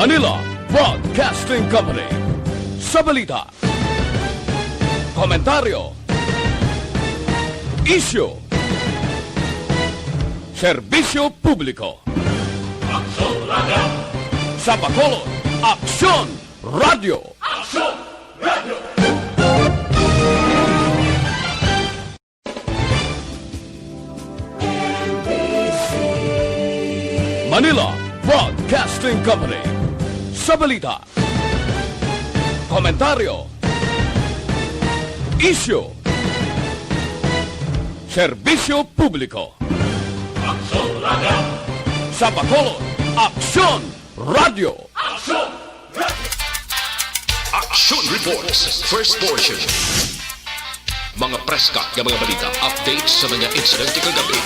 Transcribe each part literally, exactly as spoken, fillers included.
Manila Broadcasting Company. Sa balita, komentaryo, isyu, serbisyo publiko. Aksyon Radio. Sa Bacolod, Aksyon Radio. Aksyon Radio. Manila Broadcasting Company. Sa balita, komentaryo, isyu, serbisyo publiko. Aksyon Radio. Sa Bacolod, Aksyon Radio. Aksyon Reports, first portion. Mga preska nga mga balita, update sa mga insidente kagabi.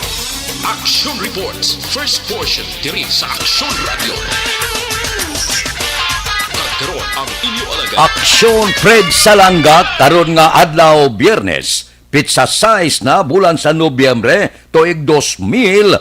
Action Reports, first portion, diri sa Action Radio. Kag karon ang inyo alagad. Aksyon Fred Salangga, karon nga adlaw, Biyernes, pitsa sais na, bulan sa Nobyembre, tuig dos mil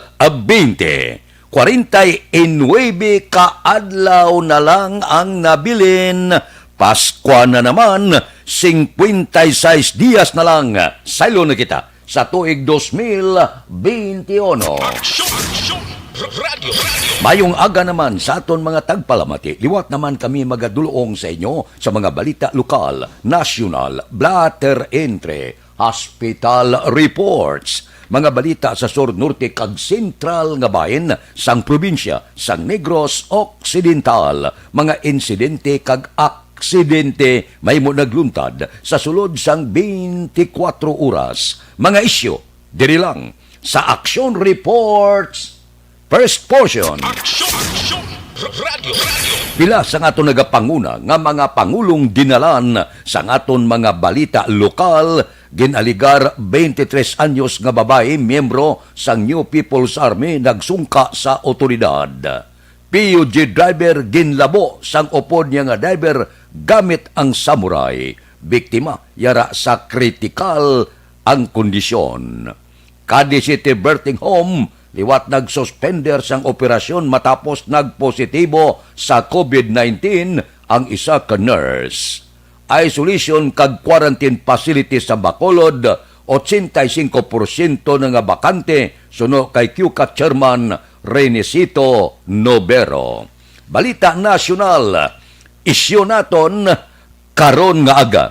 bente. Kwarenta y nuebe ka adlaw na lang ang nabilin. Paskwa na naman, singkwenta y seis dias na lang. Saylo na kita sa tuig dos mil benti uno. Aksyon, aksyon, r-, radyo, radyo. Mayong aga naman sa aton mga tagpalamati. Liwat naman kami magadulong sa inyo sa mga balita lokal, nasyonal, blatter entre, hospital reports. Mga balita sa sur, norte, kag sentral nga bahin sang probinsya sang Negros Occidental. Mga insidente kag aksidente mahimo nagluntad sa sulod sang twenty-four oras. Mga isyu diri lang sa Action Reports. First portion. Aksyon! Aksyon! R-, radyo! Radyo! Pila sang aton nagapanguna nga mga pangulong dinalan sang aton mga balita lokal, ginaligar twenty-three anyos nga babayi, miyembro sang New People's Army, nagsungka sa awtoridad. P U G driver ginlabo sang upod niya nga driver gamit ang samurai. Biktima, yara sa kritikal ang kondisyon. Cadiz City Birthing Home, liwat nagsuspender sang operasyon matapos nagpositibo sa COVID nineteen ang isa ka nurse. Isolation kag quarantine facility sa Bacolod, ochenta y cinco porsyento na nga bakante, suno kay CUCA Chairman Renesito Novero. Balita nasyonal, isyu naton karon nga aga.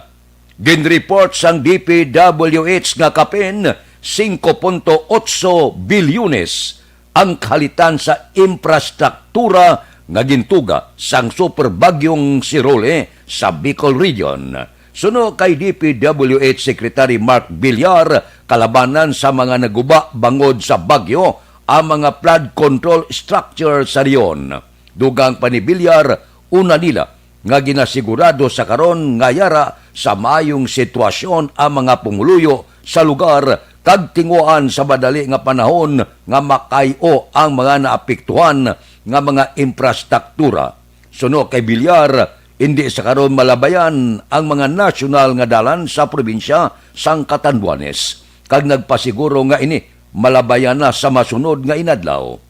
Ginreport sang D P W H nga kapin singko punto otso bilyones ang kahalitan sa infrastruktura nga gintuga sang Super Bagyong Sirole sa Bicol Region. Suno kay D P W H Secretary Mark Villar, kalabanan sa mga naguba bangod sa bagyo ang mga flood control structure sa rehiyon. Dugang pa ni Villar, una nila nga ginasigurado sa karon nga yara sa maayong sitwasyon ang mga pumuluyo sa lugar kag tinguhaan sa madali nga panahon nga makay-o ang mga naapektuhan nga mga infrastruktura. Suno kay Villar, indi sa karon malabayan ang mga nasyonal nga dalan sa probinsya sang Catanduanes, kag nagpasiguro nga ini malabayan na sa masunod nga inadlaw.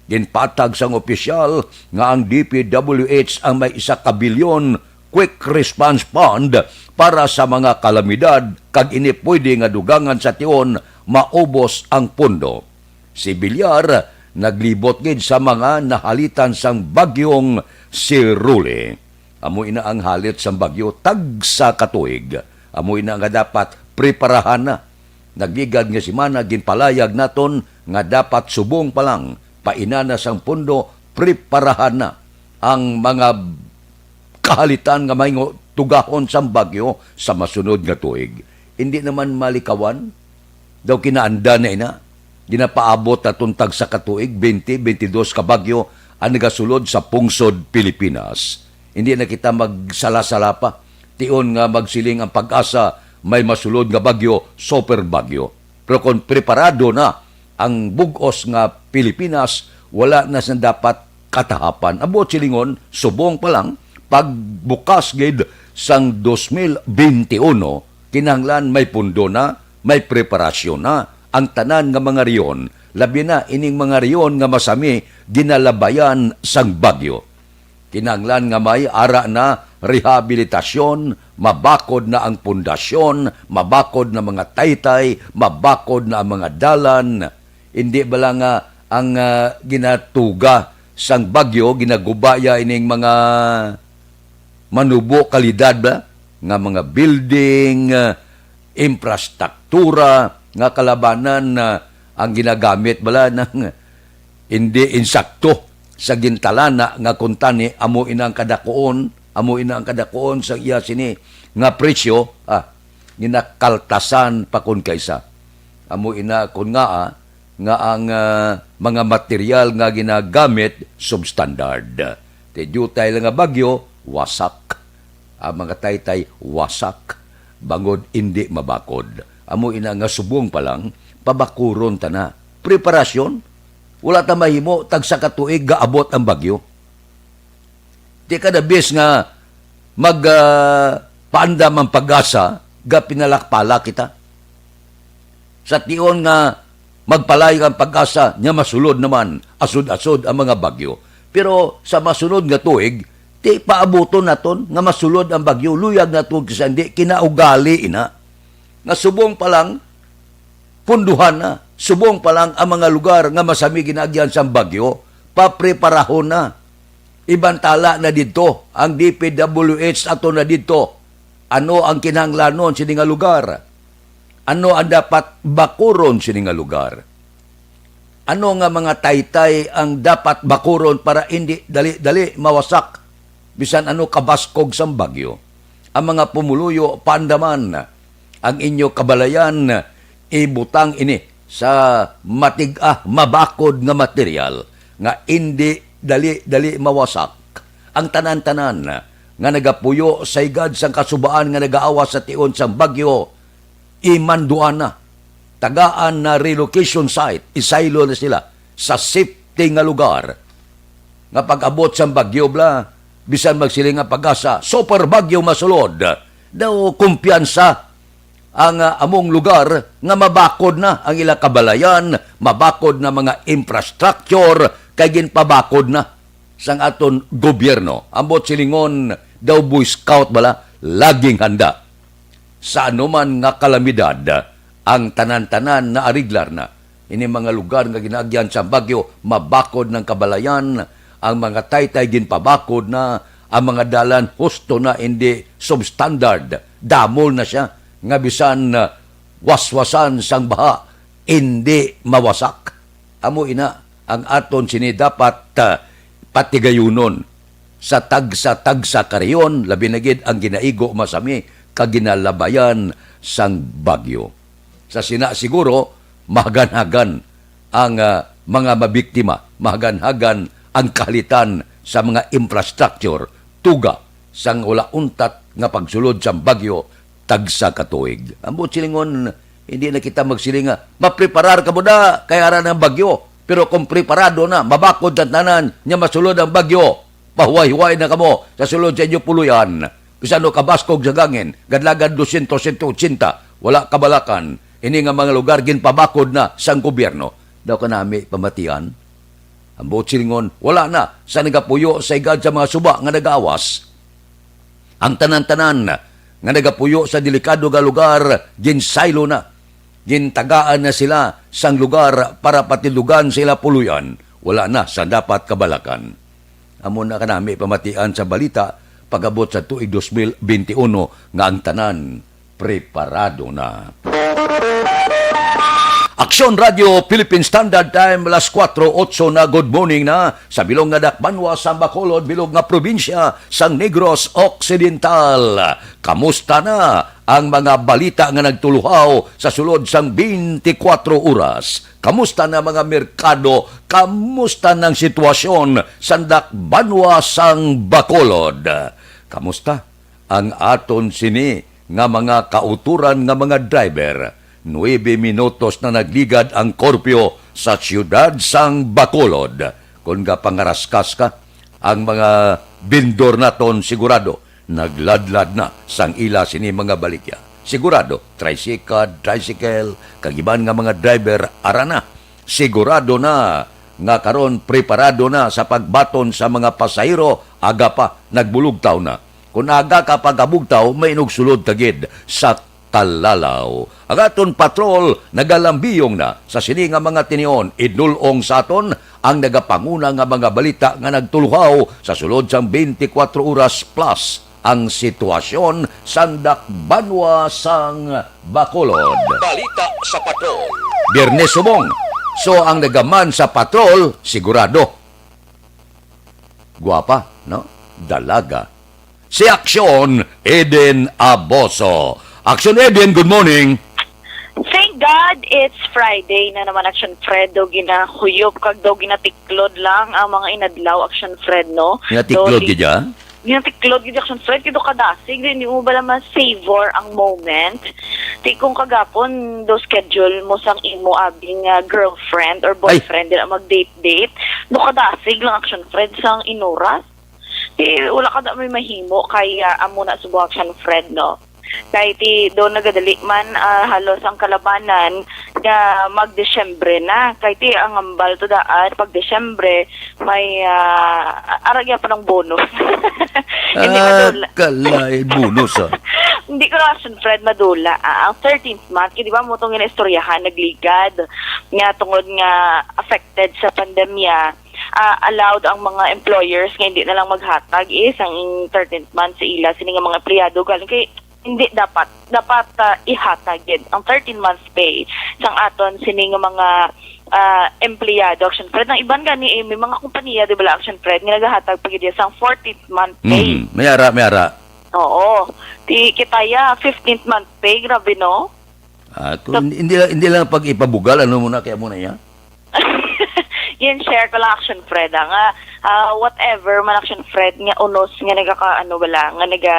Ginpatag sang opisyal nga ang D P W H ang may isa ka bilyon Quick Response Fund para sa mga kalamidad, kag ini pwede nga dugangan sa tion maubos ang pondo. Si Villar naglibot gid sa mga nahalitan sang bagyong Sirule. Amo ina ang halit sang bagyo tagsa ka tuig. Amo ina nga dapat preparahan na. Nagligad nga semana, ginpalayag naton nga dapat subong pa lang painana sang pondo, preparahan na ang mga kahalitan nga mahingo tugahon sang bagyo sa masunod nga tuig. Indi naman malikawan, daw kinaanda na ina. Ginapaabot naton tagsa ka tuig, twenty, twenty-dos ka bagyo ang nagasulod sa pungsod Pilipinas. Hindi na kita magsala-sala pa. Tion nga magsiling ang PAGASA, may masulod nga bagyo, super bagyo. Pero kung preparado na ang bug-os nga Pilipinas, wala na sila dapat katahapan. Ang buot silingon, subong pa lang, pagbukas gid sang dos mil benti uno, kinahanglan may pundo na, may preparasyon na ang tanan nga mga rehiyon, labi na ining mga rehiyon nga masami ginalabayan sang bagyo. Kinahanglan nga may ara na rehabilitasyon, mabakod na ang pundasyon, mabakod na mga taytay, mabakod na ang mga dalan. Hindi bala nga ang, ah, ginatuga sang bagyo, ginaguba ya ining mga manubo kalidad ba nga mga building, ah, infrastruktura nga kalabanan na ang ginagamit bala ng hindi insakto sa gintalana nga kuntani, amo ina ang kadakuon, amo ina ang kadakuon sa iya sini nga presyo, ah, ginakaltasan pa kun kaysa. Amo ina kun nga, ah, nga ang, ah, mga material nga ginagamit substandard. Ti diutay lang nga bagyo, wasak. Ang mga taytay, wasak. Bangod indi mabakod. Amo ina nga subong pa lang, pabakuron ta na. Preparasyon, wala ta mahimo, tagsa ka tuig gaabot ang bagyo. Di kada bis nga mag, ah, paandam ang PAGASA, ga pinalakpala kita. Sa tion nga magpalayo ang PAGASA, nya masulod naman, asod-asod ang mga bagyo. Pero sa masunod nga tuig, di paabuton naton nga masulod ang bagyo, luyag naton kisa hindi kinaugali ina. Nga subong pa lang, punduhan na. Subong pa lang ang mga lugar nga masami ginaagyan sang bagyo, papreparahon na. Ibantala na didto, ang D P W H ato na didto. Ano ang kinahanglanon sini nga lugar? Ano ang dapat bakuron sini nga lugar? Ano nga mga taytay ang dapat bakuron para indi dali-dali mawasak bisan ano kabaskog sang bagyo? Ang mga pumuluyo, paandaman ang inyo kabalayan, ibutang ini sa matig-a, mabakod nga material nga indi dali-dali mawasak. Ang tanan-tanan nga nagapuyo sa higad sang kasubaan nga nagaawas sa tion sang bagyo, imanduan na, tagaan na relocation site, isaylo na sila sa safety nga lugar. Nga pag-abot sang bagyo bala, bisan magsiling nga PAGASA, super bagyo masulod, daw kumpiyansa ang, ah, among lugar nga mabakod na ang ilang kabalayan, mabakod na mga infrastructure, kay ginpabakod na sang aton gobyerno. Ambot silingon daw Boy Scout bala, laging handa. Sa anuman nga kalamidad, ang tanan-tanan naariglar na. Ini mga lugar nga ginaagyan sa bagyo, mabakod ng kabalayan, ang mga taytay ginpabakod na, ang mga dalan husto na, hindi substandard, damol na siya, nga bisan, ah, waswasan sang baha, hindi mawasak. Amo ina ang aton sini dapat, ah, patigayunon sa tagsa-tagsa ka rehiyon, labi na gid ang ginaigo masami kag ginalabayan sang bagyo. Sa sina siguro, mahaganhagan ang, ah, mga mabiktima, mahaganhagan ang kahalitan sa mga infrastructure, tuga sang wala untat nga pagsulod sang bagyo tagsa ka tuig. Ang buot silingon, hindi na kita magsiling nga, "Mapreparar kamo na, kay ara na ang bagyo." Pero kung preparado na, mabakod ang tanan, nya masulod ang bagyo, pahuway-huway na kamo sa sulod sa inyo puloy-an. Bisan no kabaskog sa gangin, gadlagan dosyentos, sento otsenta, wala kabalakan. Ini nga mga lugar ginpabakod na sang gobyerno. Daw kanami pamatian? Ang buot silingon, wala na sa nagapuyo sa higad sa mga suba nga nagaawas. Ang tanan-tanan nga nagapuyo sa delikado nga lugar, ginsaylo na. Gintagaan na sila sang lugar para patindugan sa ila puloy-an. Wala na sa dapat kabalakan. Amo na kanami pamatian sa balita pag-abot sa tuig dos mil benti uno nga ang tanan preparado na. Aksyon Radio Philippine Standard Time, alas kuwatro otso na. Good morning na sa bilog nga dakbanwa sang Bacolod, bilog nga probinsya sang Negros Occidental. Kamusta na ang mga balita nga nagtuluhaw sa sulod sang twenty-four oras? Kamusta na mga merkado? Kamusta nang sitwasyon sa dakbanwa sang Bacolod? Kamusta ang aton sini nga mga kauturan nga mga driver? Nuebe minutos na nagligad ang korpyo sa siyudad sang Bacolod. Kon gapangaraskas ka, ang mga bindor naton sigurado nagladlad na sang ila sini mga baligya. Sigurado, tricycle, tricycle, kag iban nga mga driver, ara na. Sigurado na nga karon preparado na sa pagbaton sa mga pasahero, aga pa, nagbulugtaw na. Kun aga ka pagabugtaw, mainog sulod ka gid sa Talalaw. Ang aton patrol nagalambiyong na sa sini nga mga tinion. Idul-ong sa aton ang nagapanguna nga mga balita nga nagtuluhaw sa sulod sang twenty-four oras plus ang sitwasyon sa Dakbanwa sang Bacolod. Balita sa Patrol. Biyernes subong. So, ang nagaman sa patrol, sigurado. Guwapa, no? Dalaga. Si Aksyon Eden Aboso. Aksyon Eden, good morning. Thank God it's Friday na naman, Action Fred. Daw ginahuyop kag daw ginatiklod lang ang mga inadlaw, Action Fred, no? Ginatiklod Daw di- gid ya? Ginatiklod gid, Action Fred, kay daw kadasig, di mo bala ma-savor ang moment. Ti kung kagapon, do schedule mo sang imo abing, ah, girlfriend or Ay! boyfriend, dira mag-date-date. Do kadasig lang, Action Fred, sang inuras. Ti wala ka da may mahimo kay, ah, amo na subong, Action Fred, no? Kay ti do nagadali man, ah, halos ang kalabanan nga mag-Disyembre na. Kay ti ang ambal to daan, pag Disyembre, may, ah, aragya pa ng bonus. Hindi Ah, madula. Kalay, bonus, ah. Hindi ko lang, Action Fred, madula. Ah, ang thirteenth month, eh, di ba, mo itong ginaistoryahan, nagligad nga tungod nga affected sa pandemya, ah, allowed ang mga employers nga hindi na lang maghatag, eh, sang thirteenth month sa ila, sini nga mga empleyado, galing kay hindi dapat, dapat, ah, ihatag gid ang thirteen months pay sang aton sini nga mga, ah, empleyado, Action Fred. Ang iban gani, eh, may mga kompanya, di ba, Action Fred, nga nagahatag pa gid sang fourteenth month pay. Mm, may ara, may ara. Oo. Ti kita ya, fifteenth month pay, grabe, no? Ah, kung So hindi lang, hindi lang pag ipabugal, ano mo na, kaya mo na yan? Yan, share ko lang, Action Fred, ah, nga, ah, whatever man, Action Fred, nga unos nga nagaka-, ano, wala, nga naga,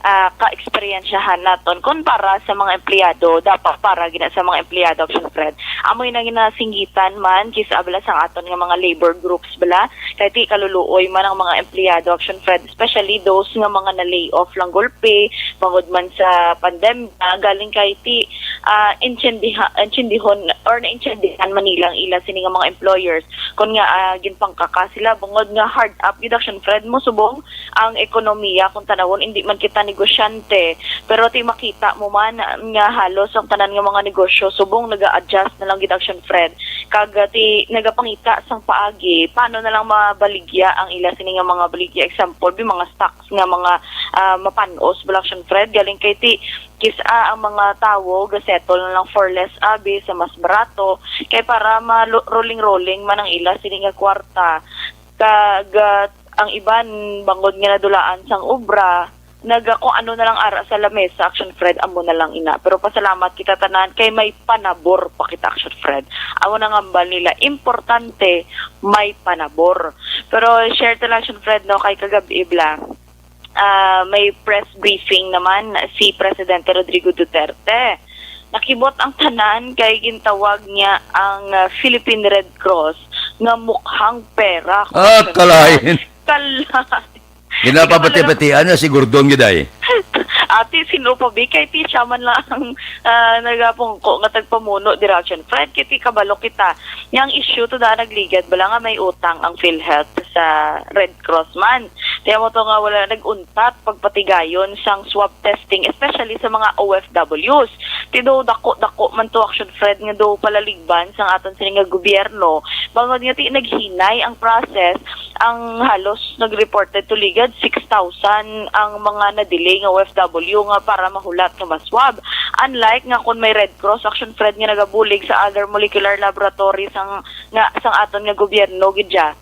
ah, ka-eksperyensyahan naton. Kung para sa mga empleyado, dapat para gina sa mga empleyado, Action Fred. Amoy na ginasinggitan man, kisa abala sang aton nga mga labor groups bala, kay ti kaluluoy man ang mga empleyado, Action Fred, especially those nga mga na-lay off lang gulpi, bangod man sa pandemya, galing kay ti, ah, intindiha-, intindihon or naintindihan man nila ang ila sini nga mga employers. Kun nga, ah, ginpangkaka sila, bangod nga hard up gid, Action Fred, mo subong ang ekonomiya. Kung tanawon, hindi man kita negosyante, pero ti makita mo man nga halos ang tanan nga mga negosyo subong naga-adjust na lang gid, Action Fred, kag, ah, ti nagapangita sang paagi paano na lang mabaligya ang ila sini nga mga baligya. Example, bi mga stocks nga mga, ah, mapan-os bala, Action Fred, galing kay ti kis-a ang mga tawo ga-settle na lang for less, abi, sa mas barato, kay para ma-, rolling-rolling man ang ila sini nga kwarta. Kag, ah, ang iban, bangod nga nadulaan sang obra, naga kung ano na lang ara sa lamesa, Action Fred, amo na lang ina. Pero pasalamat kita tanan kay may panabor pa kita, Action Fred. Amo na nga ambal nila, importante may panabor. Pero share ta lang, Action Fred, no, kay kagab-i bala, ah, may press briefing naman si Presidente Rodrigo Duterte. Nakibot ang tanan kay gintawag niya ang, ah, Philippine Red Cross nga mukhang pera. Ah, Action Fred, kalain. Kalain. Ginapabati-batian na si Gordon gid ay. Ate, sino pa, bi? Kay ti siya man lang ang, ah, nagapungko nga tagpamuno dira, Action Fred. Kay ti kabalo kita. Yang issue to da nagligad bala nga may utang ang PhilHealth sa Red Cross man. Kaya mo to nga wala nag-untat pagpatigayon sang swab testing, especially sa mga O F Ws. Ti do dako-dako man to, Action Fred, nga do palaligban sang aton sini nga gobyerno. Bangod nga ti naghinay ang process, ang halos nag-reported to ligad six thousand ang mga na-delay nga O F W nga para mahulat nga maswab. Unlike nga kon may Red Cross, Action Fred, nga nagabulig sa other molecular laboratory sang, nga, sang aton nga gobyerno gid ya.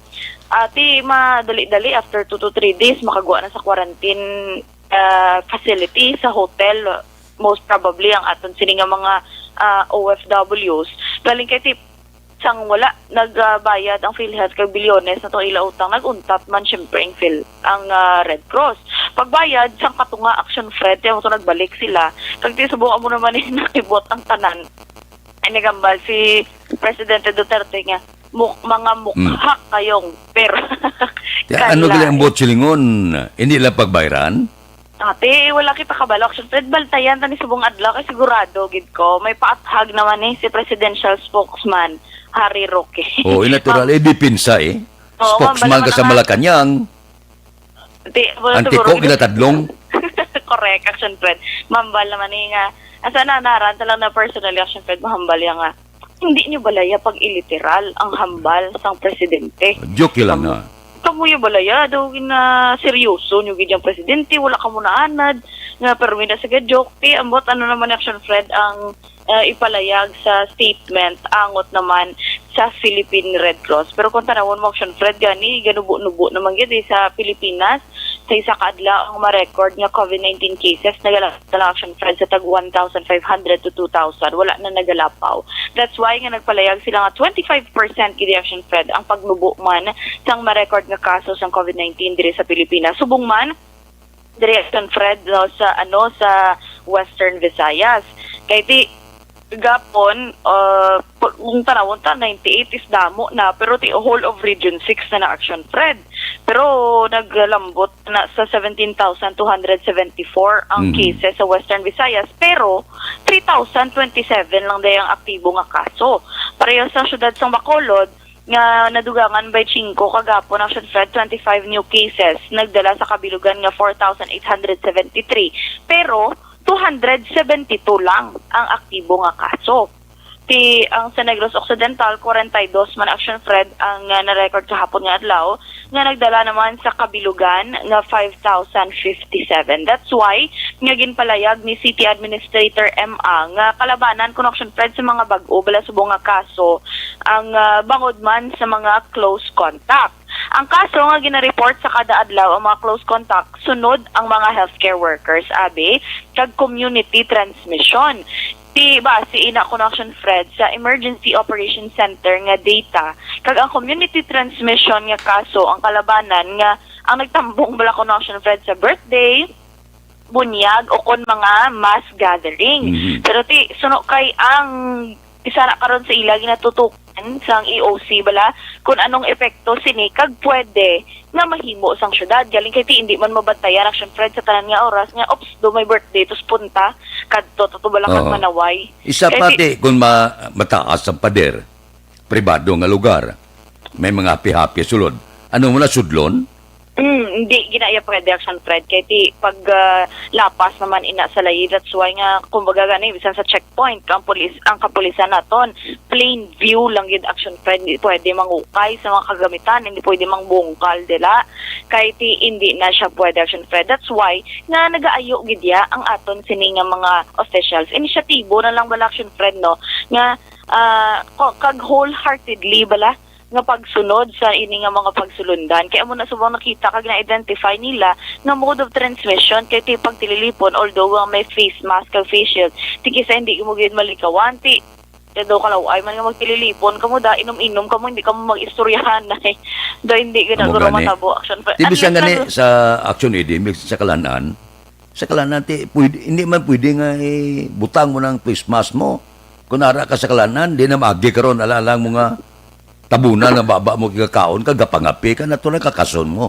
Ati madali-dali, after two to three days, makagwa na sa quarantine, ah, facility, sa hotel, most probably ang aton sini nga mga, ah, O F Ws. Galing kay ti sang wala nagbayad ang PhilHealth kag bilyones na tong ila utang, nag-untat man siyempre ang Phil, ang, ah, Red Cross. Pagbayad sang katunga, Action Fred, kaya mo to nagbalik sila. Kag ti subong amo naman ni nakibot ang tanan. Ay, nagambal si Presidente Duterte nga, "Muk-, mga Mm. mukha kayong pero." Kaya ano Kala gali ang eh. Bot silingon? Hindi lang pagbayran? Ate, wala kita kabalo, Action Fred. Baltayan ta ni subong adlaw kay sigurado gid ko may paathag naman ni si presidential spokesman, Harry Roque. Oo, natural. Eh, depensa eh. Oo, Spokesman ka sa Malacañang. Di, wala siguro Antiko, gid. Ginatadlong. Correct, Action Fred. Mambal naman ni nga, asa na, naran ta lang na personally, Action Fred, mahambal ya nga. Hindi nyo balaya pag iliteral ang hambal sang presidente. Joke lang Kamu-, na. Kamuyo balaya, daw gina seryoso nyo gid ang presidente, wala ka mo naanad, nga pero may na sige joke. Ti, ambot, ano naman, Action Fred, ang ah, ipalayag sa statement angot naman sa Philippine Red Cross. Pero kung tanawon mo, Action Fred, gani, ganubo-nubo naman gid eh, sa Pilipinas, sa isa ka adlaw ang ma-record nga COVID nineteen cases, nagalabot na lang, Action Fred, sa tag one thousand five hundred to two thousand. Wala na nagalapaw. That's why nga nagpalayag sila nga twenty-five percent gid, Action Fred, ang pagnubo man sang ma-record nga kaso sang COVID nineteen diri sa Pilipinas. Subong man, diri, Action Fred, no, sa, ano, sa Western Visayas. Kay ti gapon, uh, pu-, kung tanawon ta, ninety-eight is damo na, pero ti whole of Region six na na, Action Fred. Pero naglambot na sa seventeen thousand two hundred seventy-four ang Mhm. cases sa Western Visayas, pero three thousand twenty-seven lang day ang aktibo nga kaso. Pareho sa siyudad sang Bacolod, nga nadugangan by Chinco kagapon, Action Fred, twenty-five new cases, nagdala sa kabilugan nga four thousand eight hundred seventy-three, pero two hundred seventy-two lang ang aktibo nga kaso. Ti ang sa Negros Occidental, forty-two man, Action Fred, ang, ah, na-record kahapon nga adlaw, nga nagdala naman sa kabilugan nga five thousand fifty-seven. That's why nga ginpalayag ni City Administrator M A nga kalabanan kuno, Action Fred, sa mga bag-o bala subong nga kaso ang, ah, bangod man sa mga close contact. Ang kaso nga gina-report sa kada adlaw ang mga close contact, sunod ang mga healthcare workers, abi, kag community transmission. Ti base ina kuno, Action Fred, sa Emergency Operation Center nga data, kag ang community transmission nga kaso ang kalabanan nga ang nagtambong bala kuno, Action Fred, sa birthday, bunyag, o kon mga mass gathering. Mhm. Pero ti, suno kay ang isa na karon sa ila ginatutukan sang E O C bala kung anong epekto sini kag pwede nga mahimo sang syudad. Galing kay ti, hindi man mabantayan, Action Fred, sa tanan nga oras nga, "Ops, do may birthday, tus punta, kadto, tuto bala kag Oo. manaway." Isa Kay pa ti, ti, kung ma-, mataas ang pader, pribado nga lugar, may mga happy-happy sulod. Ano mo na, sudlon? Mm, hindi ginaya pwede, Action Fred. Kay ti pag, ah, lapas naman ina sa layi, that's why nga, kumbaga gani, bisan sa checkpoint, ang pulis, ang kapulisan naton, plain view lang gid, Action Fred, hindi pwede mangukay sa mga kagamitan, hindi pwede mangbungkal dila. Kay ti hindi na siya pwede, Action Fred. That's why nga nagaayo gid ya ang aton sini nga mga officials. Inisyatibo na lang bala, Action Fred, no, nga, ah, ko-, kag wholeheartedly bala nga pagsunod sa ini nga mga pagsulundan. Kay amo na subong nakita kag na-identify nila nga mode of transmission kay ti pagtililipon, although nga may face mask kag face shield, ti kisa hindi mo gid malikawan, ti, ti daw kalaw-ay man nga magtililipon kamo da, inom-inom kamo, hindi kamo mag-istoryahan, ay. Da, hindi gid Amo guro gani. matabo, Action Fred. Ti bisan Unless gani lang sa Action A D, may sa kalanan, Sa kalanan, ti, pwede, hindi man pwede nga, eh, butang mo ng face mask mo. Kung ara ka sa kalanan, di na maagi karon, ala lang mo nga tabunan nga baba mo kikakaon, kag gapangapi ka, natural kakason mo.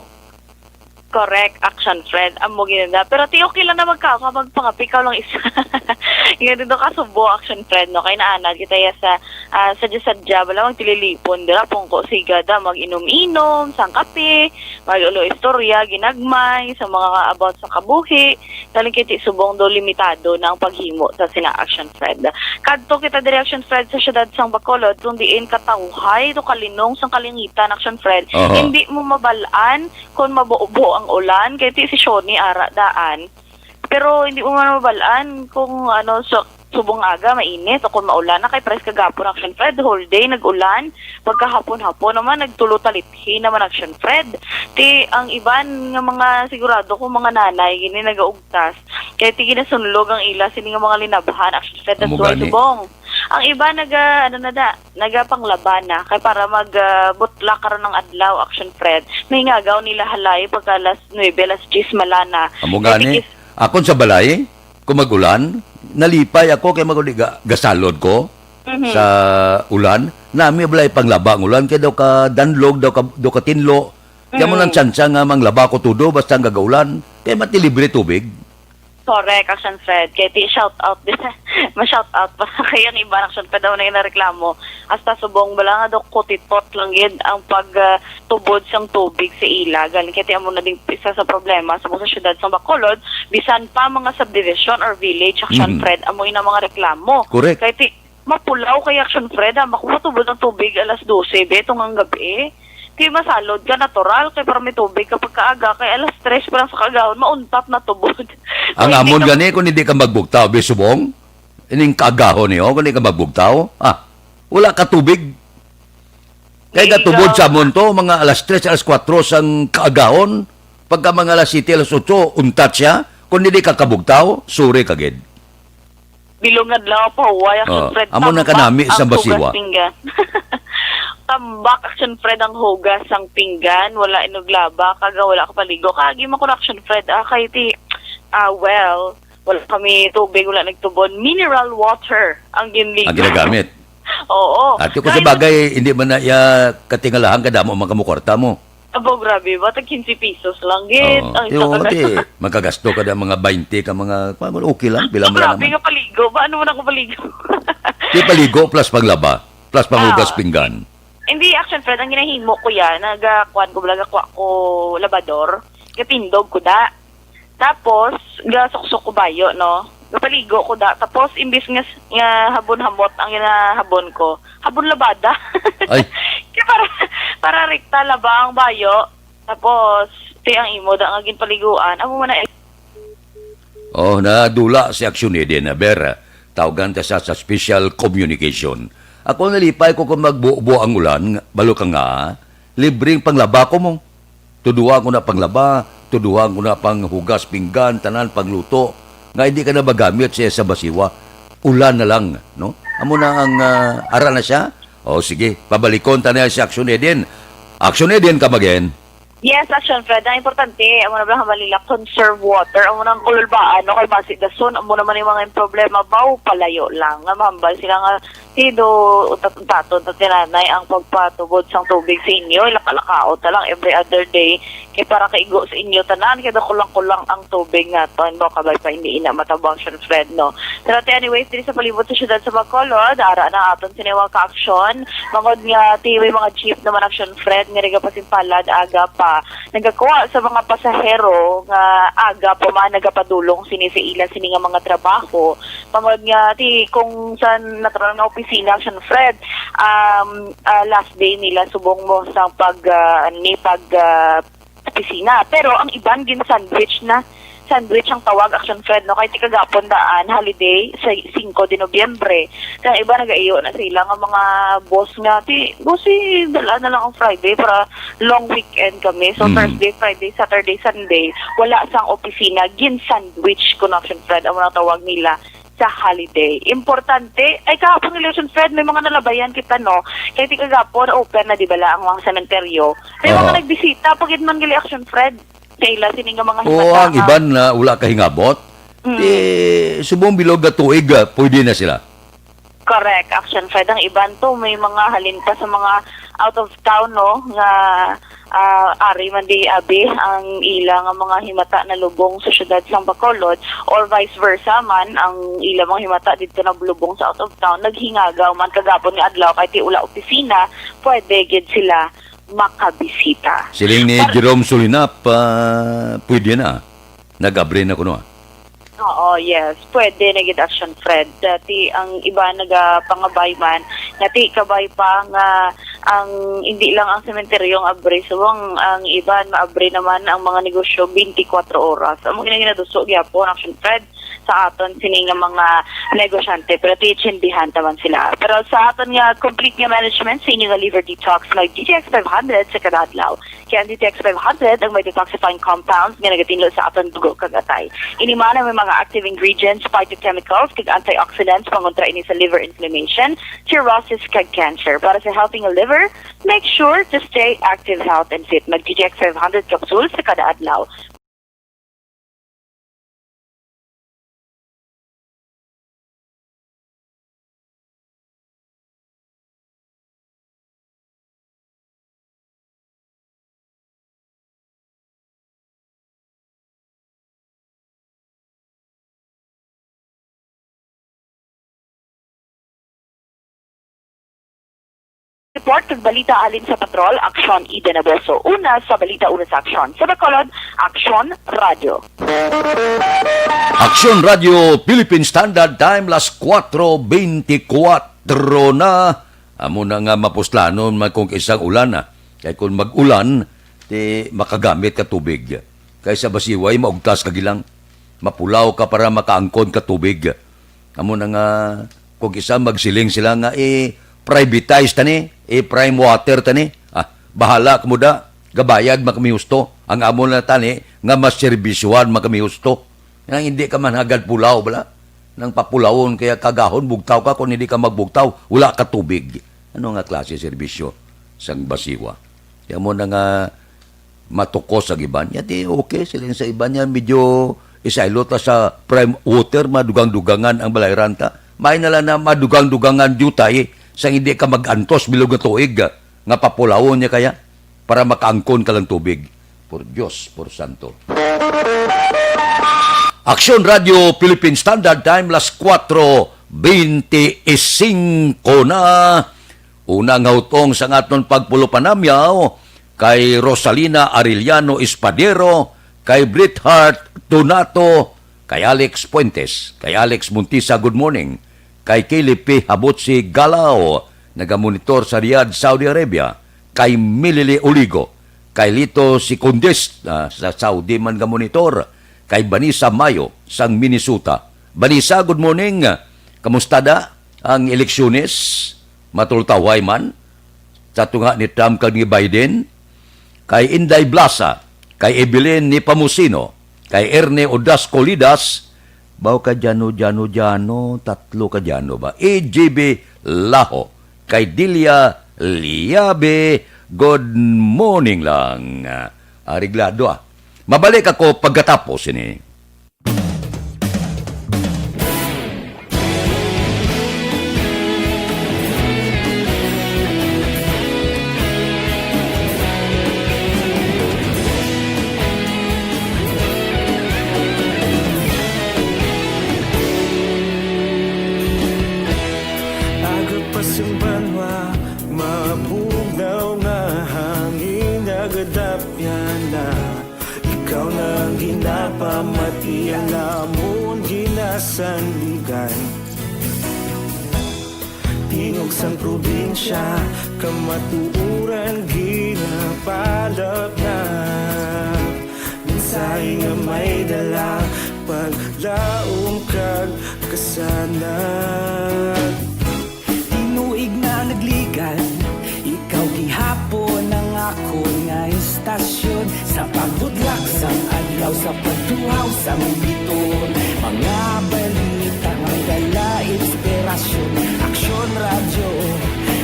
Correct, Action Fred. Amo gid na. Pero ti, okay lang na magkaon ka, magpangapi ka lang isa. Nga dito ka subo, Action Fred, no? Kay naana kita ya sa, ah, sadya-sadya, bala magtililipon, dira, pungko, siga, da, mag-inom-inom, sang kape, mag-ulo istorya, ginagmay, sa mga about sa kabuhi, galing kay ti subong do limitado na ang paghimo sa sina Action Fred. Kadto kita diri, Action Fred, sa siyudad sang Bacolod, kung diin katawhay do kalinong sang kalingitan, Action Fred. Aha. Hindi mo mabalaan kung mabubo ang ulan, kay ti si Shoni ara daan. Pero hindi mo man mabalaan kung ano, so, subong aga, mainit, o kung maulan na, kay pares kagapon, Action Fred, whole day nag-ulan, pagkahapon-hapon naman, nagtulo talithi naman, Action Fred. Ti, ang iban nga mga, sigurado ko, mga nanay, gini nagaugtas, kay ti ginasunlog ang ila, sini nga mga linabhan, Action Fred, that's Amo why gani. Subong. Ang iba naga, ano na da, nagapanglaba na, kay para mag, ah, butlak karon ng adlaw, Action Fred, may ngagaw nila halay, pagka alas nuebe, alas diyes, malana. Amo Kay gani, ti kis- akon sa balay, Kung mag-ulan, nalipay ako kay maguli ga-, gasalod ko Mhm. sa ulan. Nami balay panglaba ang ulan kay daw ka danlog, daw ka, daw ka tinlo. Kaya mo Mhm. nang tsansa nga manglaba ko tudo basta ang gagaulan. Kay mati libre tubig. Correct, Action Fred. Kay ti shout out din. Ma-shout out pa. Kay ang iba, Action Fred, daw na yung nareklamo. Hasta subong bala nga daw kutitot lang gid ang pag, ah, tubod sang tubig sa ila. Galing kay ti amo na ding isa sa problema sa mga syudad sa Bacolod, bisan pa mga subdivision or village, Action Mhm. Fred, amo na mga reklamo. Correct. Kay ti mapulaw kay Action Fred, ha, makuha tubod ang tubig alas dose, be, tungang gabi. Kay masalod ka, natural, kay para may tubig kapag kaaga, kay alas tres pa lang sa kaagahon, mauntat na tubod. Ang Kay amon ka gani, kung hindi ka magbugtaw, be, subong, ining kaagahon niyo, kung hindi ka magbugtaw, ah, wala ka tubig. Kay Hindi gatubod ka sa amon to, mga alas tres, alas kuwatro sang kaagahon, pagka mga alas siyete, alas otso, untat siya. Kung hindi ka kabugtaw, sorry ka gid. Bilong adlaw pa, huway, Action Oh, Fred, amo na tambak kanami sa ang hugas basiwa. Pinggan. Tambak, Action Fred, ang hugas sang pinggan. Wala inuglaba, kaga wala ka paligo. Kagi man ko na, Action Fred, ah, kay ti, ah, well, wala kami tubig, wala nagtubon. Mineral water ang ginligo. Ang ginagamit. Oo. Ate ko sa Kaya bagay, hindi man na iya katingalahan kadamo mga kamukwarta mo. Abo, grabe ba? Tag quince pesos lang, gid. Oo. Ang Di isa mo, ka ate, magkagasto ka na mga twenty ka mga, pa-, okay lang, bilang mo lang Grabe naman. Nga paligo ba? Ano man ako paligo? Di paligo plus panglaba, plus panghugas Ah. Pinggan. Hindi, Action Fred, ang ginahimo ko yan, nagakuan ko, baga kuha ko labador, katindog ko da. Tapos, gasuksok ko bayo, no? Gapaligo ko da. Tapos, imbis nga, nga habon-hamot ang ginahabon ko, habon labada. Ay. Kaya para, para rekta laba ang bayo. Tapos, ti ang imo da nga ginpaliguan. Amo man na eh. Oh, nadula si Action Eden. Aber, tawgan ta sa, sa special communication. Ako nalipay ko kung magbubo ang ulan, balo ka nga, libreng panglaba ko mo. Tuduhan ko na panglaba, tuduhan ko na panghugas pinggan, tanan pangluto. Nga hindi ka na magamit siya sa basiwa. Ulan na lang, no? Amo na ang, ah, ara na siya. O sige, pabalikon ta na si Action Eden. Action Eden, come again. Yes, Action Fred. Ang importante, amo na lang hambal nila, conserve water. Amo na ang kululbaan, no? Kay basi dason, amo naman yung mga problema, baw, palayo lang. Nga mahambal sila nga, Sido, untat-untaton ta tinanay ang pagpatubod sang tubig sa inyo. Ilaka-lakaon ta lang every other day. Kay para kaigo sa inyo tanan, kay daw kulang-kulang ang tubig naton. Baw kabay pa hindi ina matabang, Action Fred, no? Pero ate, anyways, diri sa palibot sa siyudad sa Bacolod, ara na aton sini mga ka-aksyon. Mangod nga, ti, may mga jeep naman, Action Fred, nga nagapasimpalad aga pa. Nagakuha sa mga pasahero nga aga pa man nagapadulong sini sa ila sini nga mga trabaho. Mangod nga, ti, kung sa natural nga opisina, Action Fred, um, ah, last day nila subong mo sa pag, ah, ni pag, ah, opisina. Pero ang iban gin-sandwich na. Sandwich ang tawag, Action Fred, no? Kay ti kagapon daan, holiday, sa singko de Nobyembre. Kaya iba nagaiyo na sila nga mga boss nga, ti, boss, eh, dala na lang ang Friday para long weekend kami. So, Mm. Thursday, Friday, Saturday, Sunday, wala sang opisina, gin-sandwich ko na, Action Fred, ang mga tawag nila sa holiday. Importante, ay, kahapon nga election, Fred, may mga nalabayan kita, no? Kaya ti kagapon, open na, di ba, la, ang mga sementeryo. May mga Aha. Nagbisita, pagid man gali, Action Fred. Kay ila sini nga mga Oo, himata ang nga iban na wala kahingabot. Mm. Eh, subong bilog nga tuig, ah, pwede na sila. Correct, Action Fred. Ang iban to, may mga halin pa sa mga out of town, no, nga, ah, ari man di abi ang ila nga mga himata na lubong sa siyudad sang Bacolod, or vice versa man, ang ila mga himata didto na lubong sa out of town, naghingagaw man kagapon nga adlaw, kay ti wala opisina, pwede gid sila makabisita. Siling ni Par- Jerome Sulinap, ah, pwede na. Nag-abri na kuno, ah. Oo, yes. Pwede na gid, Action Fred. Dati ang iba nagapangabay man. Dati kabay pa nga ang, hindi lang ang sementeryo ang abri. So, ang, ang iban, maabri naman ang mga negosyo twenty-four oras. Amo gina-, ginaduso gyapon, Action Fred, sa aton sini nga mga negosyante. Pero ti, tsindihan ta man sila. Pero sa aton nga complete nga management, sa inyo nga liver detox, mag-D T X five hundred sa kada adlaw. Kay ang D T X five hundred ang may detoxifying compounds nga nagatinlo sa aton dugo kag atay. Ini man ang may mga active ingredients, phytochemicals, kag antioxidants, pangontra ini sa liver inflammation, cirrhosis, kag cancer. Para sa healthy nga liver, make sure to stay active, health, and fit. Mag D T X five hundred capsules sa kada adlaw. Report kag balita halin sa Patrol, Aksyon Eden Abuso. Una sa balita, una sa Aksyon. Sa Bacolod, Aksyon Radyo. Aksyon Radyo, Philippine Standard Time, las kuwatro beintikwatro na. Amo na nga mapuslanon man kung isang ulan, ah. Kay kung mag-ulan, ti makagamit ka tubig. Kay sa basiway, maugtas ka gilang. Mapulaw ka para makaangkon ka tubig. Amo na nga, kung isa magsiling sila nga, "I-privatize ta ni, i-prime water ta ni." Ah, bahala kamo da, gabayad man kami husto. Ang amo na tani nga maserbisyuhan man kami husto. Nang hindi ka man hagad pulaw, bala. Nang papulawon kaya kagahon, bugtaw ka, kung hindi ka magbugtaw, wala ka tubig. Ano nga klase serbisyo sang basiwa? Kaya mo na nga matukos ang iban. Yati, okay, siling sa iban niya, medyo isaylot ta sa prime water, madugang-dugangan ang balayran ta. May na lang na madugang-dugangan diutay, sang hindi ka mag-antos bilog nga tuig, ah, nga papulawon niya kaya para makaangkon ka lang tubig. Por Dios, por santo. Aksyon Radyo Philippine Standard Time, las kuwatro beintisinko na. Una nga utong sang aton pagpulopanamyaw kay Rosalina Arellano Espadero, kay Brit Hart Donato, kay Alex Fuentes, kay Alex Montisa, good morning, kay Kaylee P. Habotsi Galao, nagamonitor sa Riyadh, Saudi Arabia, kay Milili Oligo, kay Lito Sicondes, ah, sa Saudi man gamonitor, kay Vanessa Mayo sang Minnesota. Vanessa, good morning. Kamusta da ang eleksyones? Matultaway man sa tunga ni Trump kag ni Biden, kay Inday Blasa, kay Evelyn Nepomuceno, kay Erne Odasco Lidas, baw ka Jano, Jano, Jano, tatlo ka Jano ba? E G B Laho, kay Delia Liabe, good morning lang. Areglado, ah. Mabalik ako pagkatapos ini. Aga pa sing banwa, mabugnaw nga hangin, nagadapyan na. Ikaw na ang ginapamati, ang amon ginasandigan. Tingog sang probinsya, kamatuoran ginapalapnap. Mensahe nga may dala, paglaom kag kasanag. Tinuig na nagligan, ikaw gihapon ang akon nga istasyon. Sa pagbudlak sang adlaw, sa pagtuhaw sang bituon, mga balita nga may dala inspirasyon. Aksyon Radyo,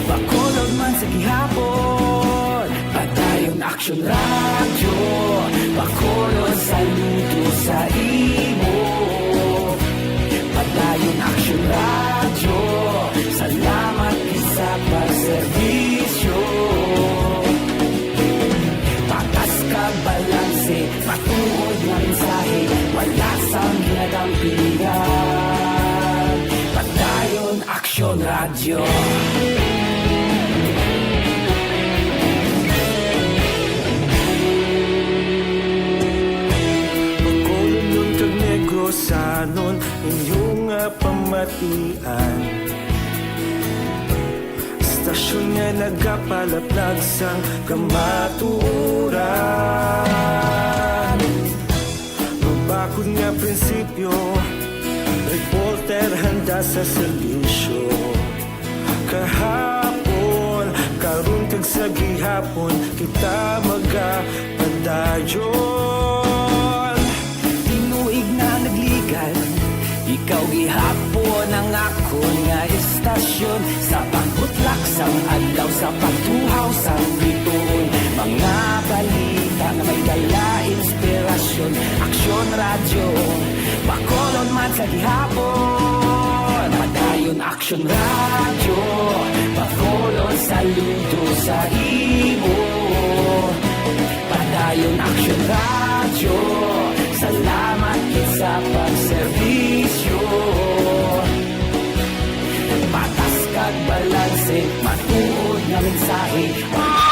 Bacolod man sa gihapon. Padayon Aksyon Radyo, Bacolod, saludo sa imo. Padayon Aksyon Radyo, salamat gid sa pagserbisyo. Patas kag balanse, matuod nga mensahe, wala sang ginadampigan. Padayon Aksyon Radyo. Bacolodnon kag Negrosanon, inyo nga pamatian. Istasyon nga nagapalaplag sang kamatuoran. Mabakod nga prinsipyo, reporter handa sa serbisyo. Kahapon, karon kag sa gihapon, kita magapadayon. Tinuig na nagligan, ikaw gihapon ang akon nga istasyon. Sa pagbutlak sang adlaw, sa pagtuhaw sang bituon, mga balita nga may dala inspirasyon. Aksyon Radyo, Bacolod man sa gihapon. Padayon Aksyon Radyo, Bacolod, saludo sa imo. Padayon Aksyon Radyo, salamat gid sa pagserbisyo. Patas kag balanse, matuod nga mensahe.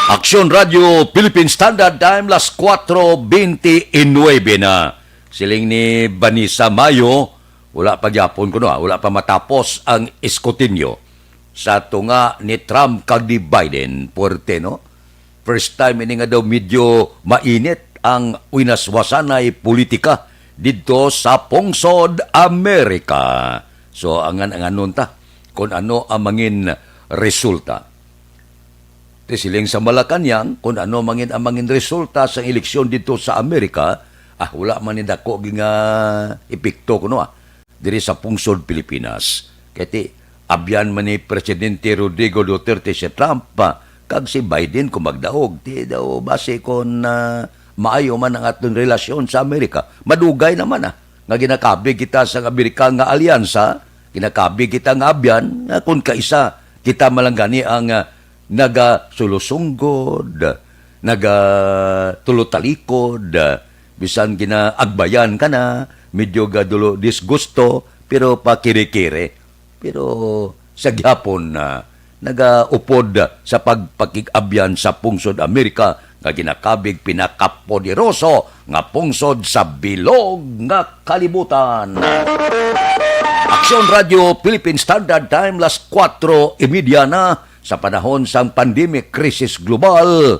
Aksyon Radio Philippine Standard Time, las kuwatro bente y nuebe na. Siling ni Vanessa Mayo, wala pa gyapon kuno, ah, wala pa matapos ang eskutinyo sa tunga ni Trump kag ni Biden. Puwerte, no? First time ini nga daw medyo mainit ang winaswasanay politika didto sa pungsod Amerika. So, angan-anganon ta kung ano ang mangin resulta. Ti siling sa Malacañang, kung ano mangin ang mangin resulta sa eleksyon didto sa Amerika, ah, wala man ni dako nga epekto kuno, ah, diri sa pungsod Pilipinas. Kay ti, abyan man ni Presidente Rodrigo Duterte si Trump, ah, kag si Biden kung magdaog. Ti daw basi kon, ah, maayo man ang aton relasyon sa Amerika, madugay naman, ah, nga ginakabig kita sa Amerika nga alyansa, ginakabig kita nga abyan, nga kon kaisa kita man lang gani ang, ah, nagasulusunggod, nagatulutalikod, bisan ginaagbayan ka na, medyo gadulo disgusto, pero pakiri-kiri. Pero sa gihapon na nagaupod sa pagpakig-abyan sa pungsod Amerika nga ginakabig pinakapoderoso nga pungsod sa bilog nga kalibutan. Aksyon Radio Philippine Standard Time, las kuwatro y media na. Sa panahon sang pandemic crisis global,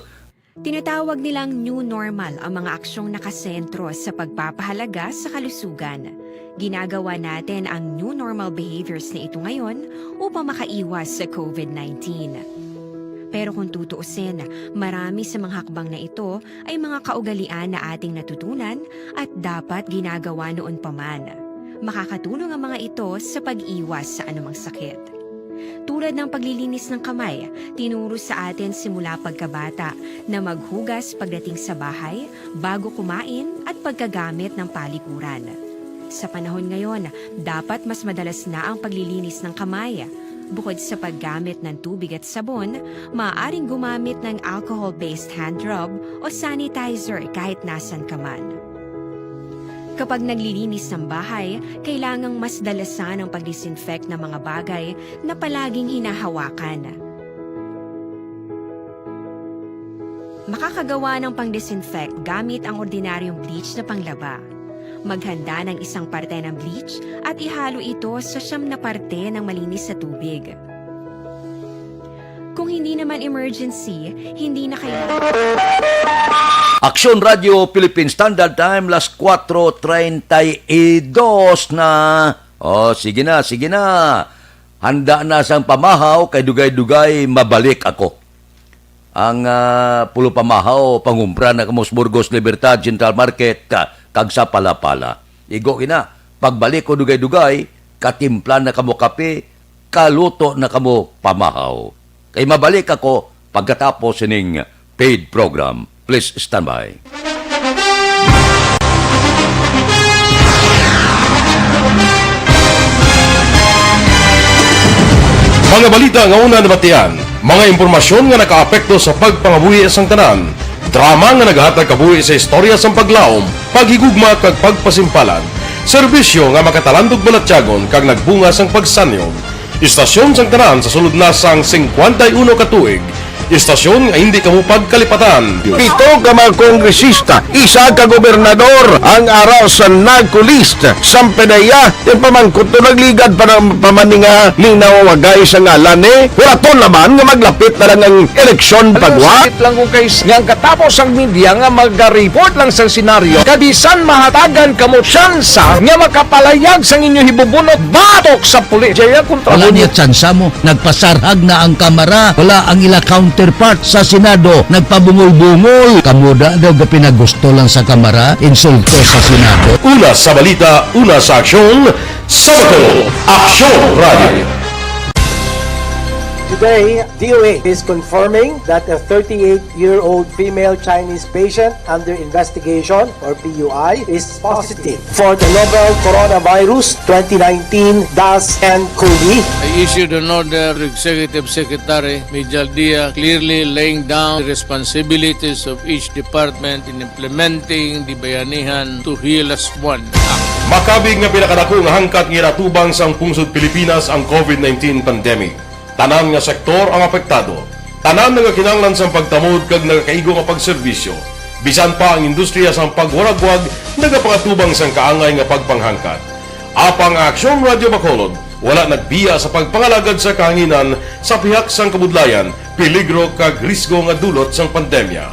tinatawag nilang new normal ang mga aksyong nakasentro sa pagpapahalaga sa kalusugan. Ginagawa natin ang new normal behaviors na ito ngayon upang makaiwas sa covid nineteen. Pero kung tutuusin, marami sa mga hakbang na ito ay mga kaugalian na ating natutunan at dapat ginagawa noon pa man. Makakatulong ang mga ito sa pag-iwas sa anumang sakit. Tulad ng paglilinis ng kamay, tinuro sa atin simula pagkabata na maghugas pagdating sa bahay, bago kumain, at pagkagamit ng palikuran. Sa panahon ngayon, dapat mas madalas na ang paglilinis ng kamay. Bukod sa paggamit ng tubig at sabon, maaaring gumamit ng alcohol-based hand rub o sanitizer kahit nasan ka man. Kapag naglilinis ng bahay, kailangang mas dalasan ang pag-disinfect ng mga bagay na palaging hinahawakan. Makakagawa ng pang-disinfect gamit ang ordinaryong bleach na panglaba. Maghanda ng isang parte ng bleach at ihalo ito sa siyam na parte ng malinis na tubig. Kung hindi naman emergency, hindi na kailangan. Aksyon Radio Philippine Standard Time, las kuwatro treinta y dos na. Oh, sige na, sige na. Handa na sang pamahaw, kay dugay-dugay mabalik ako. Ang, ah, pulo pamahaw, pangumpra na kamo sa Burgos Libertad Central Market, ah, kag sa Palapala. Igo gina, pagbalik ko dugay-dugay, katimpla na kamo kape, kaluto na kamo pamahaw. Kay mabalik ako pagkatapos sining paid program. Please stand by. Mga balita nga una nabatian, mga impormasyon nga nakaapekto sa pagpangabuhi sang tanan, drama nga nagahatag kabuhi sa istorya sang paglaom, paghigugma kag pagpasimpalan, serbisyo nga makatalandog balatyagon kag nagbunga sang pagsanyog. Istasyon sang tanan sa sulod na sang singkwenta y uno ka tuig. Istasyon nga hindi kamo pagkalipatan. Pito ka mga kongresista, isa ka gobernador ang ara sa NAGCO list. Sang P D E A, yung pamangkot to nagligad pa ng pamaninga ning nawawagay sa ngalan ni. Huraton naman nga maglapit na lang ang eleksyon. Alam mo, pagwa. Sakit lang kung kay nga ang katapos ang media nga maga-report lang sa senaryo. Kabisan mahatagan kamo tsansa nga makapalayag sang inyo hibubunot batok sa pulis. Jaya kontra. Wala mo niya tsansa mo. Nagpasarhag na ang Kamara. Wala ang ila counterpart sa Senado. Nagpabungol-bungol. Kamo da daw gapinagusto lang sa Kamara. Insulto sa Senado. Una sa balita, una sa aksyon, sa Bato, Aksyon Radio. Today, D O H is confirming that a thirty-eight-year-old female Chinese patient under investigation, or P U I, is positive for the novel coronavirus twenty nineteen dash N COVID. I issued an order to Executive Secretary Mijal Dia, clearly laying down the responsibilities of each department in implementing the Bayanihan to Heal As One Act. Makabig nga pinakadako nga hangkat nga ginatubang sang pungsod Pilipinas ang COVID nineteen pandemic. Tanan nga sektor ang apektado. Tanan nagakinahanglan sang pagtamod kag nagakaigo nga pagserbisyo. Bisan pa ang industriya sang pagwaragwag nagapangatubang sang kaangay nga pagpanghangkat. Apang ang Aksyon Radyo Bacolod wala nagbiya sa pagpangalagad sa kahanginan sa pihak sang kabudlayan, peligro kag risgo nga dulot sang pandemya.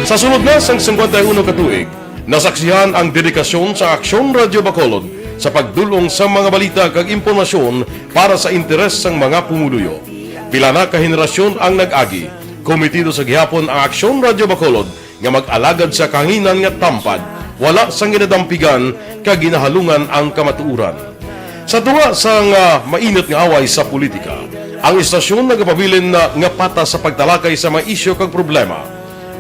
Sa sulod na sang singkwenta y uno ka tuig, nasaksihan ang dedikasyon sa Aksyon Radyo Bacolod sa pagdul-ong sa mga balita kag impormasyon para sa interes sang mga pumuluyo. Pila na ka henerasyon ang nag-agi, komitido sa gihapon ang Aksyon Radyo Bacolod nga mag-alagad sa kahanginan nga tampad, wala sang ginadampigan kag ginahalungan ang kamatuoran. Sa tunga sang, ah, mainit nga away sa politika, ang istasyon nagapabilin na nga patas sa pagtalakay sa mga isyu kag problema.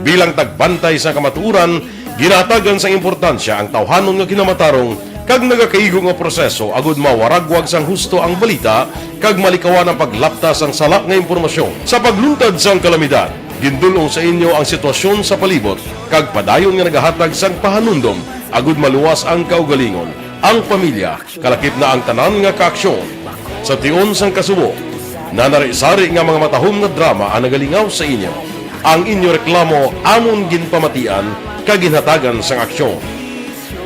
Bilang tagbantay sa kamatuoran, ginahatagan sang importansya ang tawhanon nga kinamatarong kag nagakaigo nga proseso agud mawaragwag sang husto ang balita kag malikawan ang paglapta sang sala nga impormasyon. Sa pagluntad sang kalamidad, gindul-ong sa inyo ang sitwasyon sa palibot kag padayon nga nagahatag sang pahanumdom agud maluwas ang kaugalingon, ang pamilya, kalakip na ang tanan nga kaaksyon. Sa tion sang kasubo, nanari-sari nga mga matahom nga drama ang nagalingaw sa inyo. Ang inyo reklamo amon ginpamatian kag ginhatagan sang aksyon.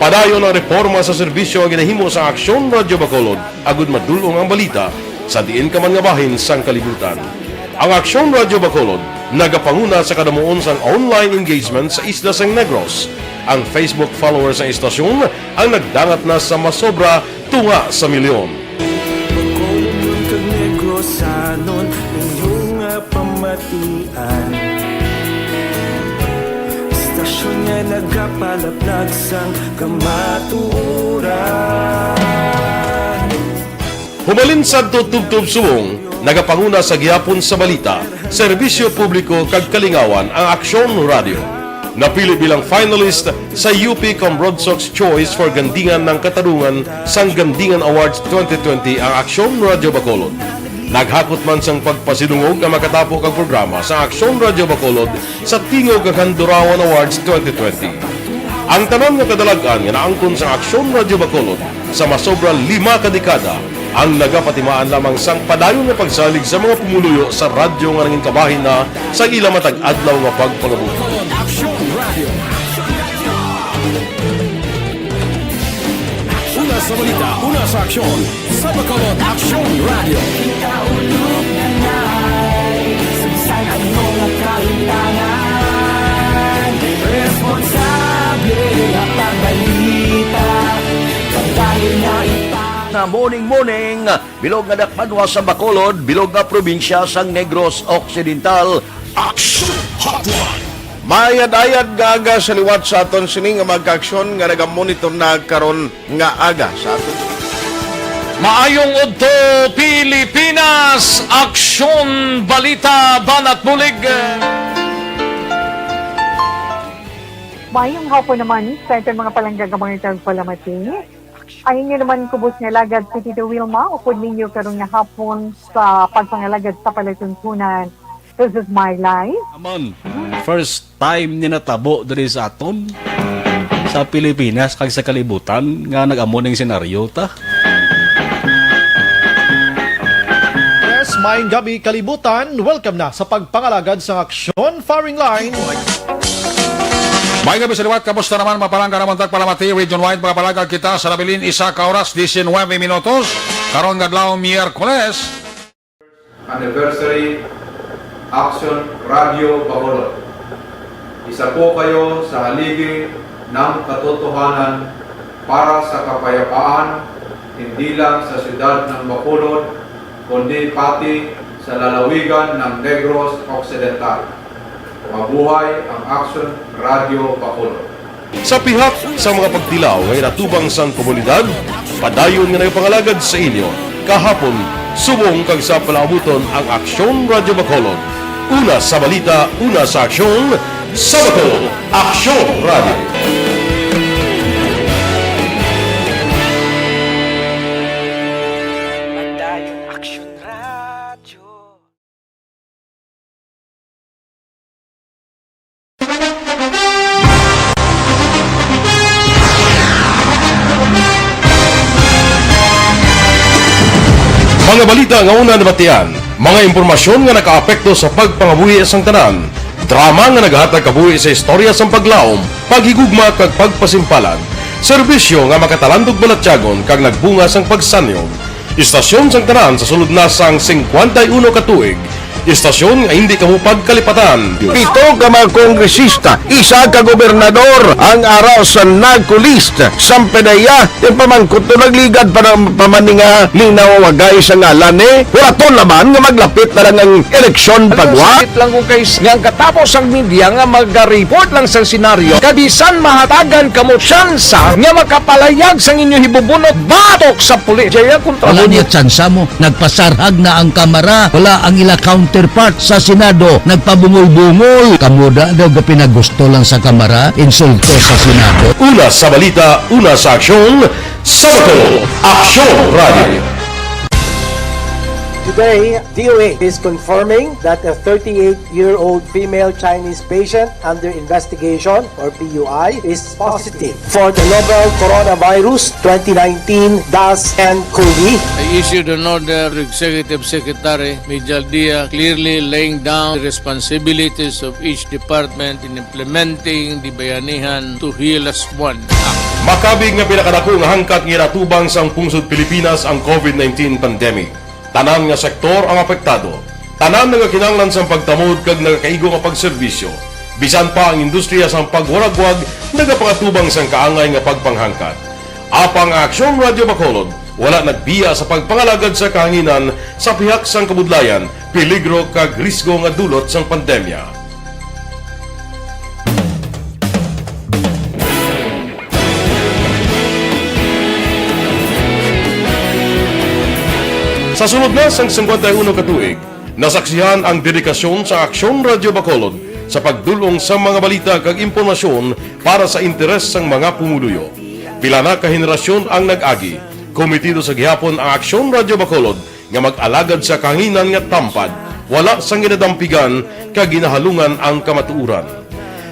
Padayon ang reporma sa serbisyo nga ginahimo sa Aksyon Radyo Bacolod agud madul-ong ang balita sa diin ka man nga bahin sang kalibutan. Ang Aksyon Radyo Bacolod nagapanguna sa kadamuon sang online engagement sa isla sang Negros. Ang Facebook followers sang istasyon ang nagdangat na sa masobra tunga sa milyon. Bacolod kag Negrosanon, inyo nga pamatian. Istasyon nga nagapalaplag sang kamatuoran. Hubalin sadto tubtob subong, nagapanguna sa gihapon sa balita, serbisyo publiko kag kalingawan ang Aksyon Radyo. Napili bilang finalist sa U P Cambronsox Choice for Gandingan ng Katarungan sang Gandingan Awards twenty twenty ang Aksyon Radyo Bacolod. Naghakot man sang pagpasidungog ang makatapo kag programa sa Aksyon Radyo Bacolod sa Tingog kag Handurawan Awards twenty twenty. Ang tanan nga kadalag-an nga naangkon sang Aksyon Radyo Bacolod sa masobra lima ka dekada ang nagapatimaan lamang sang padayon nga pagsalig sa mga pumuluyo sa radyo nga nangin kabahin na sa ila matag adlaw nga pagpangabuhi. Aksyon Radio. Una sa balita, una sa aksyon. Sa Bacolod, Aksyon Radio. Ikaulog na na'y sagsag ang mga kahitangan. Responsable nga pagbalita. Pagdali na ipang- Na morning, morning. Bilog nga dakbanwa sa Bacolod, bilog nga probinsya sang Negros Occidental. Action Hotline. Maayad-ayad nga aga sa liwat sa aton sini nga mga kaaksyon nga nagamonitor na karon nga aga sa aton. Maayong udto, Pilipinas! Aksyon, balita, banat bulig. Maayong hapon naman sa aton mga palangga nga mga tagpalamati. Ang inyo naman kubos nga alagad si Tito Wilma, upod ninyo karon nga hapon sa pagpangalagad sa palatuntunan. This is my life. Amon, first time ni natabo diri sa aton, sa Pilipinas, kag sa kalibutan, nga nag-amo ning senaryo ta. Yes, maayong gabi, kalibutan. Welcome na sa pagpangalagad sa Aksyon Firing Line. May gabi sa liwat, kamusta naman, mapalangga naman tagpalamati, Region Wide, magapalagad kita sa nabilin isa ka oras, diecinueve minutos, karon nga adlaw, Miyerkules. Anniversary Action Radio Bacolod. Isa po kayo sa haligi ng katotohanan para sa kapayapaan, hindi lang sa siyudad ng Bacolod, kundi pati sa lalawigan ng Negros Occidental. Mabuhay ang Action Radio Bacolod. Sa pihak sa mga pagtilaw nga ginatubang sang komunidad, padayon nga nagapangalagad sa inyo kahapon, subong kag sa palaabuton ang Aksyon Radyo Bacolod. Una sa balita, una sa aksyon, sa Bacolod, Aksyon Radyo. Padayon Aksyon Radyo. Mga balita nga una nabatian, mga impormasyon nga nakaapekto sa pagpangabuhi sang tanan, drama nga nagahatag kabuhi sa istorya sang paglaom, paghigugma kag pagpasimpalan, serbisyo nga makatalandog balatyagon kag nagbunga sang pagsanyog. Istasyon sang tanan sa sulod na sang singkwenta y uno ka tuig, istasyon nga hindi kamo pagkalipatan. Pito ka mga kongresista, isa ka gobernador ang ara sa NAGCO list. Sampedeya, yung pamangkot to nagligad pa ng pamaninga ni nawagay sa ngalan ni. Wala to naman nga maglapit na lang ang eleksyon pagwa. Sakit lang kung kay nga ang katapos ang media nga maga-report lang sa senaryo, kabisan mahatagan kamo tsansa nga makapalayag sang inyo hibubunot batok sa pulis. Jaya kontra Wala mo niya tsansa mo. Nagpasarhag na ang Kamara. Wala ang ila counterpart sa Senado. Nagpabungol-bungol. Kamo da daw gapinagusto lang sa Kamara, insulto sa Senado. Una sa balita, una sa aksyon, sa Bacolod, Aksyon Radio. Today, D O H is confirming that a thirty-eight-year-old female Chinese patient under investigation, or P U I, is positive for the novel coronavirus twenty nineteen dash N cov. I issued an order to Executive Secretary Mijal Dia, clearly laying down the responsibilities of each department in implementing the Bayanihan to Heal As One Act. Makabig nga pinakadako nga hangkat nga ginatubang sang pungsod Pilipinas ang COVID nineteen pandemic. Tanan nga sektor ang apektado. Tanan nagakinahanglan sang pagtamod kag nagakaigo nga pagserbisyo. Bisan pa ang industriya sang pagwaragwag nagapangatubang sang kaangay nga pagpanghangkat. Apang ang Aksyon Radio Bacolod wala nagbiya sa pagpangalagad sa kahanginan sa pihak sang kabudlayan, peligro kag risgo nga dulot sang pandemya. Sa sulod na sang singkwenta y uno ka tuig, nasaksihan ang dedikasyon sa Aksyon Radio Bacolod sa pagdul-ong sa mga balita kag impormasyon para sa interes sang mga pumuluyo. Pila na ka henerasyon ang nag-agi. Komitido sa gihapon ang Aksyon Radio Bacolod nga mag-alagad sa kahanginan nga tampad, wala sang ginadampigan kag ginahalungan ang kamatuoran.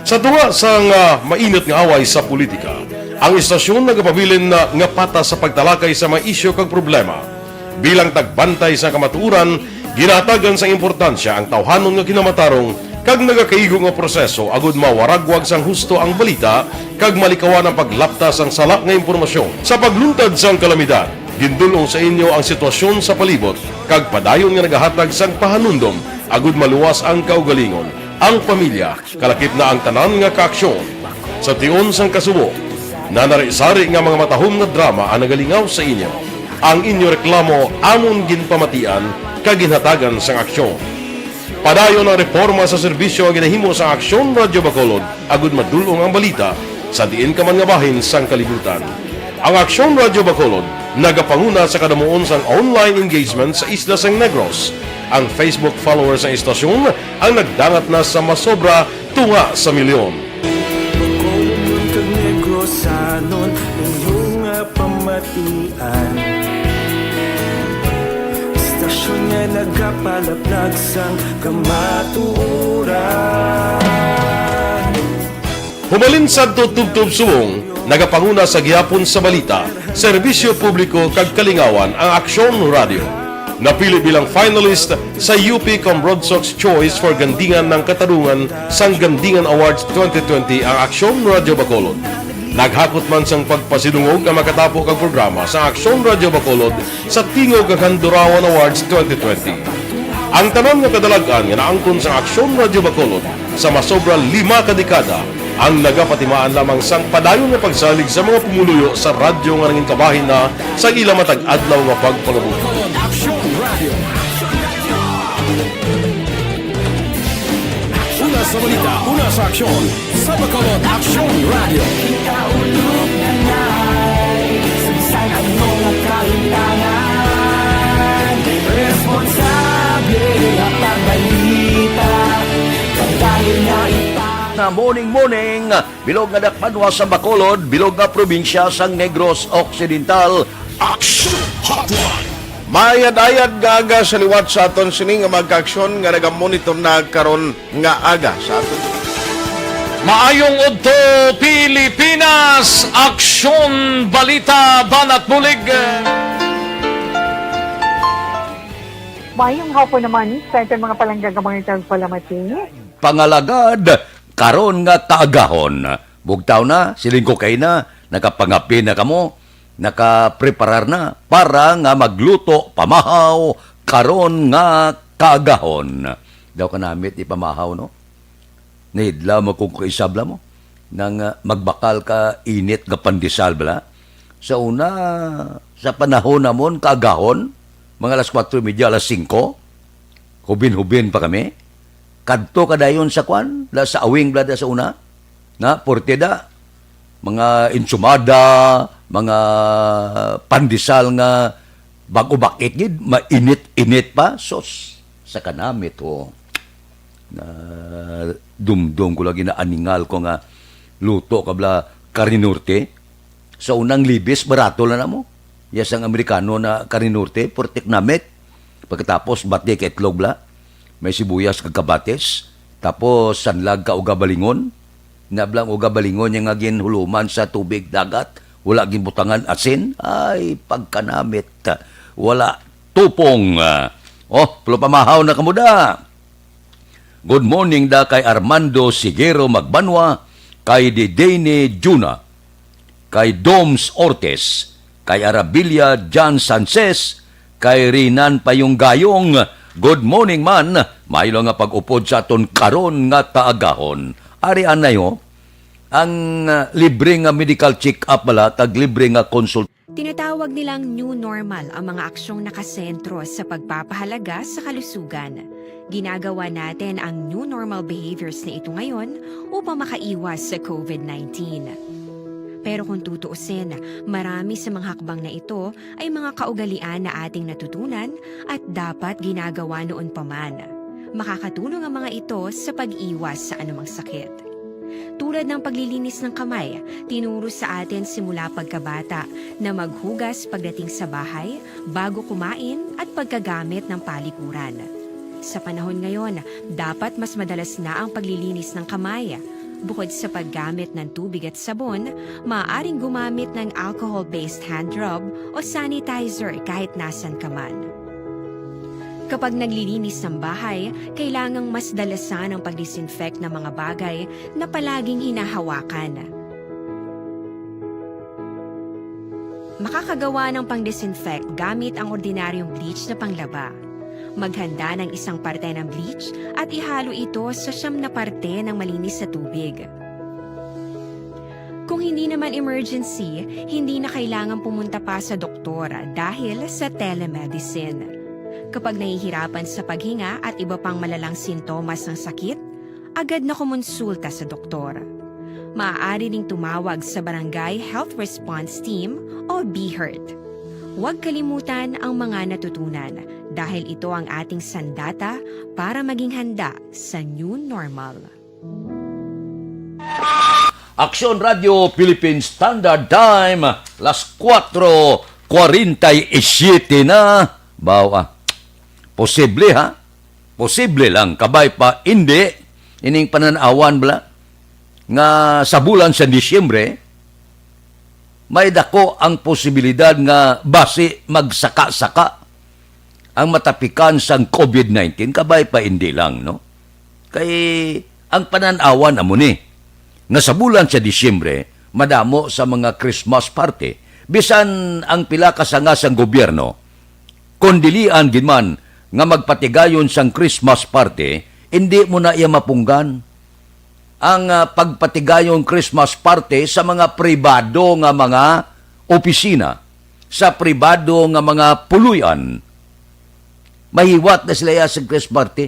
Sa tunga sang, ah, mainit nga away sa politika, ang istasyon nagapabilin na nga patas sa pagtalakay sa mga isyu kag problema. Bilang tagbantay sa kamatuoran, ginahatagan sang importansya ang tawhanon nga kinamatarong kag nagakaigo nga proseso agud mawaragwag sang husto ang balita kag malikawan ang paglapta sang sala nga impormasyon. Sa pagluntad sang kalamidad, gindul-ong sa inyo ang sitwasyon sa palibot kag padayon nga nagahatag sang pahanumdom agud maluwas ang kaugalingon, ang pamilya, kalakip na ang tanan nga kaaksyon. Sa tion sang kasubo, nanari-sari nga mga matahom nga drama ang nagalingaw sa inyo. Ang inyo reklamo amon ginpamatian kag ginhatagan sang aksyon. Padayon ang reporma sa serbisyo nga ginahimo sa Aksyon Radio Bacolod agud madul-ong ang balita sa diin ka man nga bahin sang kalibutan. Ang Aksyon Radio Bacolod nagapanguna sa kadamuon sang online engagement sa isla sang Negros. Ang Facebook followers sang istasyon ang nagdangat na sa masobra tunga sa milyon. Bacolodnon kag Negrosanon, inyo nga pamatian. Istasyon nga nagapalaplag sang kamatuoran. Humalin sadto tubtob subong, nagapanguna sa gihapon sa balita, serbisyo publiko kag kalingawan ang Aksyon Radio. Napili bilang finalist sa U P Cambrodsoc's Choice for Gandingan ng Katarungan sang Gandingan Awards twenty twenty ang Aksyon Radio Bacolod. Naghakot man sang pagpasidungog ang makatapo kag programa sa Aksyon Radio Bacolod sa Tingog kag Handurawan Awards twenty twenty. Ang tanan nga kadalag-an nga naangkon sang Aksyon Radio Bacolod sa masobra lima ka dekada ang nagapatimaan lamang sang padayon nga pagsalig sa mga pumuluyo sa radyo nga nangin kabahin na sa ila matag adlaw nga pagpangabuhi. Aksyon Radio. Una sa balita, una sa aksyon, sa Bacolod Aksyon Radio. Ikaulog na ngay, saysay ang mga kalintangan. Responsable nga pagbalita, pagdayon nga ipa- Na morning, morning. Bilog nga dakbanwa sa Bacolod, bilog nga probinsya sang Negros Occidental. Action Hotline. Maayad-ayad nga aga sa liwat sa aton sini nga mga kaaksyon nga nagamonitor na karon nga aga sa aton. Maayong udto, Pilipinas! Aksyon, balita, banat bulig. Mayong hapon naman sa aton mga palangga nga mga tagpalamati. Pangalagad, karon nga kaagahon. Bugtaw na, siling ko kay na, nakapangape na kamo, nakapreparar na para nga magluto pamahaw karon nga kaagahon. Daw kanamit ipamahaw, no? Nahidlaw mo kung kaisabla mo nang, ah, magbakal ka init nga pandesal bala. Sa una, sa panahon namon, kaagahon, mga alas kuwatro y media, alas singko, hubin-hubin pa kami. Kadto ka dayon sa kwan, da sa awing bala da sa una. Na, porte da. Mga ensumada, mga pandesal nga bag-o bakit gid, mainit-init pa. Sus, sa kanamit, ho. Na dumdom ko lagi na aningal ko nga luto ka bala karinorte. Sa unang libis, barato lang namo. Yes, ang Amerikano na karinorte, porte kanamit. Pagkatapos, bati ka itlog bala. May sibuyas kag kabatis. Tapos, sanlag ka uga balingon. Na bala ang uga balingon niya nga ginhuluman sa tubig dagat. Wala ginbutangan asin. Ay, pagkanamit. Wala tupong. Oh, pero pamahaw na kamo da. Good morning da kay Armando Sigero Magbanwa, kay Didene Juna, kay Doms Ortiz, kay Arabilia John Sanchez, kay Rinan Payong Gayong. Good morning man. Maayo lang nga pag-upod sa aton karon nga kaagahon. Ari anay, ho, ang, ah, libre nga medical check-up bala kag libre nga consult. Tinatawag nilang new normal ang mga aksyong nakasentro sa pagpapahalaga sa kalusugan. Ginagawa natin ang new normal behaviors na ito ngayon upang makaiwas sa covid nineteen. Pero kung tutuusin, marami sa mga hakbang na ito ay mga kaugalian na ating natutunan at dapat ginagawa noon pa man. Makakatulong ang mga ito sa pag-iwas sa anumang sakit. Tulad ng paglilinis ng kamay, tinuro sa atin simula pagkabata na maghugas pagdating sa bahay, bago kumain, at pagkagamit ng palikuran. Sa panahon ngayon, dapat mas madalas na ang paglilinis ng kamay. Bukod sa paggamit ng tubig at sabon, maaaring gumamit ng alcohol-based hand rub o sanitizer kahit nasan ka man. Kapag naglilinis ng bahay, kailangang mas dalasan ang pag-disinfect ng mga bagay na palaging hinahawakan. Makakagawa ng pang-disinfect gamit ang ordinaryong bleach na panglaba. Maghanda ng isang parte ng bleach at ihalo ito sa siyam na parte ng malinis na tubig. Kung hindi naman emergency, hindi na kailangan pumunta pa sa doktor dahil sa telemedicine. Kapag nahihirapan sa paghinga at iba pang malalang sintomas ng sakit, agad na kumonsulta sa doktor. Maaari ring tumawag sa Barangay Health Response Team o BHERT. Huwag kalimutan ang mga natutunan dahil ito ang ating sandata para maging handa sa new normal. Aksyon Radio Philippine Standard Time, las kuwatro kwarenta y siyete na. Baw, ah. Posible, ha? Posible lang, kabay pa, hindi. Ining panan-awan bala nga sa bulan sa Disyembre, may dako ang posibilidad nga basi magsaka-saka ang matapikan sang covid nineteen, kabay pa, hindi lang, no? Kay ang panan-awan amo ni, nga sa bulan sa Disyembre, madamo sa mga Christmas party, bisan ang pila ka sanga sang gobyerno, kon dilian gid man nga magpatigayon sang Christmas party, indi mo na iya mapunggan ang, ah, pagpatigayon Christmas party sa mga pribado nga mga opisina, sa pribado nga mga puloy-an. Mahiwat na sila iya sa Christmas party.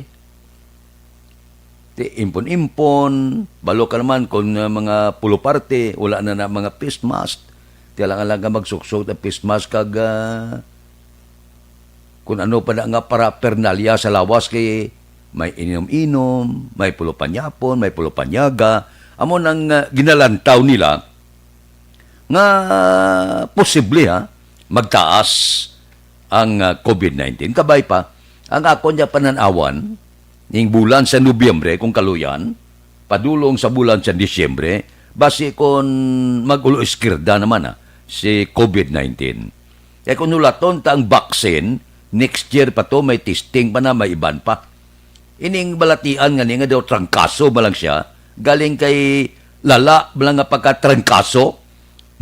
Ti, impon-impon, balo ka naman kung, uh, mga pulo parte, wala na na mga face mask. Ti, alang-alang ka magsuksok na face mask kag, uh, kung ano pa na nga paraphernalia sa lawas kay may inom-inom, may pulo panyapon, may pulo panyaga. Amo nang, uh, ginalantaw nila nga posible, ha, magtaas ang, ah, covid nineteen. Kabay pa, ang akon niya panan-awan, ning bulan sa Nobyembre, kung kaluyan, padulong sa bulan sa Disyembre, basi kon mag-ulo iskirda naman, ah, si covid nineteen. Kaya kung nulaton ta ang vaccine, Next year pa to, may testing pa na, may iban pa. Ining balatian nga ni nga daw trangkaso ba lang siya, galing kay lala ba lang nga pagkatrangkaso,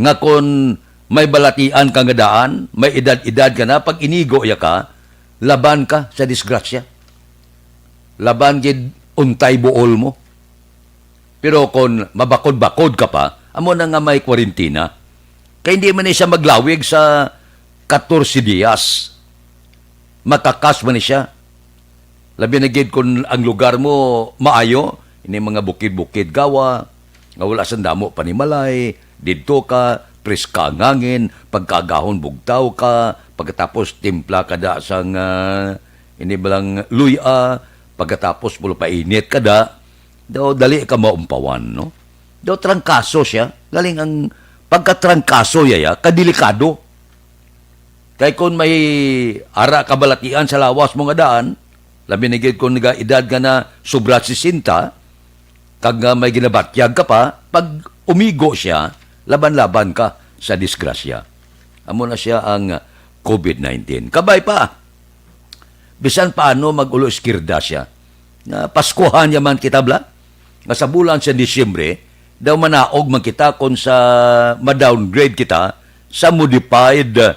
nga kon may balatian ka nga daan, may edad-edad ka na, pag inigo ya ka, laban ka sa disgrasya. Laban gid untay buol mo. Pero kon mabakod-bakod ka pa, amo na nga may kwarentina. Kay hindi man ni siya maglawig sa katorse dias. Matakas man ni siya. Labi na gid kon ang lugar mo maayo, ini mga bukid-bukid gawa, nga wala sang damo panimalay, didto ka, preska ang hangin, pagkaagahon bugtaw ka, pagkatapos timpla ka da sang, ah, ini balang luy-a, pagkatapos pulo painit ka da, daw dali ka maumpawan, no? Daw trangkaso siya. Galing ang pagkatrangkaso yaya, kadelikado. Kay kon may ara kabalatian sa lawas mo nga daan, labi na gid kon nagaedad ka na sobra sesenta, kag nga may ginabatyag ka pa, pag umigo siya, laban-laban ka sa disgrasya. Amo na siya ang covid nineteen. Kabay pa, bisan paano mag-ulo iskirda siya. Nga Paskuhan yaman kita, bla? Nga sa bulan sa Disyembre, daw manaog man kita kung sa ma-downgrade kita sa modified, uh,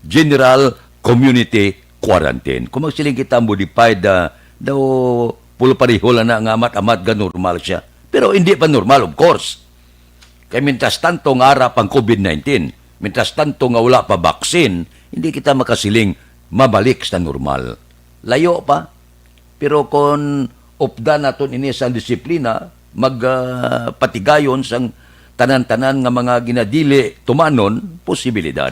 general community quarantine. Kung magsiling kita modified, uh, daw pulo pareho lang na nga amat-amat ga normal siya. Pero hindi pa normal, of course. Kay mintras tanto nga ara pang covid nineteen, mintras tanto nga wala pa baksin, hindi kita makasiling mabalik sa normal. Layo pa. Pero kon updan naton ini sang disiplina, mag, ah, patigayon sang tanan-tanan nga mga ginadili tumanon, posibilidad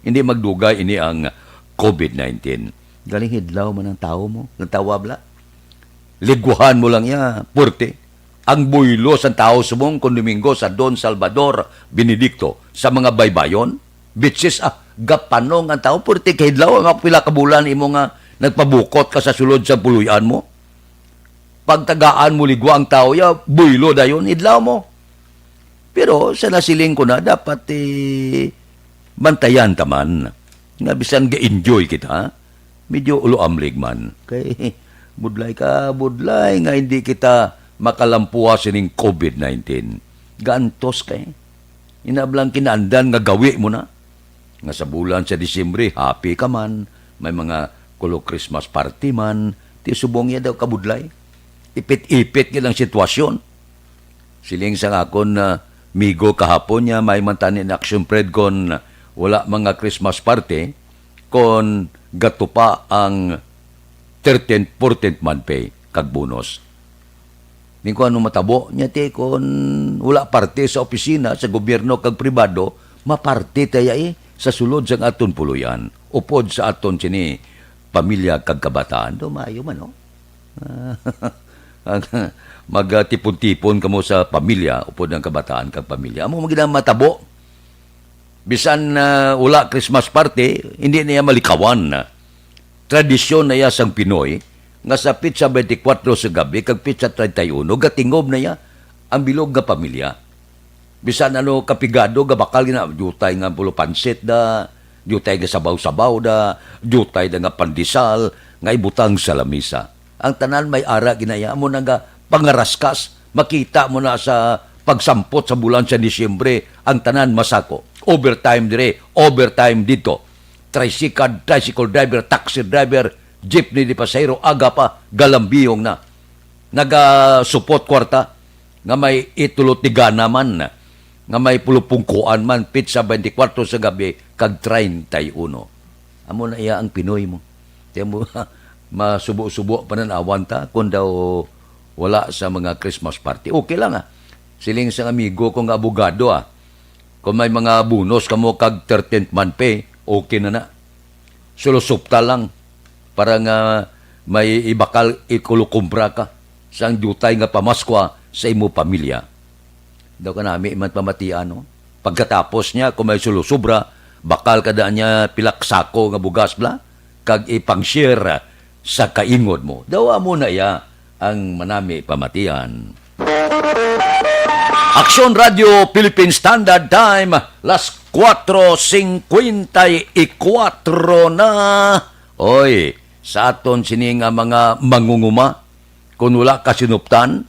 hindi magdugay ini ang covid nineteen. Galing hidlaw man ang tawo mo, nagtawab la. Liguhan mo lang iya, purte. Ang buylo sang tawo subong kon Domingo sa Don Salvador Benedicto sa mga baybayon, beaches, ah, gapanong ang tawo, purte kahidlaw, ang pila ka bulan imo nga nagpabukot ka sa sulod sa puloy-an mo. Pagtagaan mo ligwa ang tawo, ya, buylo dayon, idlaw mo. Pero sa nasiling ko na, dapat, eh, bantayan ta man nga bisan ga-enjoy kita, medyo ulo-amlig man. Kay budlay ka, budlay nga hindi kita makalampuwa sining covid nineteen. Gaantos kay inablang kinaandan nga gawi mo na. Nga sa bulan sa Disyembre, happy ka man, may mga kulo Christmas party man, ti subong iya daw kabudlay. Ipit-ipit gid ang sitwasyon. Siling sang akon, ah, migo kahapon niya, may man tani na action, Fred, kon wala mga Christmas party, kon gatupa ang thirteenth, fourteenth month pay kag bonus. Ning ko ano matabo niya, ti, kon wala parte sa opisina, sa gobyerno kag pribado, maparte ta ya, eh, sa sulod sang aton puloy-an, upod sa aton sini pamilya kag kabataan. Do, maayo man, no? Ang magtipon-tipon kamo sa pamilya, upod ang kabataan kag pamilya. Amo man gid ang matabo. Bisan, ah, wala Christmas party, hindi niya malikawan. Tradisyon na iya sang Pinoy nga sa pitsa twenty-four sa gabi kag pitsa treinta y uno, gatingob na iya ang bilog nga pamilya. Bisan ano kapigado, gabakal gina, diutay nga pulo pansit da, diutay nga sabaw-sabaw da, diutay da nga pandesal nga ibutang sa lamisa. Ang tanan may ara ginaya, amo na nga pangaraskas. Makita mo na sa pagsampot sa bulan sa Disyembre, ang tanan masako. Overtime dire, overtime dito. Tricycle, tricycle driver, taxi driver, jeepney di pasahero, aga pa, galambiyong na. Nagasupot kwarta nga may itulo tigana man, nga may pulupungkuan man, pitsa twenty-four sa gabi, kag treinta y uno. Amo na iya ang Pinoy mo. Tiyan mo, masubo-subo pa nan awan ta, kung daw wala sa mga Christmas party. Okay lang, ah. Siling sang amigo ko nga abogado, ah. Kung may mga bonus kamo kag thirteenth month pay, okay na na. Sulusupta lang para nga may ibakal, ikulukumpra ka sang diutay nga pamaskwa sa imo pamilya. Daw kanami man pamatian, no? Pagkatapos niya, kung may sulusubra, bakal ka daan niya pila ka sako nga bugas bla, kag ipang-share sa kaingod mo. Daw amo na iya ang manami pamatian. Aksyon Radio Philippine Standard Time, las cuatro cincuenta y cuatro na. Oy, sa aton sini nga mga mangunguma, kon wala ka sinuptan,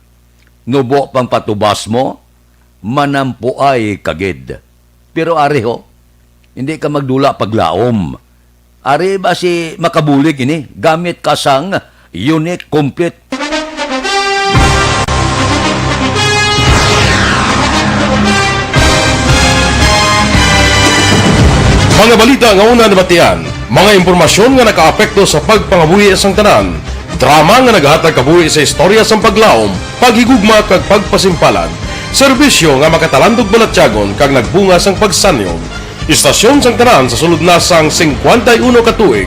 nubo pang patubas mo, manampuay ka gid. Pero ari ho, hindi ka magdula paglaom. Ari ba si makabulig ini? Gamit ka sang unique complete. Mga balita nga una nabatian, mga impormasyon nga nakaapekto sa pagpangabuhi sang tanan, drama nga nagahatag kabuhi sa istorya sang paglaom, paghigugma kag pagpasimpalad, serbisyo nga makatalandog balatyagon kag nagbunga sang pagsanyog. Istasyon sang tanan sa sulod na sang singkwenta y uno ka tuig.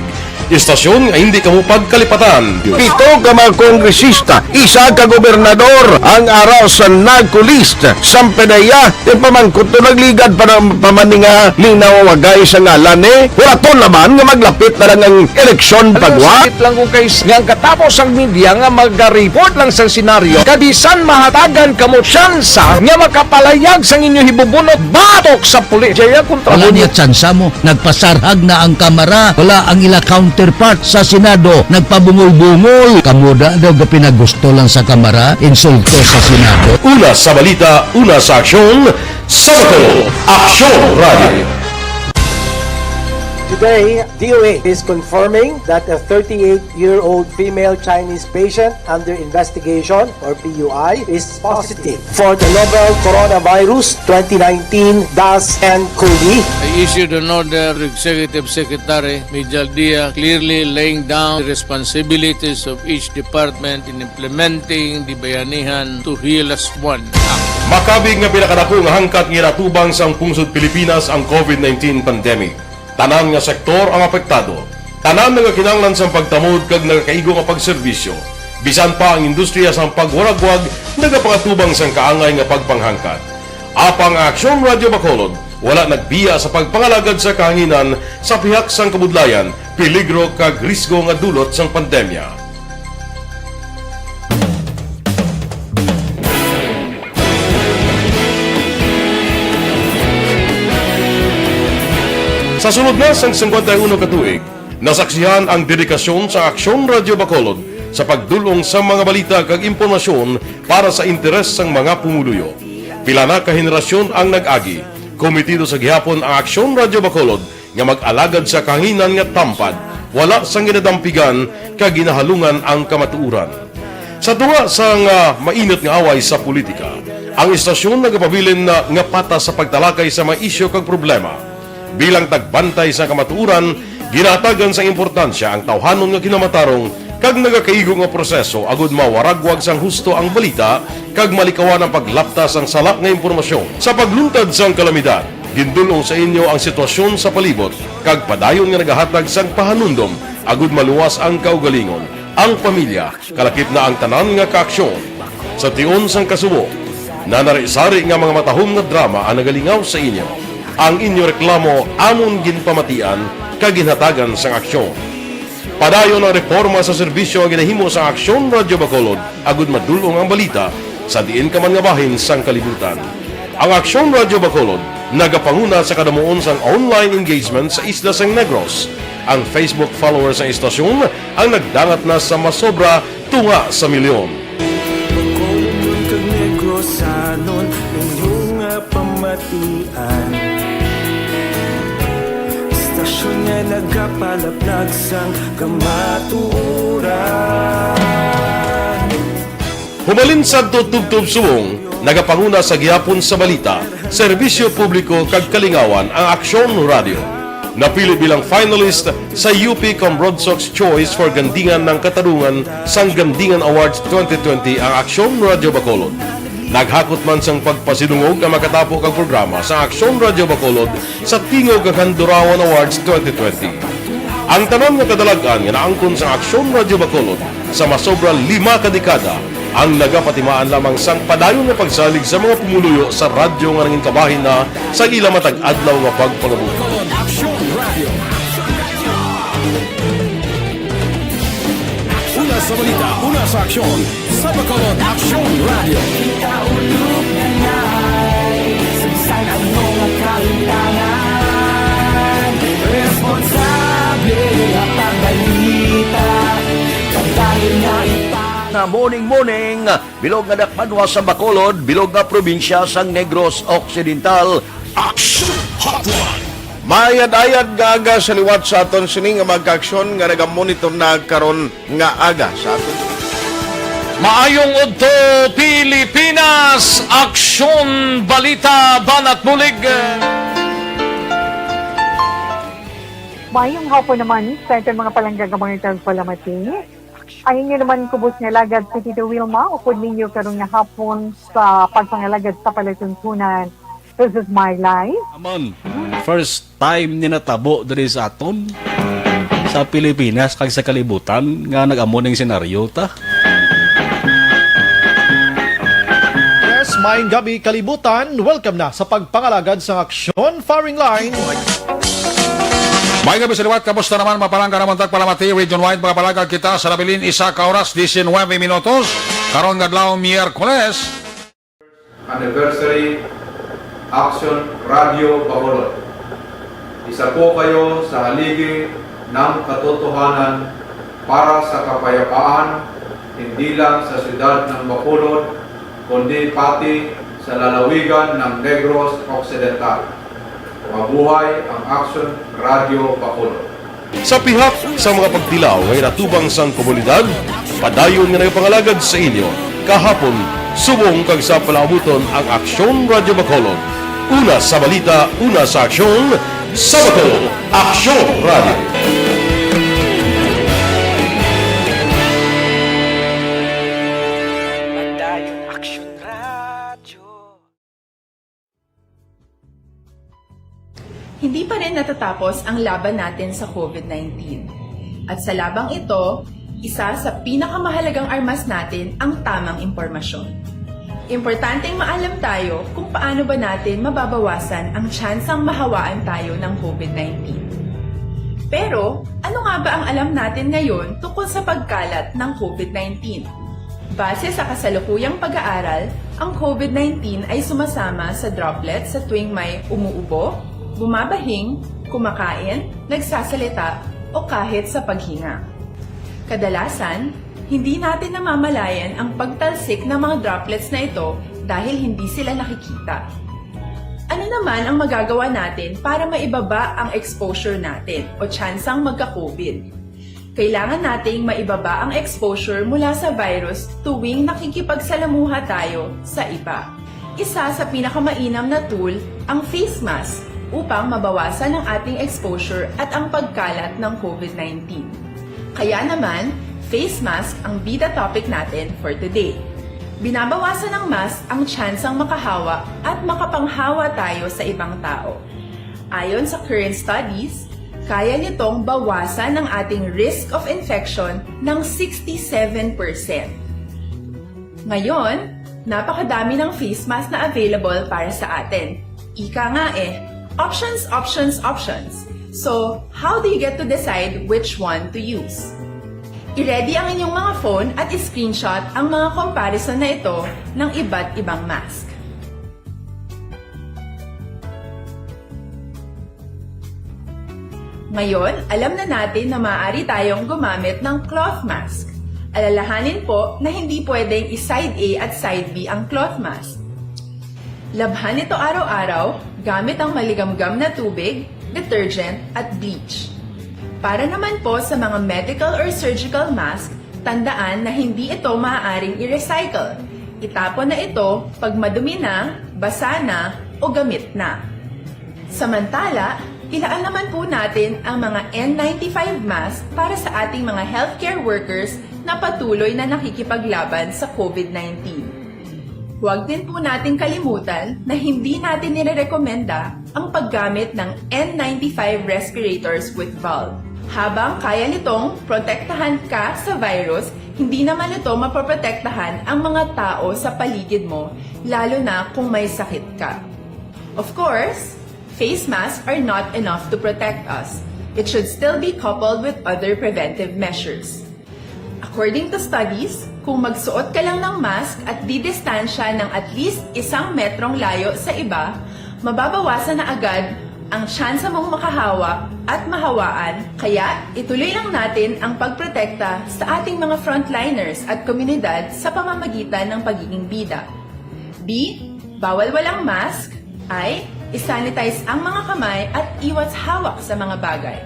Istasyon nga hindi kamo pagkalipatan. Pito ka mga kongresista, isa ka gobernador ang ara sa NAGCO list. Sampe na iya, ti pamangkot to nagligad pa na pamaninga ning nawawagay sa ngalan ni. Wala to naman nga maglapit na lang ang eleksyon pagwa. Sakit lang kung kay nga ang katapos ang media nga magareport lang sa senaryo, kabisan mahatagan kamo tsansa nga makapalayag sang inyo hibubunot batok sa pulis. Jaya kontra Wala mo niya tsansa mo. Nagpasarhag na ang Kamara. Wala ang ila counterpart sa Senado. Nagpabungol-bungol. Kamo da daw gapinagusto lang sa Kamara, insulto sa Senado. Una sa balita, una sa aksyon, sa Bacolod, Aksyon Radio. Today, D O A is confirming that a thirty-eight-year-old female Chinese patient under investigation, or P U I, is positive for the novel coronavirus twenty nineteen dash N cov. I issued an order to Executive Secretary Mijal Dia, clearly laying down the responsibilities of each department in implementing the Bayanihan to Heal As One Act. Makabig nga pinakadako nga hangkat nga ginatubang sang pungsod Pilipinas ang covid nineteen pandemic. Tanan nga sektor ang apektado. Tanan nagakinahanglan sang pagtamod kag nagakaigo nga pagserbisyo. Bisan pa ang industriya sang pagwaragwag nagapangatubang sang kaangay nga pagpanghangkat. Apang ang Aksyon Radyo Bacolod wala nagbiya sa pagpangalagad sa kahanginan sa pihak sang kabudlayan, peligro kag risgo nga dulot sang pandemya. Sa sulod na sang singkwenta y uno ka tuig, nasaksihan ang dedikasyon sa Aksyon Radyo Bacolod sa pagdul-ong sa mga balita kag impormasyon para sa interes sang mga pumuluyo. Pila na ka henerasyon ang nag-agi, kometido sa gihapon ang Aksyon Radyo Bacolod nga mag-alagad sa kahanginan nga tampad, wala sang ginadampigan kag ginahalungan ang kamatuoran. Sa tunga sang, ah, mainit nga away sa politika, ang istasyon nagapabilin na nga patas sa pagtalakay sa mga isyu kag problema. Bilang tagbantay sa kamatuoran, ginahatagan sang importansya ang tawhanon nga kinamatarong kag nagakaigo nga proseso agud mawaragwag sang husto ang balita kag malikawan ang paglapta sang sala nga impormasyon. Sa pagluntad sang kalamidad, gindul-ong sa inyo ang sitwasyon sa palibot kag padayon nga nagahatag sang pahanumdom agud maluwas ang kaugalingon, ang pamilya, kalakip na ang tanan nga kaaksyon. Sa tion sang kasubo, nanari-sari nga mga matahom nga drama ang nagalingaw sa inyo. Ang inyo reklamo amon ginpamatian kag ginhatagan sang aksyon. Padayon ang reporma sa serbisyo nga ginahimo sa Aksyon Radyo Bacolod agud madul-ong ang balita sa diin ka man nga bahin sang kalibutan. Ang Aksyon Radyo Bacolod nagapanguna sa kadamuon sang online engagement sa isla sang Negros. Ang Facebook followers sang istasyon ang nagdangat na sa masobra tunga sa milyon. Bacolodon kag Negrosanon, inyo nga pamatian. Istasyon nga nagapalaplag sang kamatuoran. Humalin sadto tubtob subong, nagapanguna sa gihapon sa balita, serbisyo publiko kag kalingawan ang Aksyon Radyo. Napili bilang finalist sa U P Cambrodsoc's Choice for Gandingan ng Katarungan sang Gandingan Awards twenty twenty ang Aksyon Radyo Bacolod. Naghakot man sang pagpasidungog ang makatapo kag programa sa Aksyon Radyo Bacolod sa Tingog kag Handurawan Awards twenty twenty. Ang tanan nga kadalag-an nga naangkon sang Aksyon Radyo Bacolod sa masobra lima ka dekada ang nagapatimaan lamang sang padayon nga pagsalig sa mga pumuluyo sa radyo nga nangin kabahin na sa ila matag adlaw nga pagpangabuhi. Una sa balita, una sa aksyon, sa Bacolod Aksyon Radio. Kita ulog na ngay, sabisan ang mga kahitangan. Responsable ang pagbalita. Morning, morning, bilog nga dakbanwa sa Bacolod, bilog nga probinsya sang Negros Occidental. Action Hotline. Mayad-ayad nga aga sa liwat sa aton sini nga mga kaaksyon nga nagamonitor na karon nga aga sa aton. Maayong udto, Pilipinas! Aksyon, balita, banat bulig! Mayong hapon naman sa aton mga palangga nga mga tagpalamati. Ang inyo naman kubos nga alagad si Tito Wilma, upod ninyo karon nga hapon sa pagpangalagad sa palatuntunan. This is my life. Amon, first time ni natabo diri sa aton, sa Pilipinas kag sa kalibutan, nga nag-amo ning senaryo ta. Yes, maayong gabi, kalibutan. Welcome na sa pagpangalagad sang Aksyon Firing Line. May gabi sa liwat, kamusta naman, mga palangga namon tagpalamati, region-wide, mga palangga kita sa nabilin, isa ka oras, diecinuebe minutos, karon nga adlaw, Miyerkules. Anniversary, Action Radio Bacolod. Isa po kayo sa haligi ng katotohanan para sa kapayapaan, hindi lang sa siyudad ng Bacolod, kundi pati sa lalawigan ng Negros Occidental. Mabuhay ang Action Radio Bacolod. Sa pihak sa mga pagtilaw nga ginatubang sang komunidad, padayon nga nagapangalagad sa inyo kahapon, subong kag sa palaabuton ang Aksyon Radio Bacolod. Una sa balita, una sa aksyon, sa Bacolod, Aksyon Radio. Padayon Aksyon Radio. Hindi pa rin natatapos ang laban natin sa COVID nineteen. At sa labang ito, isa sa pinakamahalagang armas natin ang tamang impormasyon. Importanteng maalam tayo kung paano ba natin mababawasan ang tsansang mahawaan tayo ng COVID nineteen. Pero, ano nga ba ang alam natin ngayon tungkol sa pagkalat ng COVID nineteen? Base sa kasalukuyang pag-aaral, ang COVID nineteen ay sumasama sa droplets sa tuwing may umuubo, bumabahing, kumakain, nagsasalita, o kahit sa paghinga. Kadalasan, hindi natin namamalayan ang pagtalsik ng mga droplets na ito dahil hindi sila nakikita. Ano naman ang magagawa natin para maibaba ang exposure natin o tsansang magka-COVID? Kailangan nating maibaba ang exposure mula sa virus tuwing nakikipagsalamuha tayo sa iba. Isa sa pinakamainam na tool ang face mask upang mabawasan ang ating exposure at ang pagkalat ng COVID nineteen. Kaya naman, face mask ang bida topic natin for today. Binabawasan ng mask ang tsansang makahawa at makapanghawa tayo sa ibang tao. Ayon sa current studies, kaya nitong bawasan ang ating risk of infection ng sixty-seven percent. Ngayon, napakadami ng face mask na available para sa atin. Ika nga eh, options, options, options. So, how do you get to decide which one to use? I-ready ang inyong mga phone at i-screenshot ang mga comparison na ito ng iba't ibang mask. Ngayon, alam na natin na maaari tayong gumamit ng cloth mask. Alalahanin po na hindi pwedeng i-side A at side B ang cloth mask. Labhan ito araw-araw gamit ang maligamgam na tubig, detergent, at bleach. Para naman po sa mga medical or surgical mask, tandaan na hindi ito maaaring i-recycle. Itapon na ito pag madumi na, basa na, o gamit na. Samantala, ilaan naman po natin ang mga N ninety-five mask para sa ating mga healthcare workers na patuloy na nakikipaglaban sa COVID nineteen. Huwag din po nating kalimutan na hindi natin nirerekomenda ang paggamit ng N ninety-five respirators with valve. Habang kaya nitong protektahan ka sa virus, hindi naman ito mapoprotektahan ang mga tao sa paligid mo, lalo na kung may sakit ka. Of course, face masks are not enough to protect us. It should still be coupled with other preventive measures. According to studies, kung magsuot ka lang ng mask at didistansya ng at least isang metrong layo sa iba, mababawasan na agad ang tsansa mong makahawa at mahawaan, kaya ituloy lang natin ang pagprotekta sa ating mga frontliners at komunidad sa pamamagitan ng pagiging bida. B, bawal walang mask. I, isanitize ang mga kamay at iwas hawak sa mga bagay.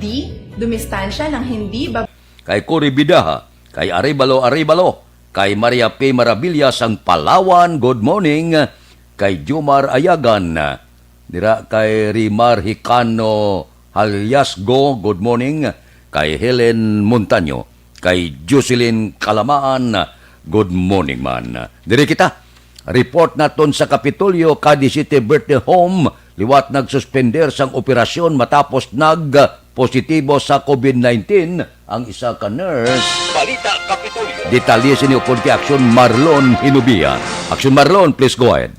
D, dumistansya ng hindi bab- Kay Cory Bidaha, kay Arevalo Arevalo, kay Maria P Maravillas sang Palawan, good morning. Kay Jomar Ayagan, dira kay Rimar Hicano Halyasgo, good morning. Kay Helen Montaño, kay Jocelyn Kalamaan, good morning man. Diri kita, report naton sa Kapitolyo, Cadiz City Birthday Home, liwat nagsuspender sang operasyon matapos nag positibo sa covid nineteen ang isa ka nurse. Balita Kapitolyo. Detalye sini upod kay Aksyon Marlon Hinubia. Aksyon Marlon, please go ahead.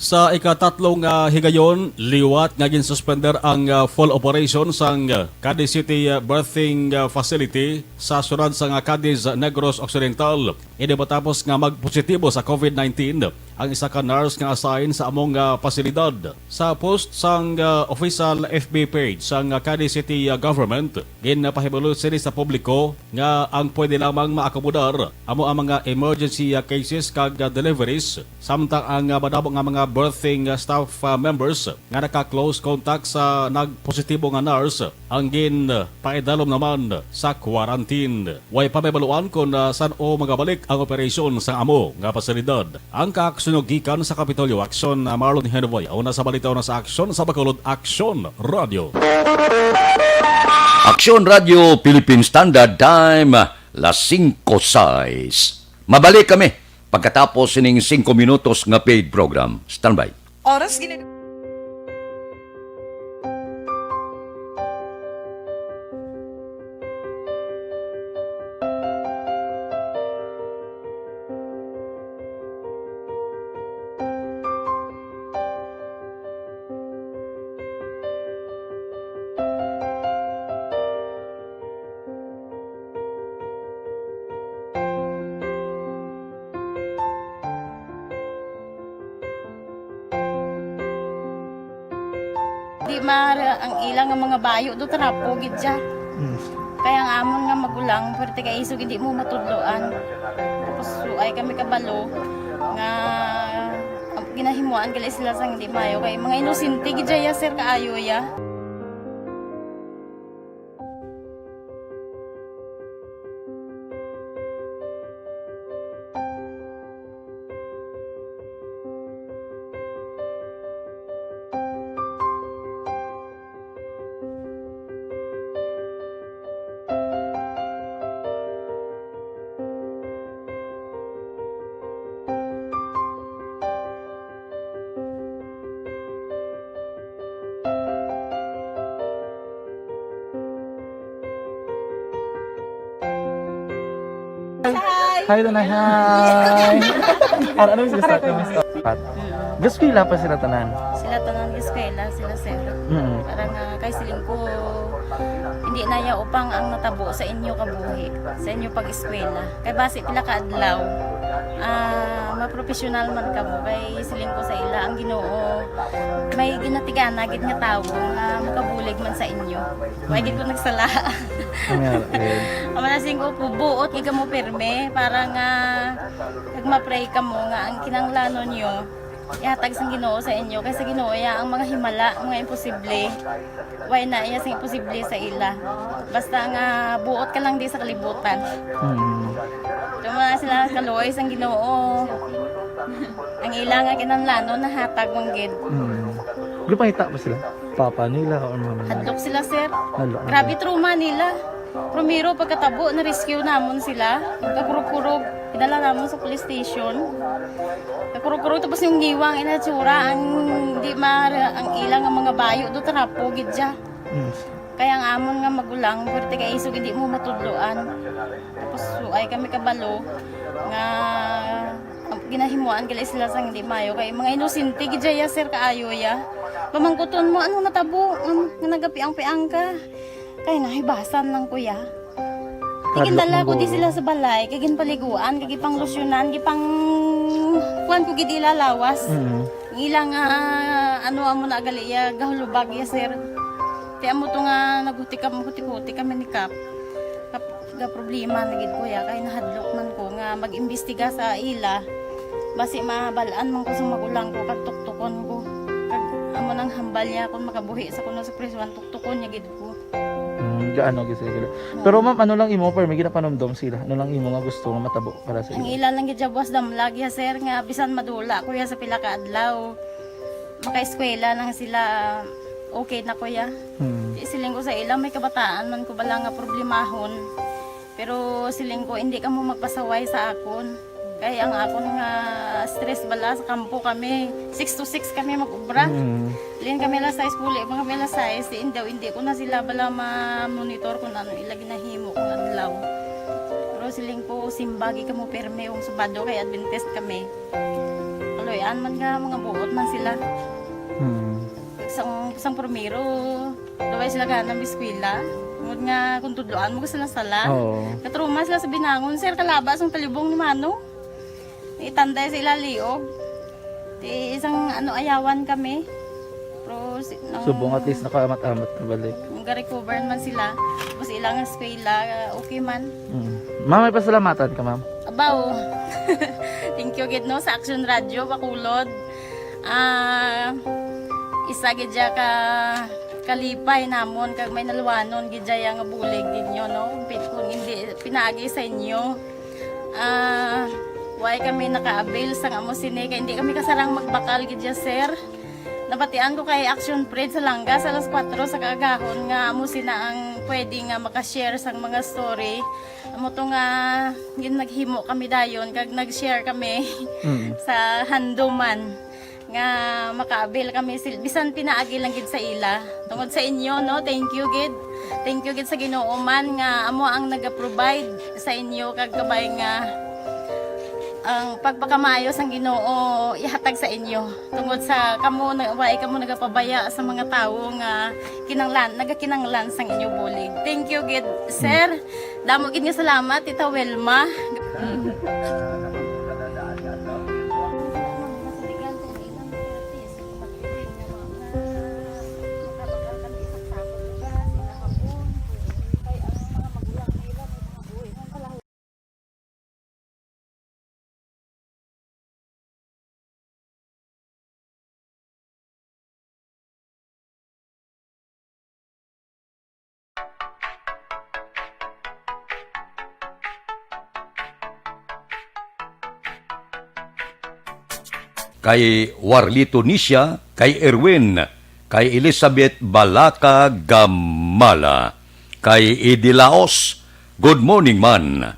Sa ikatatlo nga higayon, liwat nga ginsuspender ang, ah, full operation sang, ah, Cadiz City, ah, Birthing, ah, Facility sa syudad sang, ah, Cadiz, Negros Occidental. Ini matapos nga magpositibo sa covid nineteen ang isa ka nurse nga assign sa among, ah, pasilidad. Sa post sang, ah, official F B page sang, ah, Cadiz City, ah, Government, ginpahibalo sini sa publiko nga ang pwede lamang maakomodar amo ang mga emergency, ah, cases kag, ah, deliveries, samtang ang, ah, madamo nga mga birthing, ah, staff, ah, members nga naka-close contact sa nagpositibo nga nurse ang ginpaidalom naman sa quarantine. Way pa mahibaluan kon, ah, san-o magabalik ang operasyon sa amo nga pasilidad. Ang kaaksunog gikan sa Kapitolyo, Aksyon, ah, Marlon Henry. Una sa balita, una sa aksyon, sa Bacolod, Aksyon Radio. Aksyon Radio, Philippine Standard Time, las singko sais. Mabalik kami pagkatapos sining singko minutos nga paid program. Standby. Oras gina- Di ma-, ang ila nga mga bayo do trapo gid siya. Mm. Kaya ang amon nga magulang, pwerte kay isog hindi mo matudloan. Tapos suay kami kabalo nga ginahimuan gali sila sang hindi maayo kay mga inosente gid siya, sir, kaayo ya. Hi. Hi, Tanay. Hi. Ano, ano yung gusto? Gusto pa sila tanan? Sila tanan, eskwela, sila, sir. Mm. Parang, ah, kay siling ko, hindi na ya upang ang natabo sa inyo kabuhi, sa inyo pag-eskwela. Kay basi pila ka adlaw, ah, mapropesyonal man kamo. Kay siling ko sa ila, ang Ginoo may ginatigana gid nga tawo nga makabulig man sa inyo. Wa gid ko nagsala. Amen. Amo na siling ko, buot gid kamo pirme para nga kag ma-pray kamo nga ang kinahanglanon nyo ihatag sang Ginoo sa inyo, kay sa Ginoo ya ang mga himala, mga imposible. Way na iya sing imposible sa ila. Basta nga buot ka lang di sa kalibutan. Mm. Tuma sila kaluoy sang Ginoo. Ang ila nga kinahanglanon nahatag man gid. Mm. Gipangita ba sila? Papa nila or mama nila? Hadlok sila, sir. Hadlok. Grabe trauma nila. Primero, pagkatabo, na-rescue namon sila. Kakurog-kurog, pinala namon sa police station. Kakurog-kurog, tapos yung ngiwang, inatsura, ang di ma-, ang ila nga mga bayo, do trapo, gid siya. Mm. Kaya ang amon nga magulang, pwerte kay isog, hindi mo matudloan. Tapos, suay kami kabalo, nga ginahimuan gali sila sang hindi maayo. Kay mga inosente, gid siya, sir, kaayo, ya. Pamangkuton mo, ano natabo, nga, nga nagapiang-piang ka? Kay nahibasan lang, kuya. Hadlok. Tigindala ko di sila sa balay, kay ginpaliguan, kay gipanglusyonan, gipang-, kuwan ko gid ila lawas. Mm. Ila nga, ano, amo na gali iya, gahulubag iya, sir. Ti amo to nga naghuti kam-, huti-huti kami ni Kap. Kap-, ga problema na gid ko ya, kay nahadlok man ko nga mag-imbestiga sa ila. Basi mabal-an man ko sa magulang ko, kag tuktukon ko. Kag amo nang hambal niya, kung makabuhi sa kuno sa prisuhan, tuktukon niya gid ko. Mm, gaano gid sila? Pero ma'am, ano lang imo, permi ginapanumdom sila? Ano lang imo nga gusto nga matabo para sa Ang ila? Ila lang gid siya buwas damlag ya, sir, nga bisan madula ko ya sa pila ka adlaw, makaeskwela lang sila, okay na ko ya. Hmm. Di siling ko sa ila, may kabataan man ko bala nga problemahon. Pero siling ko, hindi kamo magpasaway sa akon. Kay ang akon nga stress bala sa kampo kami, six to six kami mag-ubra. Mm. Lin kami alas sais, puli pa kami alas sais, diin daw, hindi ko na sila bala ma-monitor kung ano ila ginahimo kung adlaw. Pero siling ko, simbagi kamo pirme kung Sabado kay Adventist kami. Kaluy-an man nga mga buot man sila. Mm. Sang, sang primero, Daway sila gana mag-eskwela. Tungod nga kung tudloan mo sila sala. Oo. Katruma sila sa binangon, sir, kalaba sang talibong ni Mano. Itanday sa ila liog. Ti isang ano, ayawan kami. Pero si, nang Subong at least nakaamat-amat na balik. Nung ga-recover man sila, tapos ilang eskwela, okay man. Mm. Ma'am, may pasalamatan ka, ma'am? Abaw. Thank you gid, no, sa Action Radio Bacolod. Ah, isa gid siya ka kalipay namon kag may naluwanon gid siya nga bulig ninyo, no? Pi-, kung hindi pinaagi sa inyo, ah, why kami naka-avail sang amo sini, kay hindi kami kasarang magbakal gid siya, sir. Nabatian ko kay Action Fred sa Langga sa alas kuwatro sa kaagahon nga amo sina ang pwede nga maka-share sang mga story. Amo to nga gin-, naghimo kami dayon kag nag-share kami Mm. sa handuman nga maka-avail kami sil-, bisan pinaagi lang gid sa ila. Tungod sa inyo, no, thank you gid. Thank you gid sa Ginoo man nga amo ang naga-provide sa inyo kag kabay nga ang pagpakamaayo sang Ginoo ihatag sa inyo. Tungod sa kamo na, wa kamo nagapabaya sa mga tawo nga kinanglan, nagakinanglan sang inyo bulig. Thank you gid, sir. Damo gid nga salamat, Tita Wilma. Kay Warlito Nisha, kay Erwin, kay Elizabeth Balaka Gamala, kay Idi Laos, good morning man.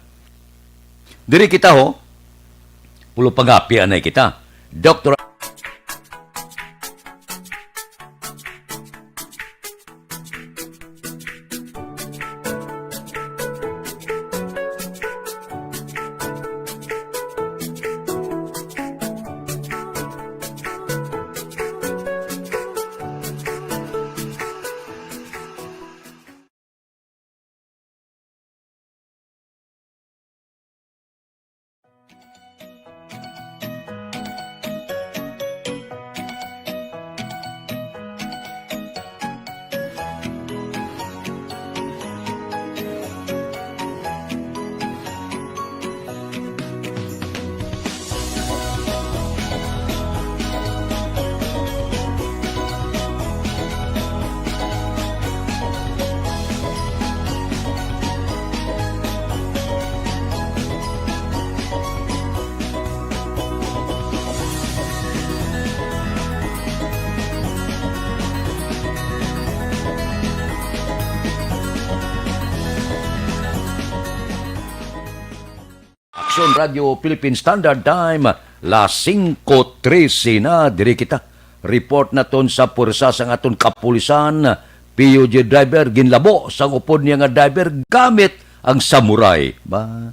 Diri kita, ho. Pulo pangapi anay kita. Doktor Action Radio Philippine Standard Time, las singko trese na, diri kita. Report naton sa puwersa sang aton kapulisan, P U G driver, ginlabo sang upod niya nga driver gamit ang samurai. Ba,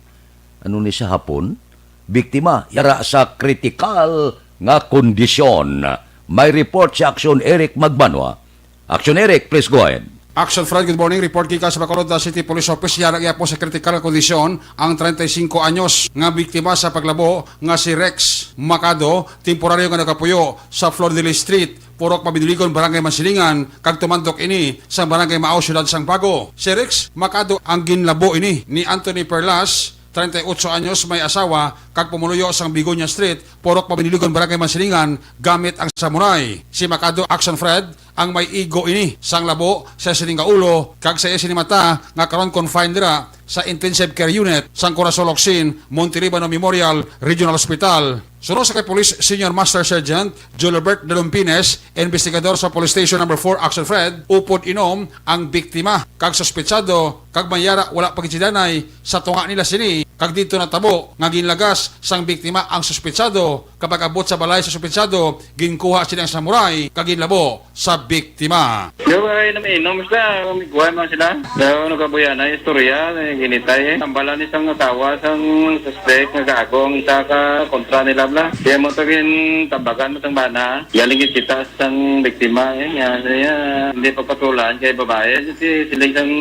ano ni sa Hapon? Biktima, yara sa kritikal nga kondisyon. May report si Action Eric Magbanwa. Action Eric, please go ahead. Action Front, good morning. Report gikan sa Bacolod City Police Office, yara gyapon sa kritikal nga kondisyon ang treinta y cinco anyos nga biktima sa paglabo nga si Rex Macado, temporaryo nga nagapuyo sa Flor de Lis Street, Purok Mabinuligon, Barangay Mansilingan, kag tumandok ini sa Barangay Mao, Siyudad sang Bago. Si Rex Macado ang ginlabo ini ni Anthony Perlas, treinta y ocho anyos, may asawa, kag pumuluyo sang Begonia Street, Purok Mabinuligon, Barangay Mansilingan, gamit ang samurai. Si Macado, Action Fred, ang may igo ini sang labo sa sining nga ulo kag sa iya sini mata, nga karon confined dira sa Intensive Care Unit sang Corazon Locsin Montelibano Memorial Regional Hospital. Suno sa kay Police Senior Master Sergeant Julibert Dalumpines, investigador sa Police Station Number Four Action Fred, upod inom ang biktima kag suspetsado, kag may ara wala pa gid sidanay sa tunga nila sini, kag didto natabo nga ginlagas sang biktima ang suspetsado. Kapag abot sa balay sa suspetsado, ginkuha sila ang samurai kag ginlabo sa biktima. Yo, ay, naminom sila, umigwa man sila. Daw nagabuya na istorya, eh, ginitay, eh. Tambalan ni sang asawa sang suspect nga gago ang isa ka kontra nila, bla. Kaya mo to gintambagan mo sang bana, galing kita sang biktima, eh, nga, nga hindi pagpatulan kay babae. Si siling sang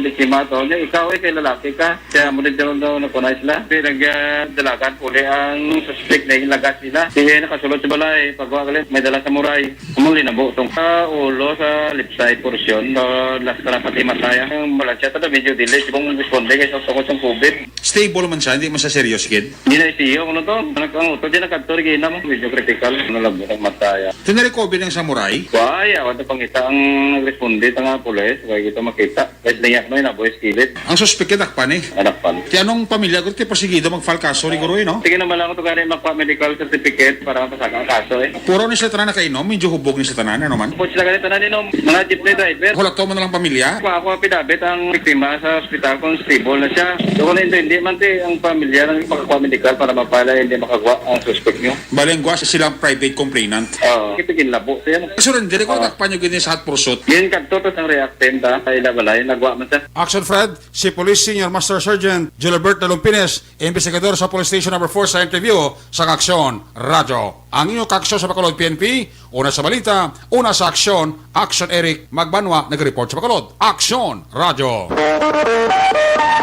biktima to, niya, ikaw, eh, kay lalaki ka. Kaya mo din daw, daw nakunay sila. Kaya nagdalagan puli ang suspect na ilagas nila. Sige, nakasulod sa balay. Pagwa galing, may dala samurai. Among linabo tong sa ulo, sa left side portion, sa last na pati matay. Ang balansya ta na medyo dili. Sibong responde kay sa tungkol sa covid. Stable man siya, hindi man siya serious, kid? Hindi na I C U, ano to? Anak ang uto, di nakadto, di na mo. Medyo critical. Nalabo ang matay. Ito na-recover ng samurai? Why? Awan na pangita ang nagresponde sa nga pulis. Kaya kita makita. Kahit linyak mo yun, aboy sa kilid. Ang suspek nadakpan, eh. Nadakpan. Ti anong pamilya, guro, ti persigido mag-file kaso, siguro, eh, no? Sige naman lang ito gani, magpa-medical certificate para mapasaka ang kaso, eh. Puro ni sila tanan nakainom, medyo hubog ni sila tanan, ano man? Kung sila gani tanan inom, mga jeepney driver. Wala to man lang pamilya? Kuha ako affidavit ang biktima sa ospital kung stable na siya. So, kung hindi, hindi man ti ang pamilya nang makakuha medical para mapala, hindi makakuha ang suspect nyo. Bali, ang kuha sila ang private complainant. Oo. Kita ginlabo siya. Surrender ko, Oo. Takpan nyo gini sa hot pursuit. Yun, kadto to sang reactant, ha? Sa ila balay, nagwa man siya. Action Fred, si Police Senior Master Sergeant Gilbert Dalumpines, investigador sa Police Station Number Four sa interview sa Aksyon Radyo. Ang inyong kaaksyon sa Bacolod P N P, una sa balita, una sa aksyon, Aksyon Eric Magbanwa nag-report sa Bacolod. Aksyon Radyo.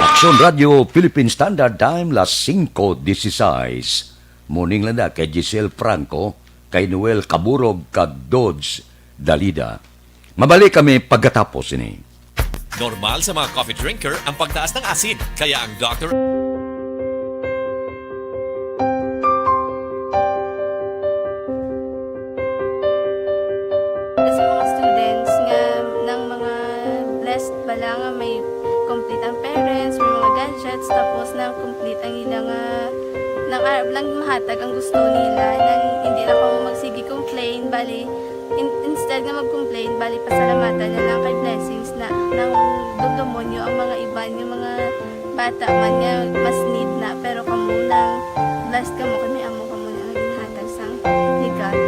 Aksyon Radyo, Philippine Standard Time, las singko dieciséis. Morning lang na kay Giselle Franco, kay Noel Caburog, kag Dodge Dalida. Mabalik kami pagkatapos ini. Normal sa mga coffee drinker ang pagtaas ng asin, kaya ang Doctor Sa mga students nga, ng mga blessed pala nga may complete ang parents, may mga gadgets, tapos na complete ang ila nga, nang arab lang mahatag ang gusto nila, nang hindi na kamo magsige complain, bali, in-, instead nga mag-complain, bali, pasalamatan na lang kay blessings na, nang dumdumon nyo ang mga iban nga mga bata man nga mas need na, pero kamo nang blessed kamo kay may amo kamo na nga ginhatag sang legal.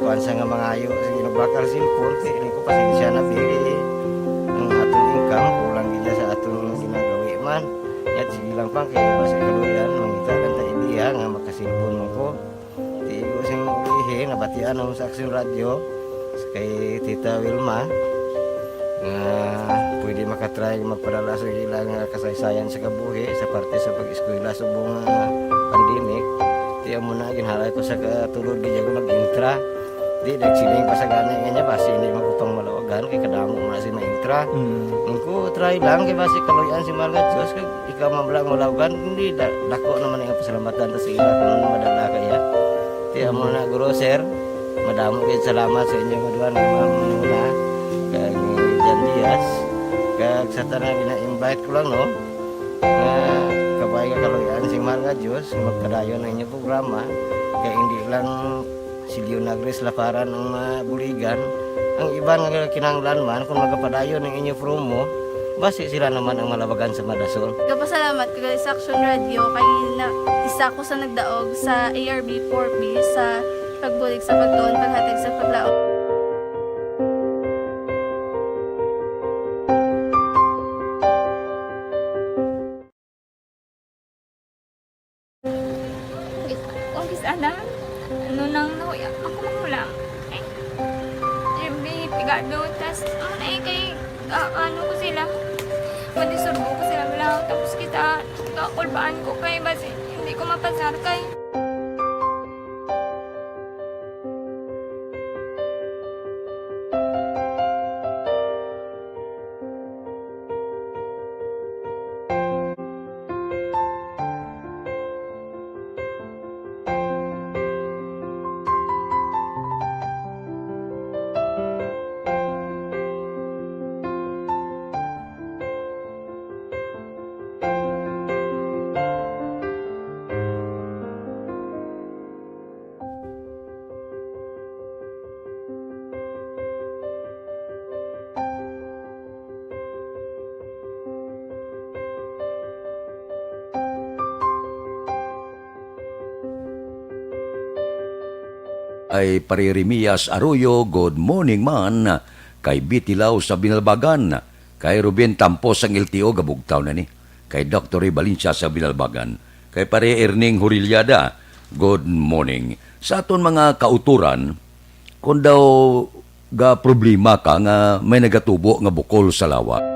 Kuan sa nga mangayo sa ginabakal cellphone, kay ko pasensya na, pero ang aton income kulang gid sa aton ginagawi man. Yat sige lang pang kay basi kaluyan, mangita lang ta idea nga makaselpon man ko. Ti ko sing ihi, nabatian mo sa Aksyon Radyo, kay Tita Wilma, nga pwede makatry magpadala sa ilang kasaysayan sa kabuhi sa parte sa pag-eskwela subong nga pandemic. Ti amo na, ginhalay ko sa katulod gid ako mag-intra. Di, nagsiling pa sa gani nga niya, basi hindi magkupang malawagan, kay kadamo mo na si ma-intra. Mm. Ang ko, try lang, kay basi kaluyan si mahal nga Diyos, kay ikaw man lang malawagan, hindi, da-, dako naman ang pasalamatan ta sa ila kung madala kaya. Ti amo na, guro, sir, madamo kayo salamat sa inyong duha ni Ma'am Muna, kag ni Jan Diaz, kag sa tanan gina-invite ko lang, no, nga kabay nga kaluyan si mahal nga Diyos, magpadayon ang inyong programa, kay hindi lang si Leonagris Laparan ang mabuligan, Ang iban nga kinahanglan man, kung magapadayon ang inyo promo, basi sila naman ang malabagan sa madason. Gapasalamat ko gali sa Action Radio kay na, isa ko sa nagdaog sa A R B four B sa pagbulig sa pagtuon, paghatag sa paglaom. Kung kis-, ana, ano nang nahuya, ako mahulam. Ay, yung may pigado, tas, ano na eh, kay, ah, ano ko sila, madisturbo ko sila, wala, tapos kita, kakulbaan ko kay, basi, hindi ko mapasar kay. Ay, Pare Remias Arroyo, good morning man. Kay Bitilaw sa Binalbagan, kay Ruben Tampos sang L T O, gabugtaw na ni. Kay Doctor Ray Valencia sa Binalbagan, kay Pare Erning Horillada, good morning. Sa aton mga kauturan, kung daw ga problema ka nga may nagatubo nga bukol sa lawas.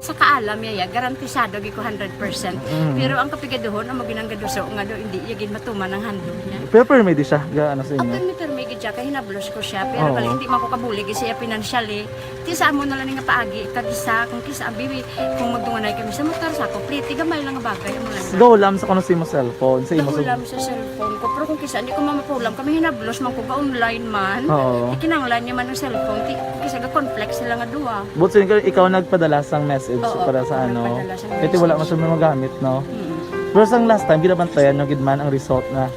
Sa kaalam niya, ya, garantisado gyud ko hundred percent. Mm. Pero ang kapigaduhon, amo ginang gaduso nga do, hindi iya gid matuman ang handog niya. Pero permi di siya, ga, ano sa inyo? Open mi permi gid siya, kay hinablos ko siya. Pero Oo. Gali, hindi man ko kabulig siya financially. Ti sa amo na lang nga paagi, kag isa, kung kisa, abi, kung magdunganay kami sa motor, sa ako, pliti, gamay lang nga bagay, amo lang na. Gahulam sa kuno sa imo cellphone, sa imo sa Gahulam sa cellphone ko, pero kung kisa, hindi ko mamapulam, kami hinablos man ko ga online man. Oo. Ikinanglan niya man ang cellphone, ti, kisa ga-conflict sila nga duha. But so, ikaw, ikaw nagpadala sang message Oo, para sa ako ano? Nagpadala sang Ito wala message. Masyadong magamit, no? Mm. Pero sang last time, ginabantayan nyo gid man ang result na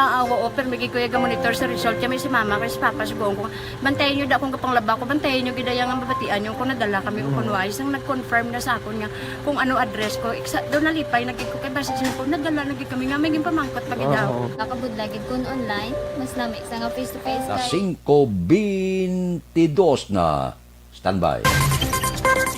Ah, ah, oo, pero may gid ko iya ga-monitor sa result. Kami si mama, kay si papa, sugoon ko, "Bantayan nyo da akong gapanglaba ko, bantayan nyo gid ang mabatian nyo kung nadala kami o Mm. kung wala." Isang nag-confirm na sa akon nga kung ano address ko. Iksa, daw nalipay na gid ko kay basi siya ko, nadala na gid kami nga may ginpamangkot pa gid daw. Oo. Nakabudlay gid kun online, mas lami sa nga face to face Sa kay singko bentidós na. Standby.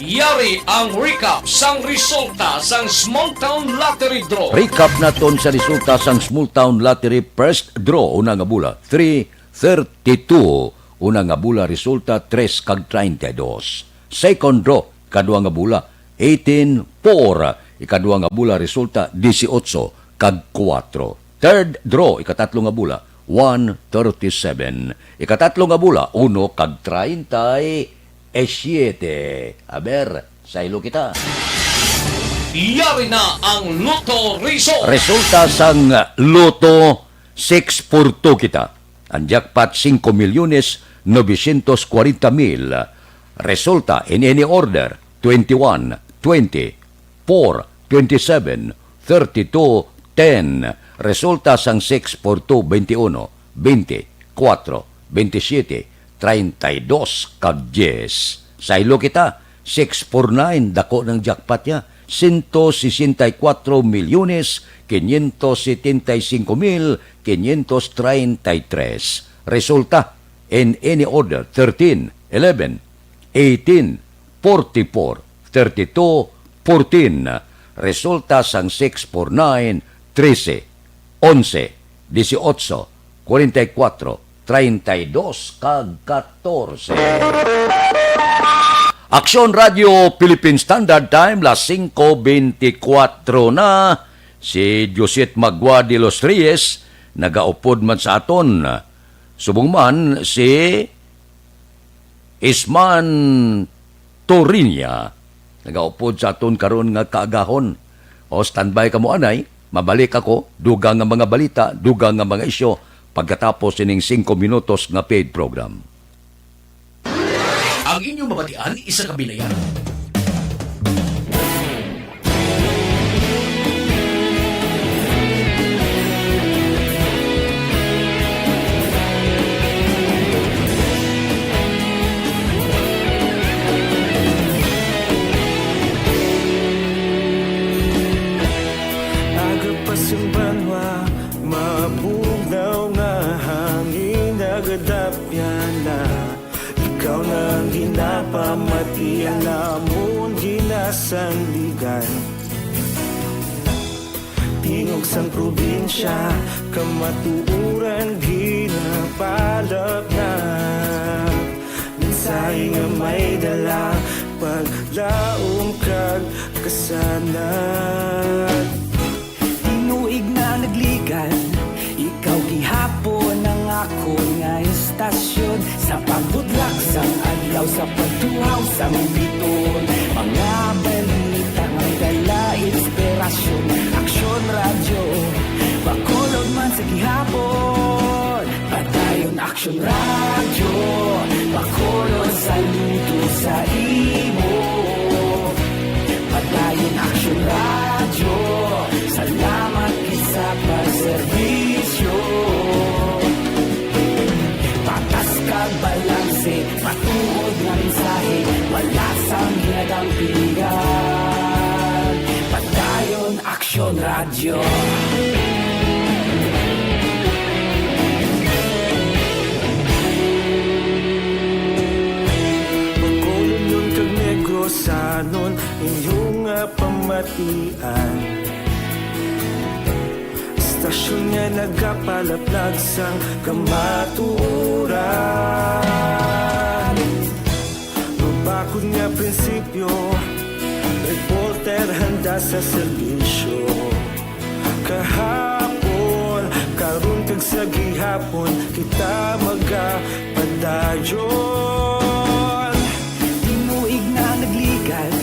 Yari ang recap sang resulta sang Small Town Lottery Draw. Recap naton sa resulta sang Small Town Lottery First Draw, una nga bola, three thirty-two. Una nga bola, resulta, tres kag treinta y dos. Second draw, kadua nga bola, eighteen four. Ikadua nga bola, resulta, dieciocho kag kuwatro. Third draw, ikatatlo nga bola, one thirty-seven. Ikatatlo nga bola, uno kag treinta y siete. Aber, saylo kita. Yari na ang Lotto Result. Resulta sang Lotto, six four two kita. Ang jackpot, singko milyones novecientos kwarenta mil. Resulta in any order, twenty-one, twenty, four, twenty-seven, thirty-two, ten. Resulta sang six four two, twenty-uno, twenty, kuwatro, twenty-siete, treinta y dos, kag dies. Saylo kita, six four nine, dako ng jackpot niya, ciento sesenta y cuatro milyones quinientos setenta y cinco mil quinientos treinta y tres. Resulta, in any order, thirteen, eleven, eighteen, forty-four, thirty-two, fourteen. Resulta sang six four nine, trese, onse, dieciocho, kwarenta y kuwatro, treinta y dos, kag katorse. Aksyon Radio Philippine Standard Time, las singko bentikuwatro na. Si Josette Magua de los Reyes nagaupod man sa aton. Subong man si Isman Torinia, nagaupod sa aton karon nga kaagahon. O, standby kamo anay, mabalik ako, dugang nga mga balita, dugang nga mga isyu, pagkatapos sining singko minutos nga paid program. Ang inyong mabatian, isa ka bilayan. Aga pa sing banwa, mabugnaw nga hangin nagadapyan na. Ikaw na ang ginapamati, ang amon ginasandigan. Tingog sang probinsya, kamatuoran ginapalapnap. Mensahe nga may dala, paglaom kag kasanag. Tinuig na nagligan, ikaw gihapon ang akon nga istasyon. Sa pagbutlak sang adlaw, sa pagtuhaw sang biton, mga balita nga may dala inspirasyon. Aksyon Radyo, Bacolod man sa gihapon. Padayon Aksyon Radyo, Bacolod, saludo sa imo. Padayon Aksyon Radyo, salamat gid sa pagserbisyo. Patas kag balanse, matuod nga mensahe, wala sang ginadampigan. Padayon Aksyon Radyo. Bacolodnon kag Negrosanon, inyo nga pamatian. Istasyon nga nagapalaplag sang kamatuoran. Mabakod nga prinsipyo, reporter handa sa serbisyo. Kahapon, karon kag sa gihapon, kita magapadayon. Tinuig na nagligan,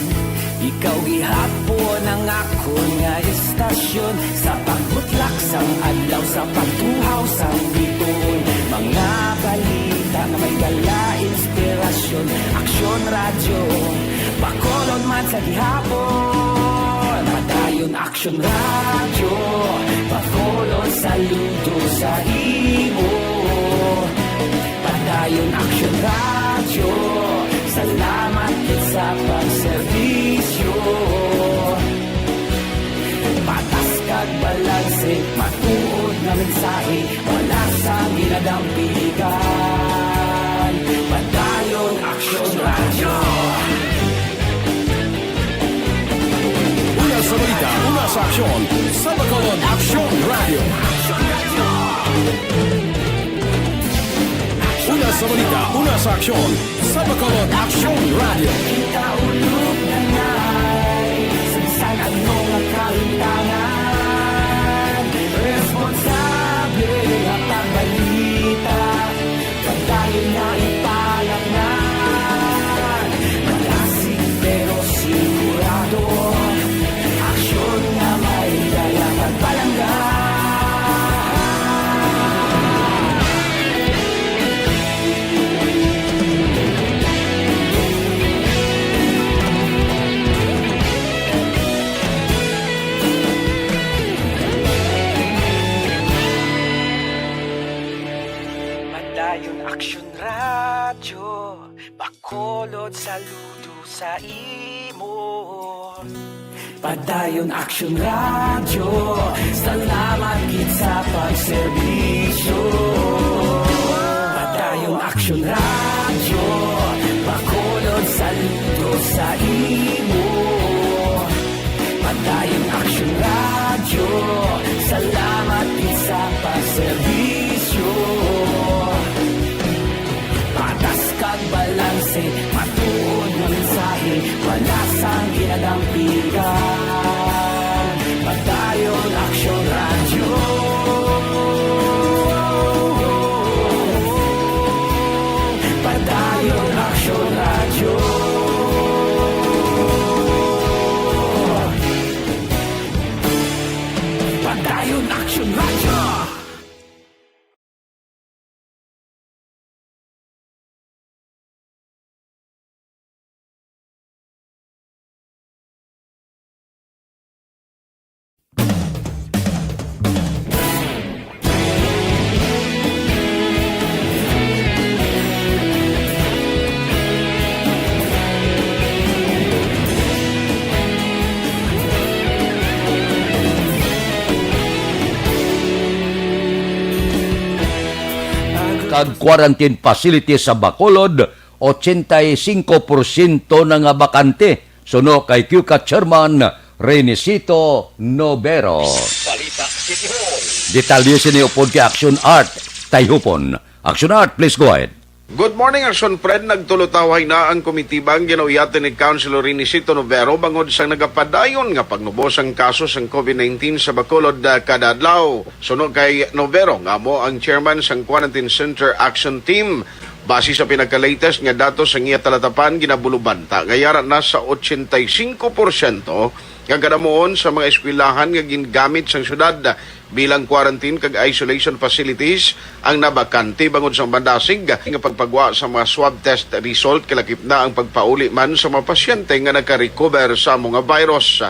ikaw gihapon ang akon nga istasyon. Sa pagbutlak sang adlaw, sa pagtuhaw sang biton, mga balita nga may dala inspirasyon. Aksyon Radyo, Bacolod man sa gihapon. Padayon Aksyon Radyo, Bacolod, saludo sa imo. Padayon Aksyon Radyo, salamat gid sa pagserbisyo. Patas kag balanse, matuod nga mensahe, wala sang ginadampigan. Padayon Aksyon Radyo. Una sa balita, una sa aksyon, sa Bacolod Aksyon Radyo. Una sa balita, una sa aksyon, sa Bacolod Aksyon Radyo. Kita ulog na ngay, sa bisan ano nga kahintangan, responsable nga pagbalita. Padayon na ipalapngan, malasig pero sigurado. Aksyon nga may dala pagpalangga. Padayon Aksyon Radyo, Bacolod, saludo sa imo. Padayon Aksyon Radyo, salamat gid sa pagserbisyo. Padayon Aksyon Radyo, Bacolod, saludo sa imo. Padayon Aksyon Radyo, salamat gid sa pagserbisyo. Patas kag balanse, matuod nga mensahe, wala sang ginadampigan. Padayon Aksyon Radyo. Kag quarantine facility sa Bacolod, ochenta y cinco porsyento na nga bakante, suno kay CUCA Chairman Renisito Novero. Balita City Hall. Detalye sini upod kay Action Art Tayhupon. Action Art, please go ahead. Good morning, Action Fred. Nagtulotawhay na ang komitiba ang ginauyatan ni Councilor Renisito Novero bangod sang nagapadayon nga pagnubos ang kaso sang COVID nineteen sa Bacolod, ah, kada adlaw. Suno kay Novero, nga amo ang chairman sang Quarantine Center Action Team, base sa pinaka-latest nga datos sang iya talatapan, ginabulubanta nga yara na sa ochenta y cinco porsyento nga kadamuon sa mga eskwelahan nga gingamit sang syudad bilang quarantine kag isolation facilities ang nabakante bangod sang bandasig nga pagpagwa sa mga swab test result, kalakip na ang pagpauli man sa mga pasyente nga naka-recover sa amo nga virus.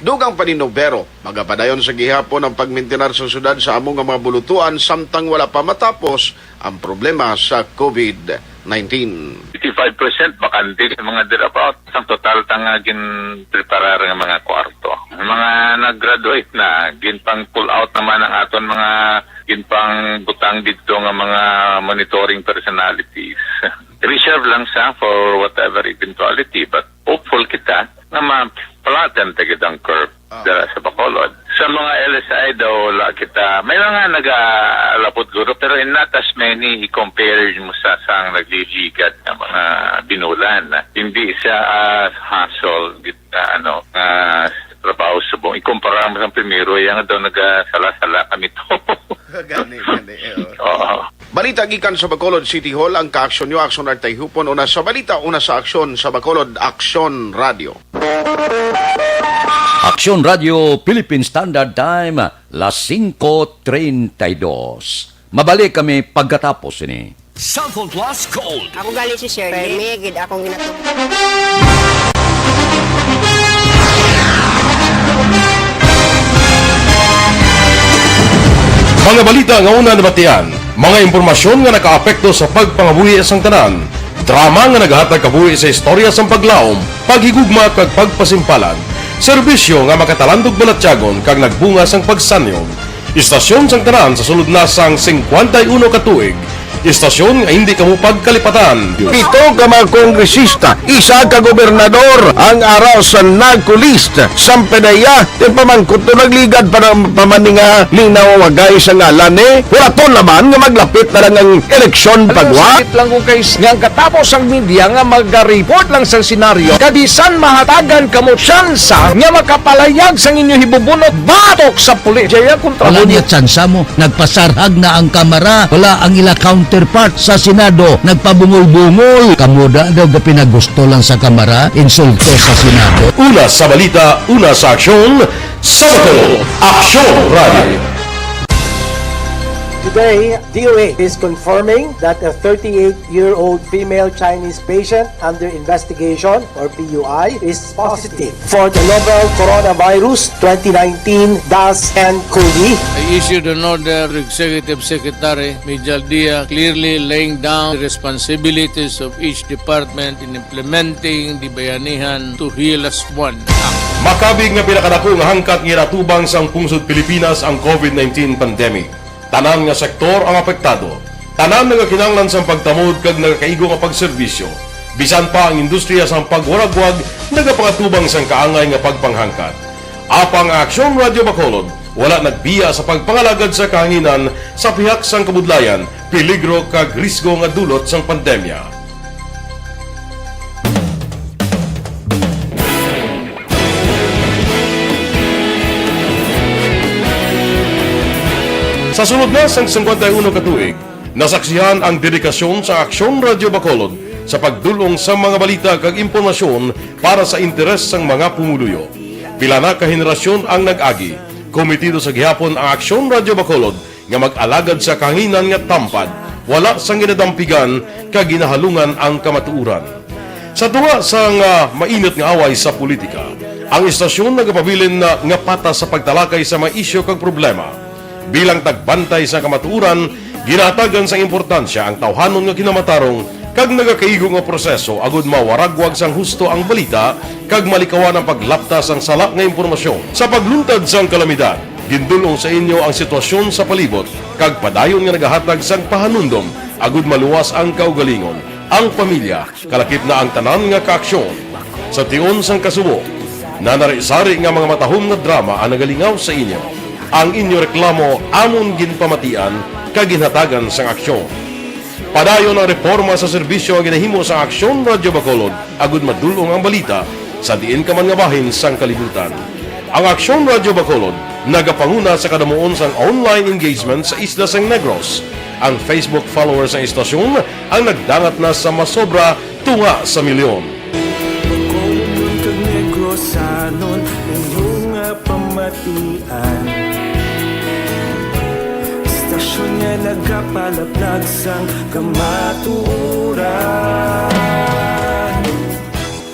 Dugang pa ni Novero, magapadayon sa gihapon ang pagmintinar sa syudad sa amo nga mga bulutuan samtang wala pa matapos ang problema sa COVID nineteen. Fifty-five percent bakante ang mga thereabout. Ang total ta nga ginpreparar nga mga kwarto. Ang mga nag-graduate na, ginpang-pull out naman ang aton mga ginpangbutang didto nga mga monitoring personalities. Reserve lang sa for whatever eventuality, but hopeful kita nga ma-flatten ta gid ang curve Ah. dira sa Bacolod. Sa mga L S I daw, wala kita. May mga nagalapot guro, pero in not as many i-compare mo sa sang nagliligad nga mga binulan. Hindi siya, ah, hassle, gid, ah, ano, ah, trabaho subong. Ikumpara mo sa primero, yan daw nagasala-sala kami to. Gani, gani, eh, oh. Oo. Balita gikan sa Bacolod City Hall, ang kaaksyon nyo, Aksyon Art Tayhupon, una sa balita, una sa aksyon sa Bacolod, Aksyon Radio. Aksyon Radio, Philippine Standard Time, las singko treinta y dos. Mabalik kami pagkatapos ini. Cellphone Plus Gold. Ako gali si Shirley. Permi gid akong ginatubag. Mga balita nga una nabatian, mga impormasyon nga nakaapekto sa pagpangabuhi sang tanan, drama nga nagahatag kabuhi sa istorya sang paglaom, paghigugma kag pagpasimpalan, serbisyo nga makatalandog balatyagon kag nagbunga sang pagsanyog. Istasyon sang tanan sa sulod na sang singkwenta y uno ka tuig. Istasyon nga hindi kamo pagkalipatan. Pito ka mga kongresista, isa ka gobernador ang ara sa NACO list. Sampanaya, ti pamangkot to nagligad pa ng pamaninga linaw wagay sa ngalan ni. Huraton naman nga maglapit na lang ang eleksyon. Alam mo, pagwa. Sakit lang kung kay nga ang katapos ang media nga magariport lang sa senaryo. Kabisan mahatagan kamo tsansa nga makapalayag sang inyo hibubunot batok sa pulis. Jaya kontra. Wala mo niya tsansa mo. Nagpasarhag na ang Kamara. Wala ang ila counterpart sa Senado. Nagpabungol-bungol. Kamo da daw ga pinagusto lang sa Kamara, insulto sa Senado. Una sa balita, una sa aksyon, sa Bacolod, Aksyon Radio. Today, D O H is confirming that a thirty-eight-year-old female Chinese patient under investigation, or P U I, is positive for the novel coronavirus twenty nineteen dash N COVID. I issued an order to Executive Secretary Mijal Dia, clearly laying down the responsibilities of each department in implementing the Bayanihan to Heal As One Act. Makabig nga pinakadako nga hangkat nga ginatubang sang pungsod Pilipinas ang COVID nineteen pandemic. Tanan nga sektor ang apektado. Tanan nagakinahanglan sang pagtamod kag nagakaigo nga pagserbisyo. Bisan pa ang industriya sang pagwaragwag nagapangatubang sang kaangay nga pagpanghangkat. Apang ang Aksyon Radio Bacolod wala nagbiya sa pagpangalagad sa kahanginan sa pihak sang kabudlayan, peligro kag risgo nga dulot sang pandemya. Sa sulod na sang singkwenta y uno ka tuig, nasaksihan ang dedikasyon sa Aksyon Radio Bacolod sa pagdul-ong sa mga balita kag impormasyon para sa interes sang mga pumuluyo. Pila na ka henerasyon ang nag-agi, Komitido sa gihapon ang Aksyon Radyo Bacolod nga mag-alagad sa kahanginan nga tampad, wala sang ginadampigan kag ginahalungan ang kamatuoran. Sa tunga sang, ah, mainit nga away sa politika, ang istasyon nagapabilin na nga patas sa pagtalakay sa mga isyu kag problema. Bilang tagbantay sa kamatuoran, ginahatagan sang importansya ang tawhanon nga kinamatarong kag nagakaigo nga proseso agud mawaragwag sang husto ang balita kag malikawan ang paglapta sang sala nga impormasyon. Sa pagluntad sang kalamidad, gindul-ong sa inyo ang sitwasyon sa palibot kag padayon nga nagahatag sang pahanumdom agud maluwas ang kaugalingon, ang pamilya, kalakip na ang tanan nga kaaksyon. Sa tion sang kasubo, nanari-sari nga mga matahom nga drama ang nagalingaw sa inyo. Ang inyo reklamo amon ginpamatian kag ginhatagan sang aksyon. Padayon ang reporma sa serbisyo nga ginahimo sang Aksyon Radyo Bacolod agud madul-ong ang balita sa diin ka man nga bahin sang kalibutan. Ang Aksyon Radyo Bacolod nagapanguna sa kadamuon sang online engagement sa isla sang Negros. Ang Facebook followers sang istasyon ang nagdangat na sa masobra tunga sa milyon. Bacolodnon kag Negrosanon, inyo nga pamatian. Istasyon nga nagapalaplag sang kamatuoran.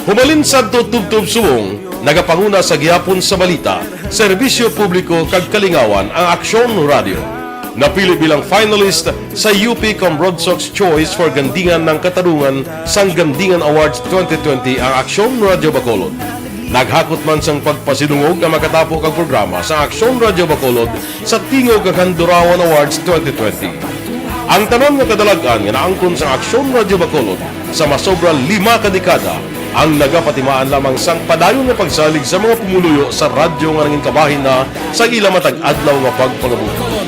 Hubalin sadto tubtob subong, nagapanguna sa gihapon sa balita, serbisyo publiko kag kalingawan ang Aksyon Radyo. Napili bilang finalist sa U P Cambrodsoc's Choice for Gandingan ng Katarungan sang Gandingan Awards twenty twenty ang Aksyon Radyo Bacolod. Naghakot man sang pagpasidungog ang makatapo kag programa sa Aksyon Radyo Bacolod sa Tingog kag Handurawan Awards twenty twenty. Ang tanan nga kadalag-an nga naangkon sang Aksyon Radyo Bacolod sa masobra lima ka dekada ang nagapatimaan lamang sang padayon nga pagsalig sa mga pumuluyo sa radyo nga nangin kabahin na sa ila matag adlaw nga pagpangabuhi.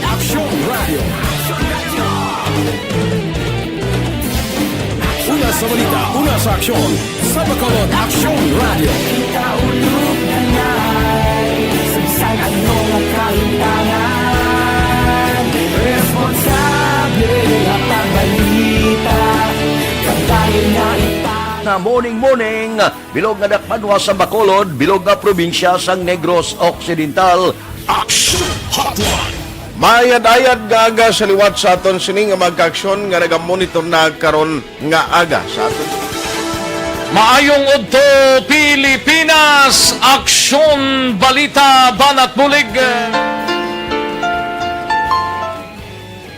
Una sa balita, una sa aksyon, sa Bacolod Aksyon Radio. Kita ulog na ngay, sa bisan ano nga kahintangan, responsable nga pagbalita, kabayan nga ipa- Na morning, morning, bilog nga dakbanwa sa Bacolod, bilog nga probinsya sang Negros Occidental. Action Hotline. Maayad-ayad nga aga sa liwat sa aton sini nga mga kaaksyon nga nagamonitor na karon nga aga sa aton. Maayong udto, Pilipinas! Aksyon, balita, banat bulig.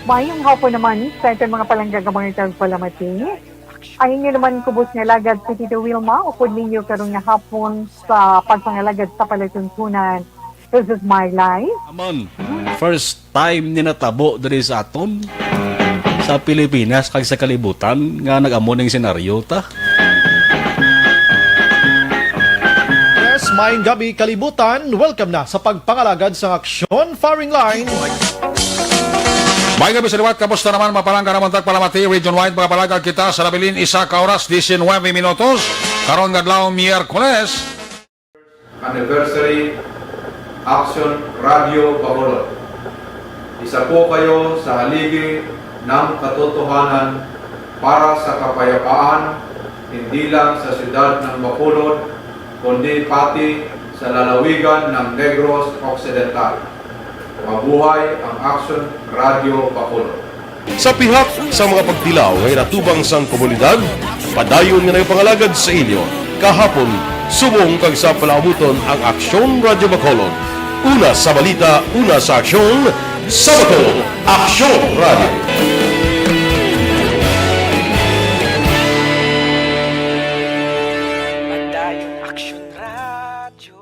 Maayong hapon naman sa aton mga palangga nga mga tagpalamati. Ang inyo naman kubos nga alagad si Tito Wilma, upod ninyo karon nga hapon sa pagpangalagad sa palatuntunan. This is my life. Amon, first time ni natabo diri sa aton, sa Pilipinas kag sa kalibutan nga nag-amo ning senaryo ta. Yes, maayong gabi, kalibutan. Welcome na sa pagpangalagad sang Aksyon Firing Line. May gabi sa liwat, kamusta naman, mapalangga naman tagpalamati, region-wide, mga palagad kita sa nabilin, isa ka oras, diecinuebe minutos, karon nga adlaw, Miyerkules. Anniversary Action Radio Bacolod. Isa po kayo sa haligi ng katotohanan para sa kapayapaan, hindi lang sa siyudad ng Bacolod, kundi pati sa lalawigan ng Negros Occidental. Mabuhay ang Action Radio Bacolod. Sa pihak sa mga pagtilaw nga ginatubang sang komunidad, padayon nga nagapangalagad sa inyo kahapon, subong kag sa palaabuton ang Aksyon Radyo Bacolod. Una sa balita, una sa aksyon, sa Bacolod, Aksyon Radyo. Padayon Aksyon Radyo.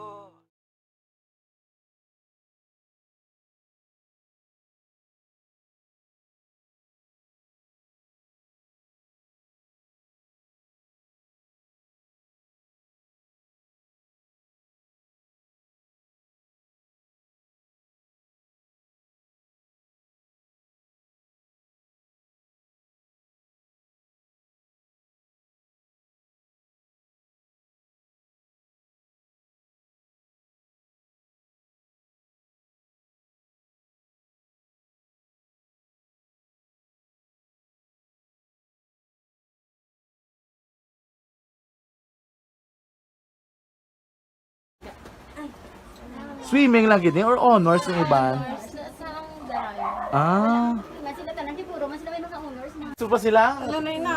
Swimming lang gid ni or honors ang iban? Honors na sa ang darayo. Ah. Mas sila tanan, siguro, mas sila may mga honors na. Gusto pa sila? Ano na yun na?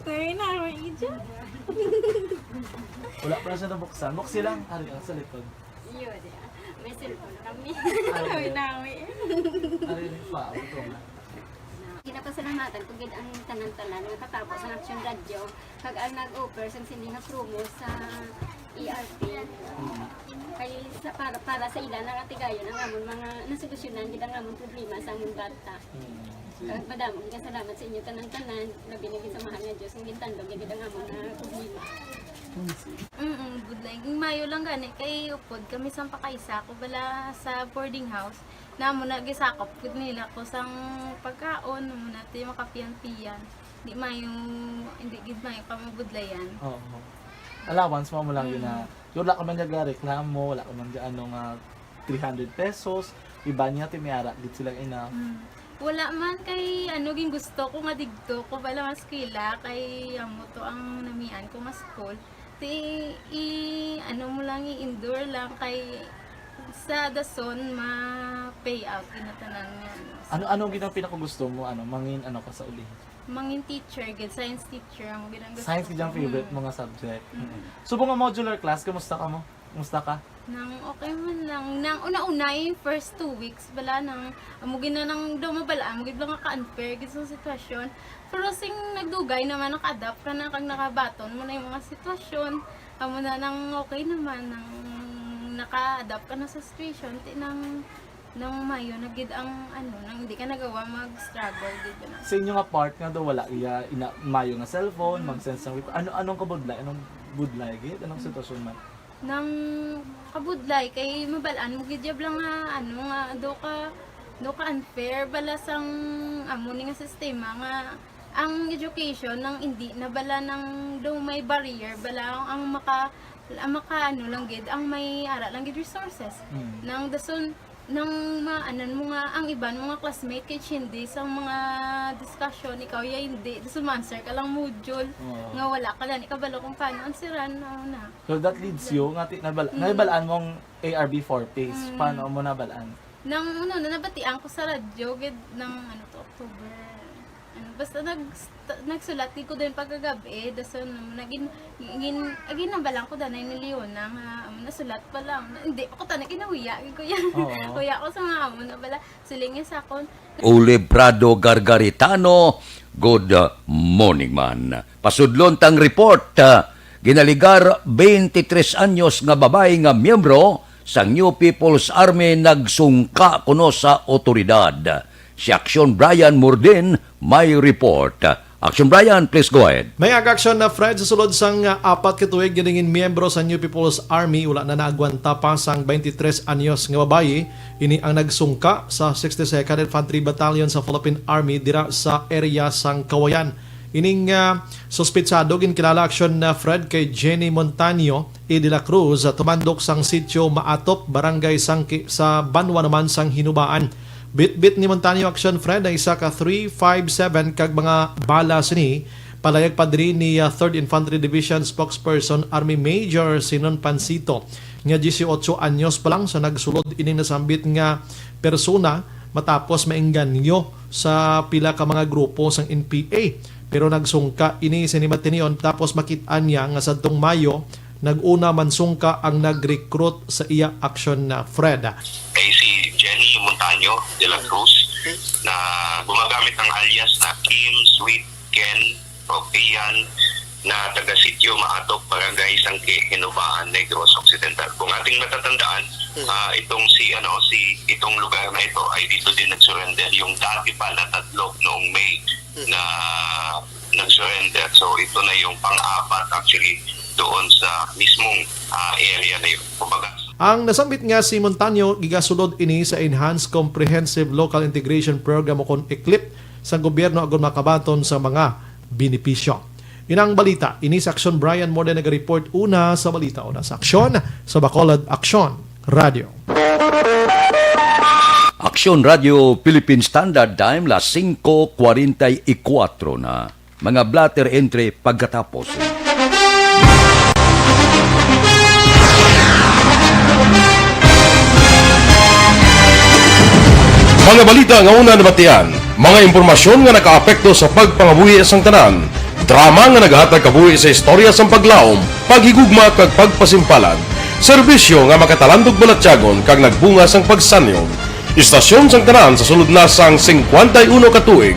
Ano yun na? May ija? Wala pa siya nabuksan. Buksi lang. Ari, ang sa likod. Yun, yeah. May cellphone kami. Ay, nawi. Ari, pa, ito na. Ginapasalamatan ko gid ang tanan-tanan nga katabo sa Action Radio kag ang nag-offer sang sini nga promo sa E R P. Mm. Kay sa, para, para sa ila na nga tigayon ang amon mga nasolusyonan gid ang amon problema sa amon bata. Mm. Kag madamo gid nga salamat sa inyo tanan-tanan, labi na gid sa mahal nga Dios nga gintandog niya gid ang amon nga problema. Mm, budlay. Ging mayo lang gani kay upod kami sang pakaisa ko bala sa boarding house. Namo na gisakop gid nila ko sang pagkaon, mo na ti makapiyan-piyan. Di mayo, hindi gid mayo ka mabudlayan. Oo. Allowance mo, mo lang yun na. Mm. Wala ka man nagareklamo, wala ka man ga-, ano nga, three hundred pesos. Iba niya, ti may ara gid sila ina. Mm. Wala man kay, ano, ging gusto ko nga digto ko bala mas eskwela kay amo to ang namian ko nga school. Ti, i-, ano mo lang, i-endure lang kay sa dason ma-pay out ina tanan nga, ano. Ano, ano gid ang pinakagusto mo, ano, mangin, ano ka sa uli? Mangin teacher gid, science teacher ang gid ang gusto Science gid ang ko. Favorite Mm. mo nga subject. Mm. Mm. Subong nga modular class, kumusta ka mo? Kumusta ka? Nang okay man lang. Nang una-una, yung first two weeks, bala nang, amo gid na nang daw mabal-an, amo gid lang ka-unfair gid sa sitwasyon. Pero sing nagdugay naman, naka-adapt ka na, kag nakabaton mo na yung mga sitwasyon. Amo na nang okay naman, nang naka-adapt ka na sa situation, ti nang, nang mayo na gid ang, ano, nang hindi ka nagawa mag-struggle gid na. Sa inyo nga part nga daw wala iya ina, mayo nga cellphone, Mm. mag-send sang report. Ano, anong kabudlay? Anong budlay gid? Anong Mm. sitwasyon man? Nang kabudlay kay mabal-an mo gid jab lang nga, ano, nga do ka, do ka unfair bala sang amo ni nga sistema nga ang education nang hindi na bala nang do may barrier bala ang maka, ang maka, ano lang gid, ang may ara lang gid resources. Mm. Nang dason, nang maanan mo nga ang iban mo nga classmate kay hindi sa mga discussion, ikaw ya hindi, dason ma-answer ka lang module Oo. nga wala ka gani kabalo kung paano answeran, ano na. So that leads you nga ti-, nabal-, Mm. nabalaan mong A R B four phase. Mm. Paano mo nabalaan? Nang, ano, na nabatian ko sa radyo, gid, nang, ano to, October, ano, basta nag-, nagsulat gid ko din pagkagabi, dason, ano, nagin-, gin-, ginabalaan ko danay ni Leona nga, um, nasulat pa lang. Hindi pa ko tanan kinahuya, gid ko yan. Oo. Huya ko sa mga amo na bala. Siling niya sa akon. Uli Prado Gargaritano, good morning, man. Pasudlon tang report, ah, ginaligar twenty-three anyos nga babayi nga miyembro sang New People's Army nagsungka kuno sa otoridad. Si Action Brian Murdin may report. Action Brian, please go ahead. May aga aksyon na Fred sa sulod sang, ah, apat ka tuig giningin miyembro sa New People's Army, wala na naagwanta pa sang twenty-three anyos nga babayi. Ini ang nagsungka sa sixty-second Infantry Battalion sa Philippine Army dira sa area sang Kawayan. Ining, ah, suspitsado ginkilala aksyon na Fred kay Jenny Montaño E. de la Cruz, ah, tumandok sang sitio Maatop, Barangay Sangki, sa banwa naman sang Hinubaan. Bitbit ni Montaño aksyon, Fred, ang isa ka three five seven kag mga bala sini. Palayag pa diri ni, ah, Third Infantry Division Spokesperson Army Major Sinon Pancito nga dieciocho anyos pa lang sa nagsulod ining nasambit nga persona matapos maengganyo sa pila ka mga grupo sang N P A. Pero nagsungka ini sa Nimatinion, tapos makit-an niya nga sadtong Mayo, nag-una man sungka ang nag-recruit sa iya aksyon na Fred. Kay si Jenny Montaño de la Cruz, na gumagamit ng alias na Kim, Sweet, Ken, o Kian, na taga Sitio Maatok, Barangay Sangki, Hinubaan, Negros Occidental. Kung ating matatandaan, Hmm. ah, itong si, ano, si, itong lugar na ito ay dito din nag-surrender yung dati pa na tatlo noong May Hmm. na nag-surrender. So, ito na yung pang-apat actually doon sa mismong, ah, area na yun. Kumbaga, Ang nasambit nga si Montaño, gigasulod ini sa Enhanced Comprehensive Local Integration Program o kon ECLIP sa gobyerno agud makabaton sa mga benepisyo. Inang balita, ini sa Aksyon Brian Morde naga-report una sa balita, una sa Aksyon, sa Bacolod Aksyon Radio. Aksyon Radio Philippine Standard Time, las singko kwarenta y kuwatro na. Mga blotter entry pagkatapos. Mga balita nga una nabatian, mga impormasyon nga nakaapekto sa pagpangabuhi sang tanan, drama nga naghatag kabuhi sa istorya sang paglaom, paghigugma kag pagpasimpalan, serbisyo nga makatalandog balatyagon kag nagbunga sang pagsanyog. Istasyon sang tanan sa sulod na sang singkwenta y uno ka tuig,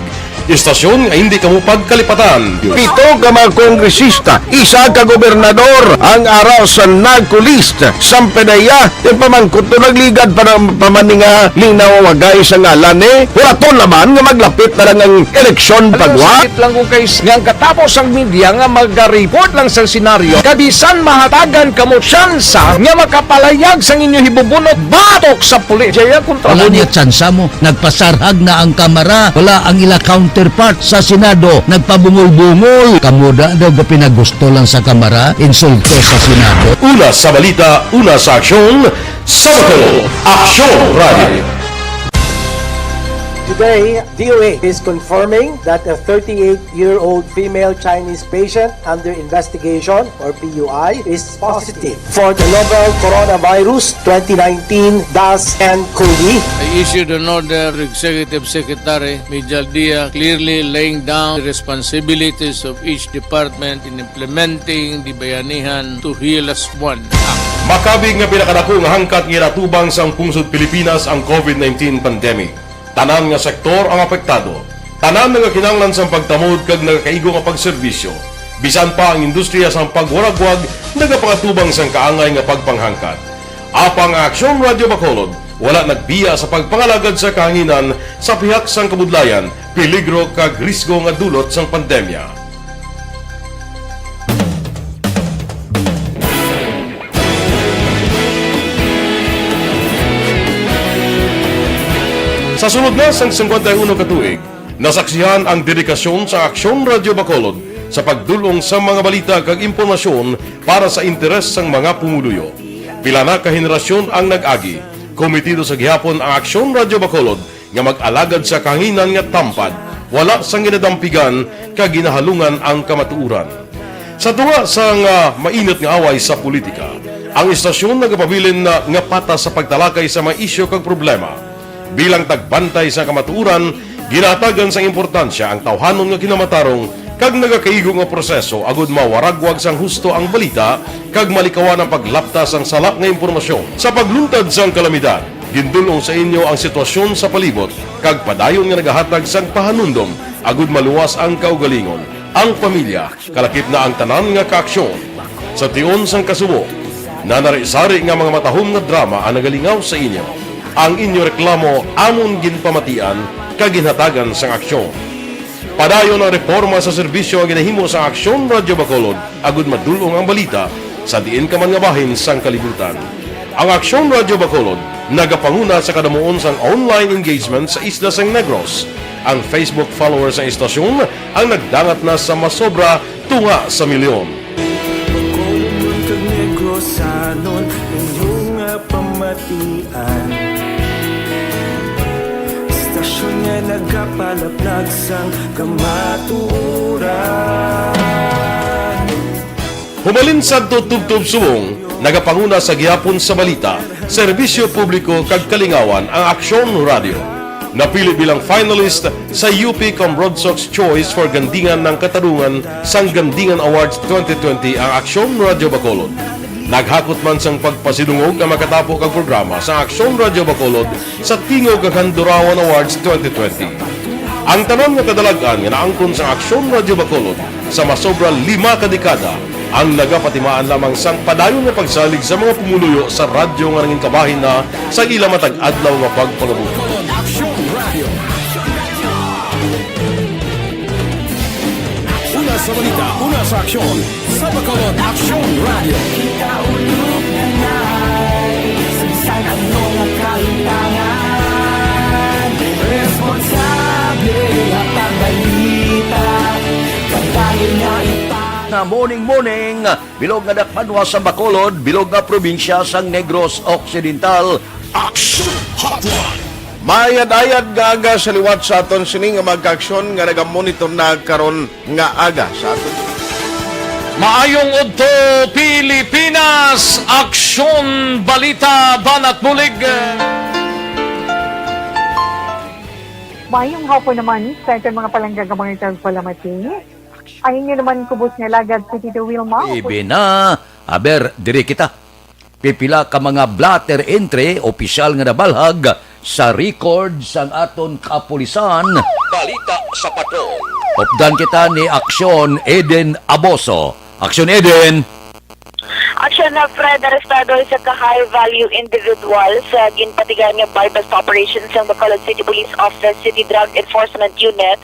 istasyon nga hindi kamo pagkalipatan. Pito ka mga kongresista, isa ka gobernador ang ara sa NAGCO list. Sampedeya, ipamangkot to nagligad pa ng pamaninga linaw wagay sa ngalan ni. Huraton naman nga maglapit na lang ang eleksyon pagwa. Sakit lang ko kay s-, nga ang katapos ang media nga maga-report lang sa senaryo, kabisan mahatagan kamo tsansa nga makapalayag sang inyo hibubunot batok sa pulis. Jaya kontra Wala mo niya tsansa mo. Nagpasarhag na ang Kamara. Wala ang ila counterpart sa Senado. Nagpabungol-bungol. Kamo da daw ga pinagusto lang sa Kamara, insulto sa Senado. Una sa balita, una sa aksyon, sa Bacolod, Aksyon Radio. Today, D O A is confirming that a thirty-eight-year-old female Chinese patient under investigation, or P U I, is positive for the novel coronavirus twenty nineteen dash N cov. I issued an order to Executive Secretary Mijal Dia, clearly laying down the responsibilities of each department in implementing the Bayanihan to Heal as One Act. Makabig nga pinakadako nga hangkat nga ginatubang sang pungsod Pilipinas ang covid nineteen pandemic. Tanan nga sektor ang apektado. Tanan nagakinahanglan sang pagtamod kag nagakaigo nga pagserbisyo. Bisan pa ang industriya sang pagwaragwag nagapakatubang sang kaangay nga pagpanghangkat. Apang ang Aksyon Radio Bacolod wala nagbiya sa pagpangalagad sa kahanginan sa pihak sang kabudlayan, peligro kag risgo nga dulot sang pandemya. Sa sulod na sang singkwenta y uno ka tuig, nasaksihan ang dedikasyon sa Aksyon Radio Bacolod sa pagdul-ong sa mga balita kag impormasyon para sa interes sang mga pumuluyo. Pila na ka henerasyon ang nag-agi, komitido sa gihapon ang Aksyon Radio Bacolod nga mag-alagad sa kahanginan nga tampad, wala sang ginadampigan kag ginahalungan ang kamatuoran. Sa tunga sang, ah, mainit nga away sa politika, ang istasyon nagapabilin na nga patas sa pagtalakay sa mga isyu kag problema. Bilang tagbantay sa kamatuoran, ginahatagan sang importansya ang tawhanon nga kinamatarong kag nagakaigo nga proseso agud mawaragwag sang husto ang balita kag malikawan ang paglapta sang sala nga impormasyon. Sa pagluntad sang kalamidad, gindul-ong sa inyo ang sitwasyon sa palibot kag padayon nga nagahatag sang pahanumdom agud maluwas ang kaugalingon, ang pamilya, kalakip na ang tanan nga kaaksyon. Sa tion sang kasubo, nanari-sari nga mga matahom nga drama ang nagalingaw sa inyo. Ang inyo reklamo amon ginpamatian kag ginhatagan sang aksyon. Padayon ang reporma sa serbisyo nga ginahimo sa Aksyon Radio Bacolod agud madul-ong ang balita sa diin ka man nga bahin sang kalibutan. Ang Aksyon Radio Bacolod nagapanguna sa kadamuon sang online engagement sa isla sang Negros. Ang Facebook followers sang istasyon ang nagdangat na sa masobra tunga sa milyon. Bacolod kag Negrosanon, inyo nga pamatian. Istasyon nga nagapalaplag sang kamatuoran. Humalin sadto tubtob subong, nagapanguna sa gihapon sa balita, serbisyo publiko kag kalingawan ang Aksyon Radio. Napili bilang finalist sa U P Cambrodsoc's Choice for Gandingan ng Katarungan sang Gandingan Awards twenty twenty ang Aksyon Radio Bacolod. Naghakot man sang pagpasidungog ang makatapo kag programa sa Aksyon Radio Bacolod sa Tingog kag Handurawan Awards twenty twenty. Ang tanan nga kadalag-an nga naangkon sa Aksyon Radio Bacolod sa masobra lima ka dekada ang nagapatimaan lamang sang padayon nga pagsalig sa mga pumuluyo sa radyo nga nangin kabahin na sa ila matag adlaw nga pagpangabuhi. Aksyon Radio. Una sa balita, una sa aksyon, sa Bacolod Aksyon Radio. Kita ulog na nai, sa bisan ano nga kahimtangan, responsable nga pagbalita, kabahin nga ipa- Na morning, morning, bilog nga dakpanwa sa Bacolod, bilog nga probinsya sang Negros Occidental. Action Hotline. Maayad-ayad nga aga sa liwat sa aton sini nga mga kaaksyon nga nagamonitor na karon nga aga sa aton. Maayong udto, Pilipinas! Aksyon, balita, banat bulig. Mayong hapon naman sa aton mga palangga nga mga tagpalamati. Ang inyo naman kubos nga alagad si Tito Wilma. Ibi na. Aber, diri kita. Pipila ka mga blotter entry, opisyal nga nabalhag sa record sang aton kapulisan. Balita sa Patrol. Updan kita ni Aksyon Eden Aboso. Aksyon Eden! Aksyon na, Fred, arestado isa ka high-value individual sa ginpatigan nga buy-bust operation sang Bacolod City Police Office City Drug Enforcement Unit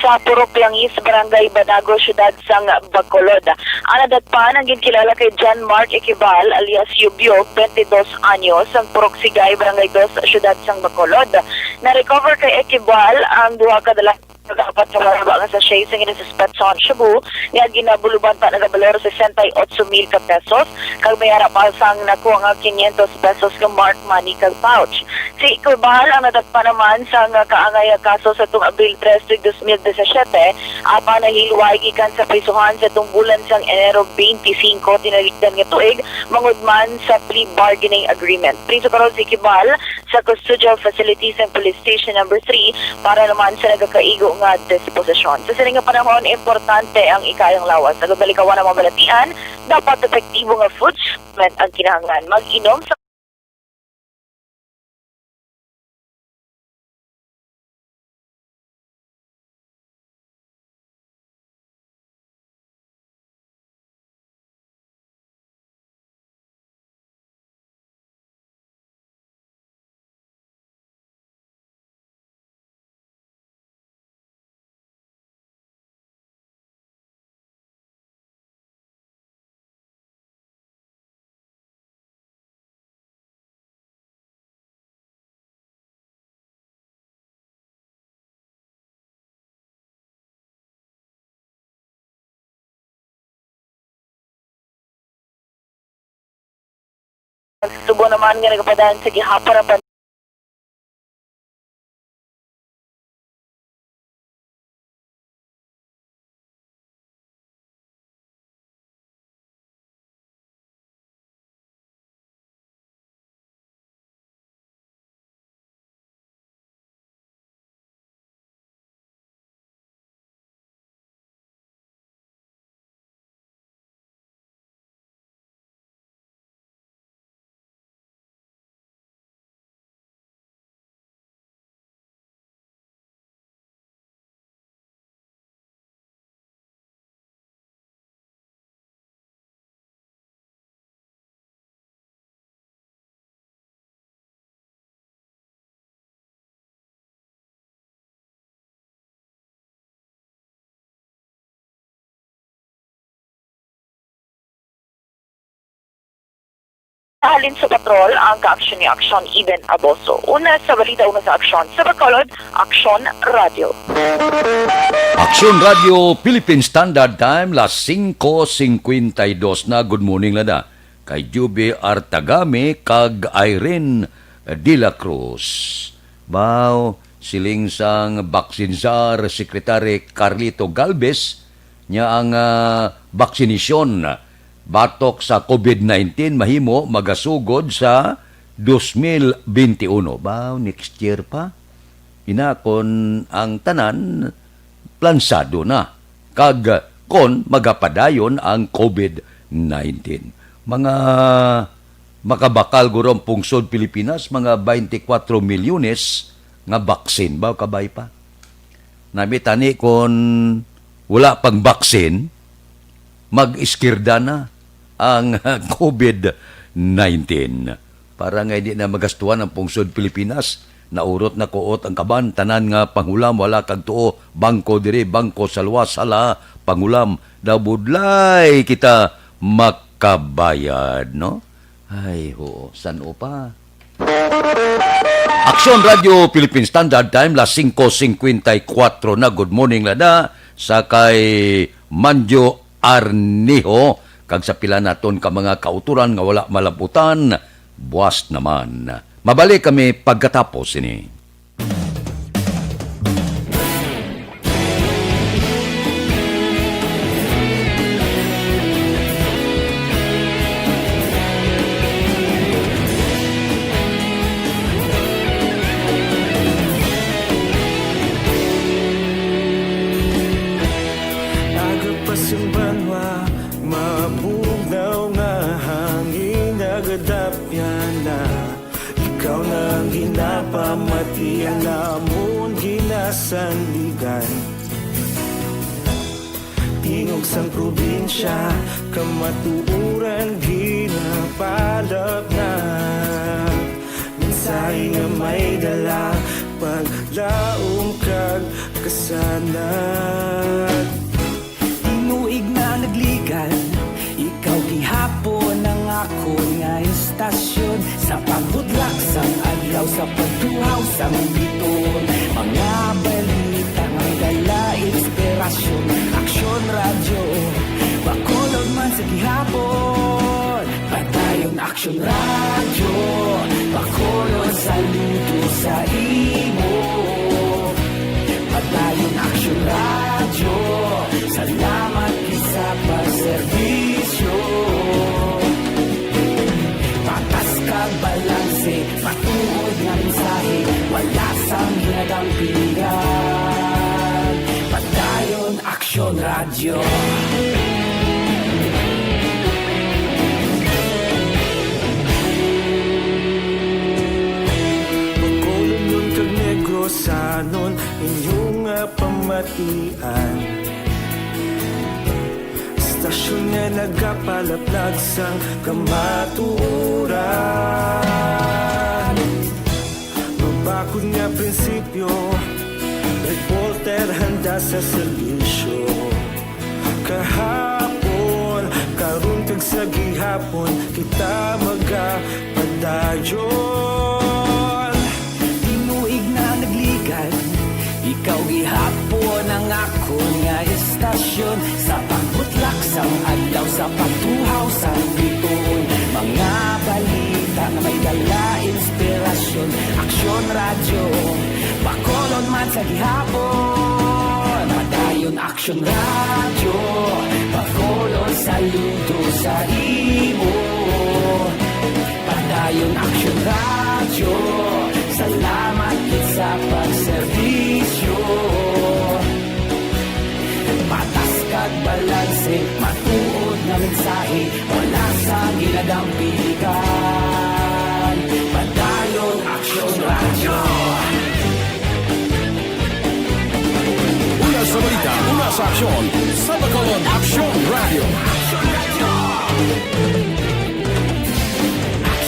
sa Purok Langis, Barangay Banago, Siyudad sang Bacolod. Ang nadakpan ang ginkilala kay John Mark Equibal alias Yubyo, twenty dos anyos, sang Purok Sigay, Barangay Dos, Siyudad sang Bacolod. Na-recover kay Equibal ang duha ka dala kag apat ka baraba nga sachet sang ginasuspetsahan shabu nga ginabuluban pa nga balor sesenta y ocho mil ka pesos, kag may ara pa sang nakuha nga quinientos pesos nga marked money kag pouch. Si Equibal ang nadakpan naman sang kaangay nga kaso sa tung Abril tres, tuig dos mil disisiete, apan nahilway gikan sa prisuhan sa tung bulan sang Enero twenty-five tinalikdan nga tuig, mangud man sa plea bargaining agreement. Priso karon si Equibal sa custodial facility sang Police Station Number Three para naman sa nagakaigo nga disposisyon. Sa sini nga panahon, importante ang ikaayong lawas. Agud malikawan ang mga balatian, dapat epektibo nga food supplement ang kinahanglan. Mag-inom sa Subong naman nga nagapadaan sa gihapon ang pan- Halin sa patrol ang kaaksyon ni Aksyon Eden Aboso. Una sa balita, una sa aksyon. Sa Bacolod, Aksyon Radio. Aksyon Radio Philippine Standard Time, las singko singkwenta y dos na. Good morning, lada. Kay Juby Artagami kag Irene de la Cruz. Baw, siling sang Baksin Czar Secretary Carlito Galvez, nya ang, ah, baksinasyon batok sa covid nineteen mahimo magasugod sa dos mil benti uno. Baw, next year pa. Ina kon ang tanan plansado na, kag kon magapadayon ang covid nineteen. Mga makabakal guro ang pungsod Pilipinas, mga twenty-four milyones nga baksin. Baw, kabay pa. Nami tani kon wala pang baksin, mag-iskirda na ang covid nineteen. Para nga hindi na magastuhan ang pungsod Pilipinas, naurot na kuot ang kaban, tanan nga pangulam wala kag tuo, bangko diri, bangko sa luwas, hala, pangulam, daw budlay kita makabayad, no? Ay, ho, san-o pa? Aksyon Radio Philippine Standard Time, las singko singkwenta y kuwatro na. Good morning, lada, sa kay Manjo Arniho, kag sa pila naton ka mga kauturan nga wala malabutan, buas naman. Mabalik kami pagkatapos sini. Lamon ginasandigan, tingog sang probinsya, kamatuoran ginapalapnag. Mensahe nga may dala, paglaom kag kasanag. Tinuig na nagligan, ikaw gihapon ang akon nga istasyon. Sa pagbutlak sang adlaw, sa pagtuhaw sang biton, mga balita nga may dala inspirasyon. Aksyon Radyo, Bacolod man sa gihapon. Padayon Aksyon Radyo, Bacolod, saludo sa imo. Padayon Aksyon Radyo, salamat gid sa pagserbisyo. Patas kag balanse, matuod nga mensahe, wala sang ginadampigan. Padayon Aksyon Radyo. Bacolodnon kag Negrosanon, inyo nga pamatian. Istasyon nga nagapalaplag sang kamatuoran. Mabakod nga prinsipyo, reporter handa sa serbisyo. Kahapon, karon kag sa gihapon, kita magapadayon. Tinuig na nagligan, ikaw gihapon ang akon nga istasyon. Sa pagbutlak sang adlaw, sa pagtuhaw sang biton, mga balita nga may dala inspirasyon. Aksyon Radyo, Bacolod man sa gihapon. Padayon Aksyon Radyo, Bacolod, saludo sa imo. Padayon Aksyon Radyo, salamat gid sa pagserbisyo. Patas kag balanse, matuod nga mensahe, wala sang ginadampigan. Padayon Aksyon Radyo. Una sa balita, una sa aksyon, sa Bacolod Aksyon Radyo.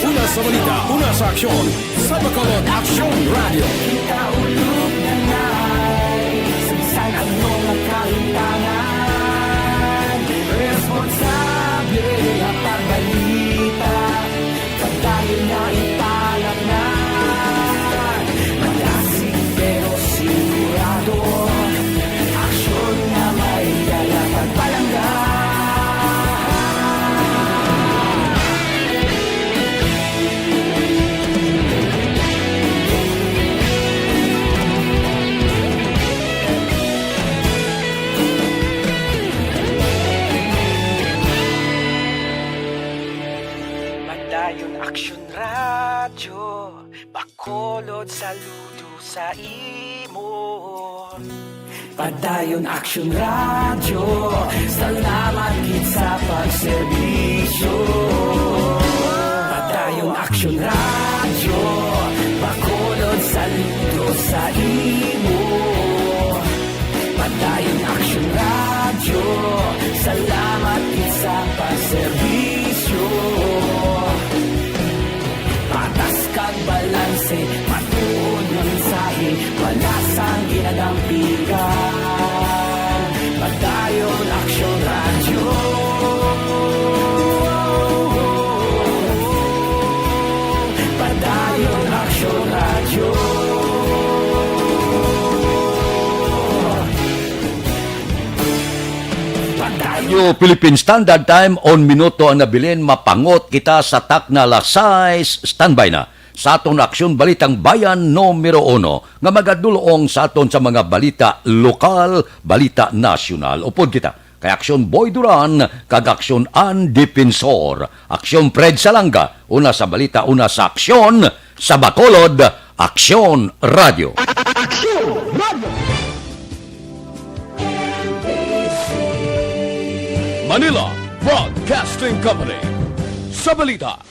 Una sa balita, una sa aksyon, sa Bacolod Aksyon Radyo. Kita ulog na nai, sa bisan ano nga kahitangan, responsable nga pagbalita. Padayon na ipalapngan, malasig pero sigurado, aksyon nga may dala pagpalangga. Padayon Aksyon Radyo, Bacolod, saludo sa imo. Padayon Aksyon Radyo, salamat gid sa pagserbisyo. Padayon Aksyon Radyo, Bacolod, saludo sa imo. Padayon Aksyon Radyo, salamat gid sa pagserbisyo. Patas kag balanse, matuod nga mensahe, wala sang ginadampigan. Padayon Aksyon Radyo. Padayon Aksyon Radyo. Padayon. Yo, Philippine Standard Time, on minuto ang nabilin, mapangot kita sa takna alas sais, standby na. Sa aton aksyon, Balitang Bayan numero uno, nga magadulong sa aton sa mga balita lokal, balita nasyonal. Upod kita kay Aksyon Boy Duran kag Aksyon An Defensor, Aksyon Fred Salanga, una sa balita, una sa aksyon, sa Bacolod, Aksyon Radio. Aksyon Radio. Manila Broadcasting Company. Sa balita,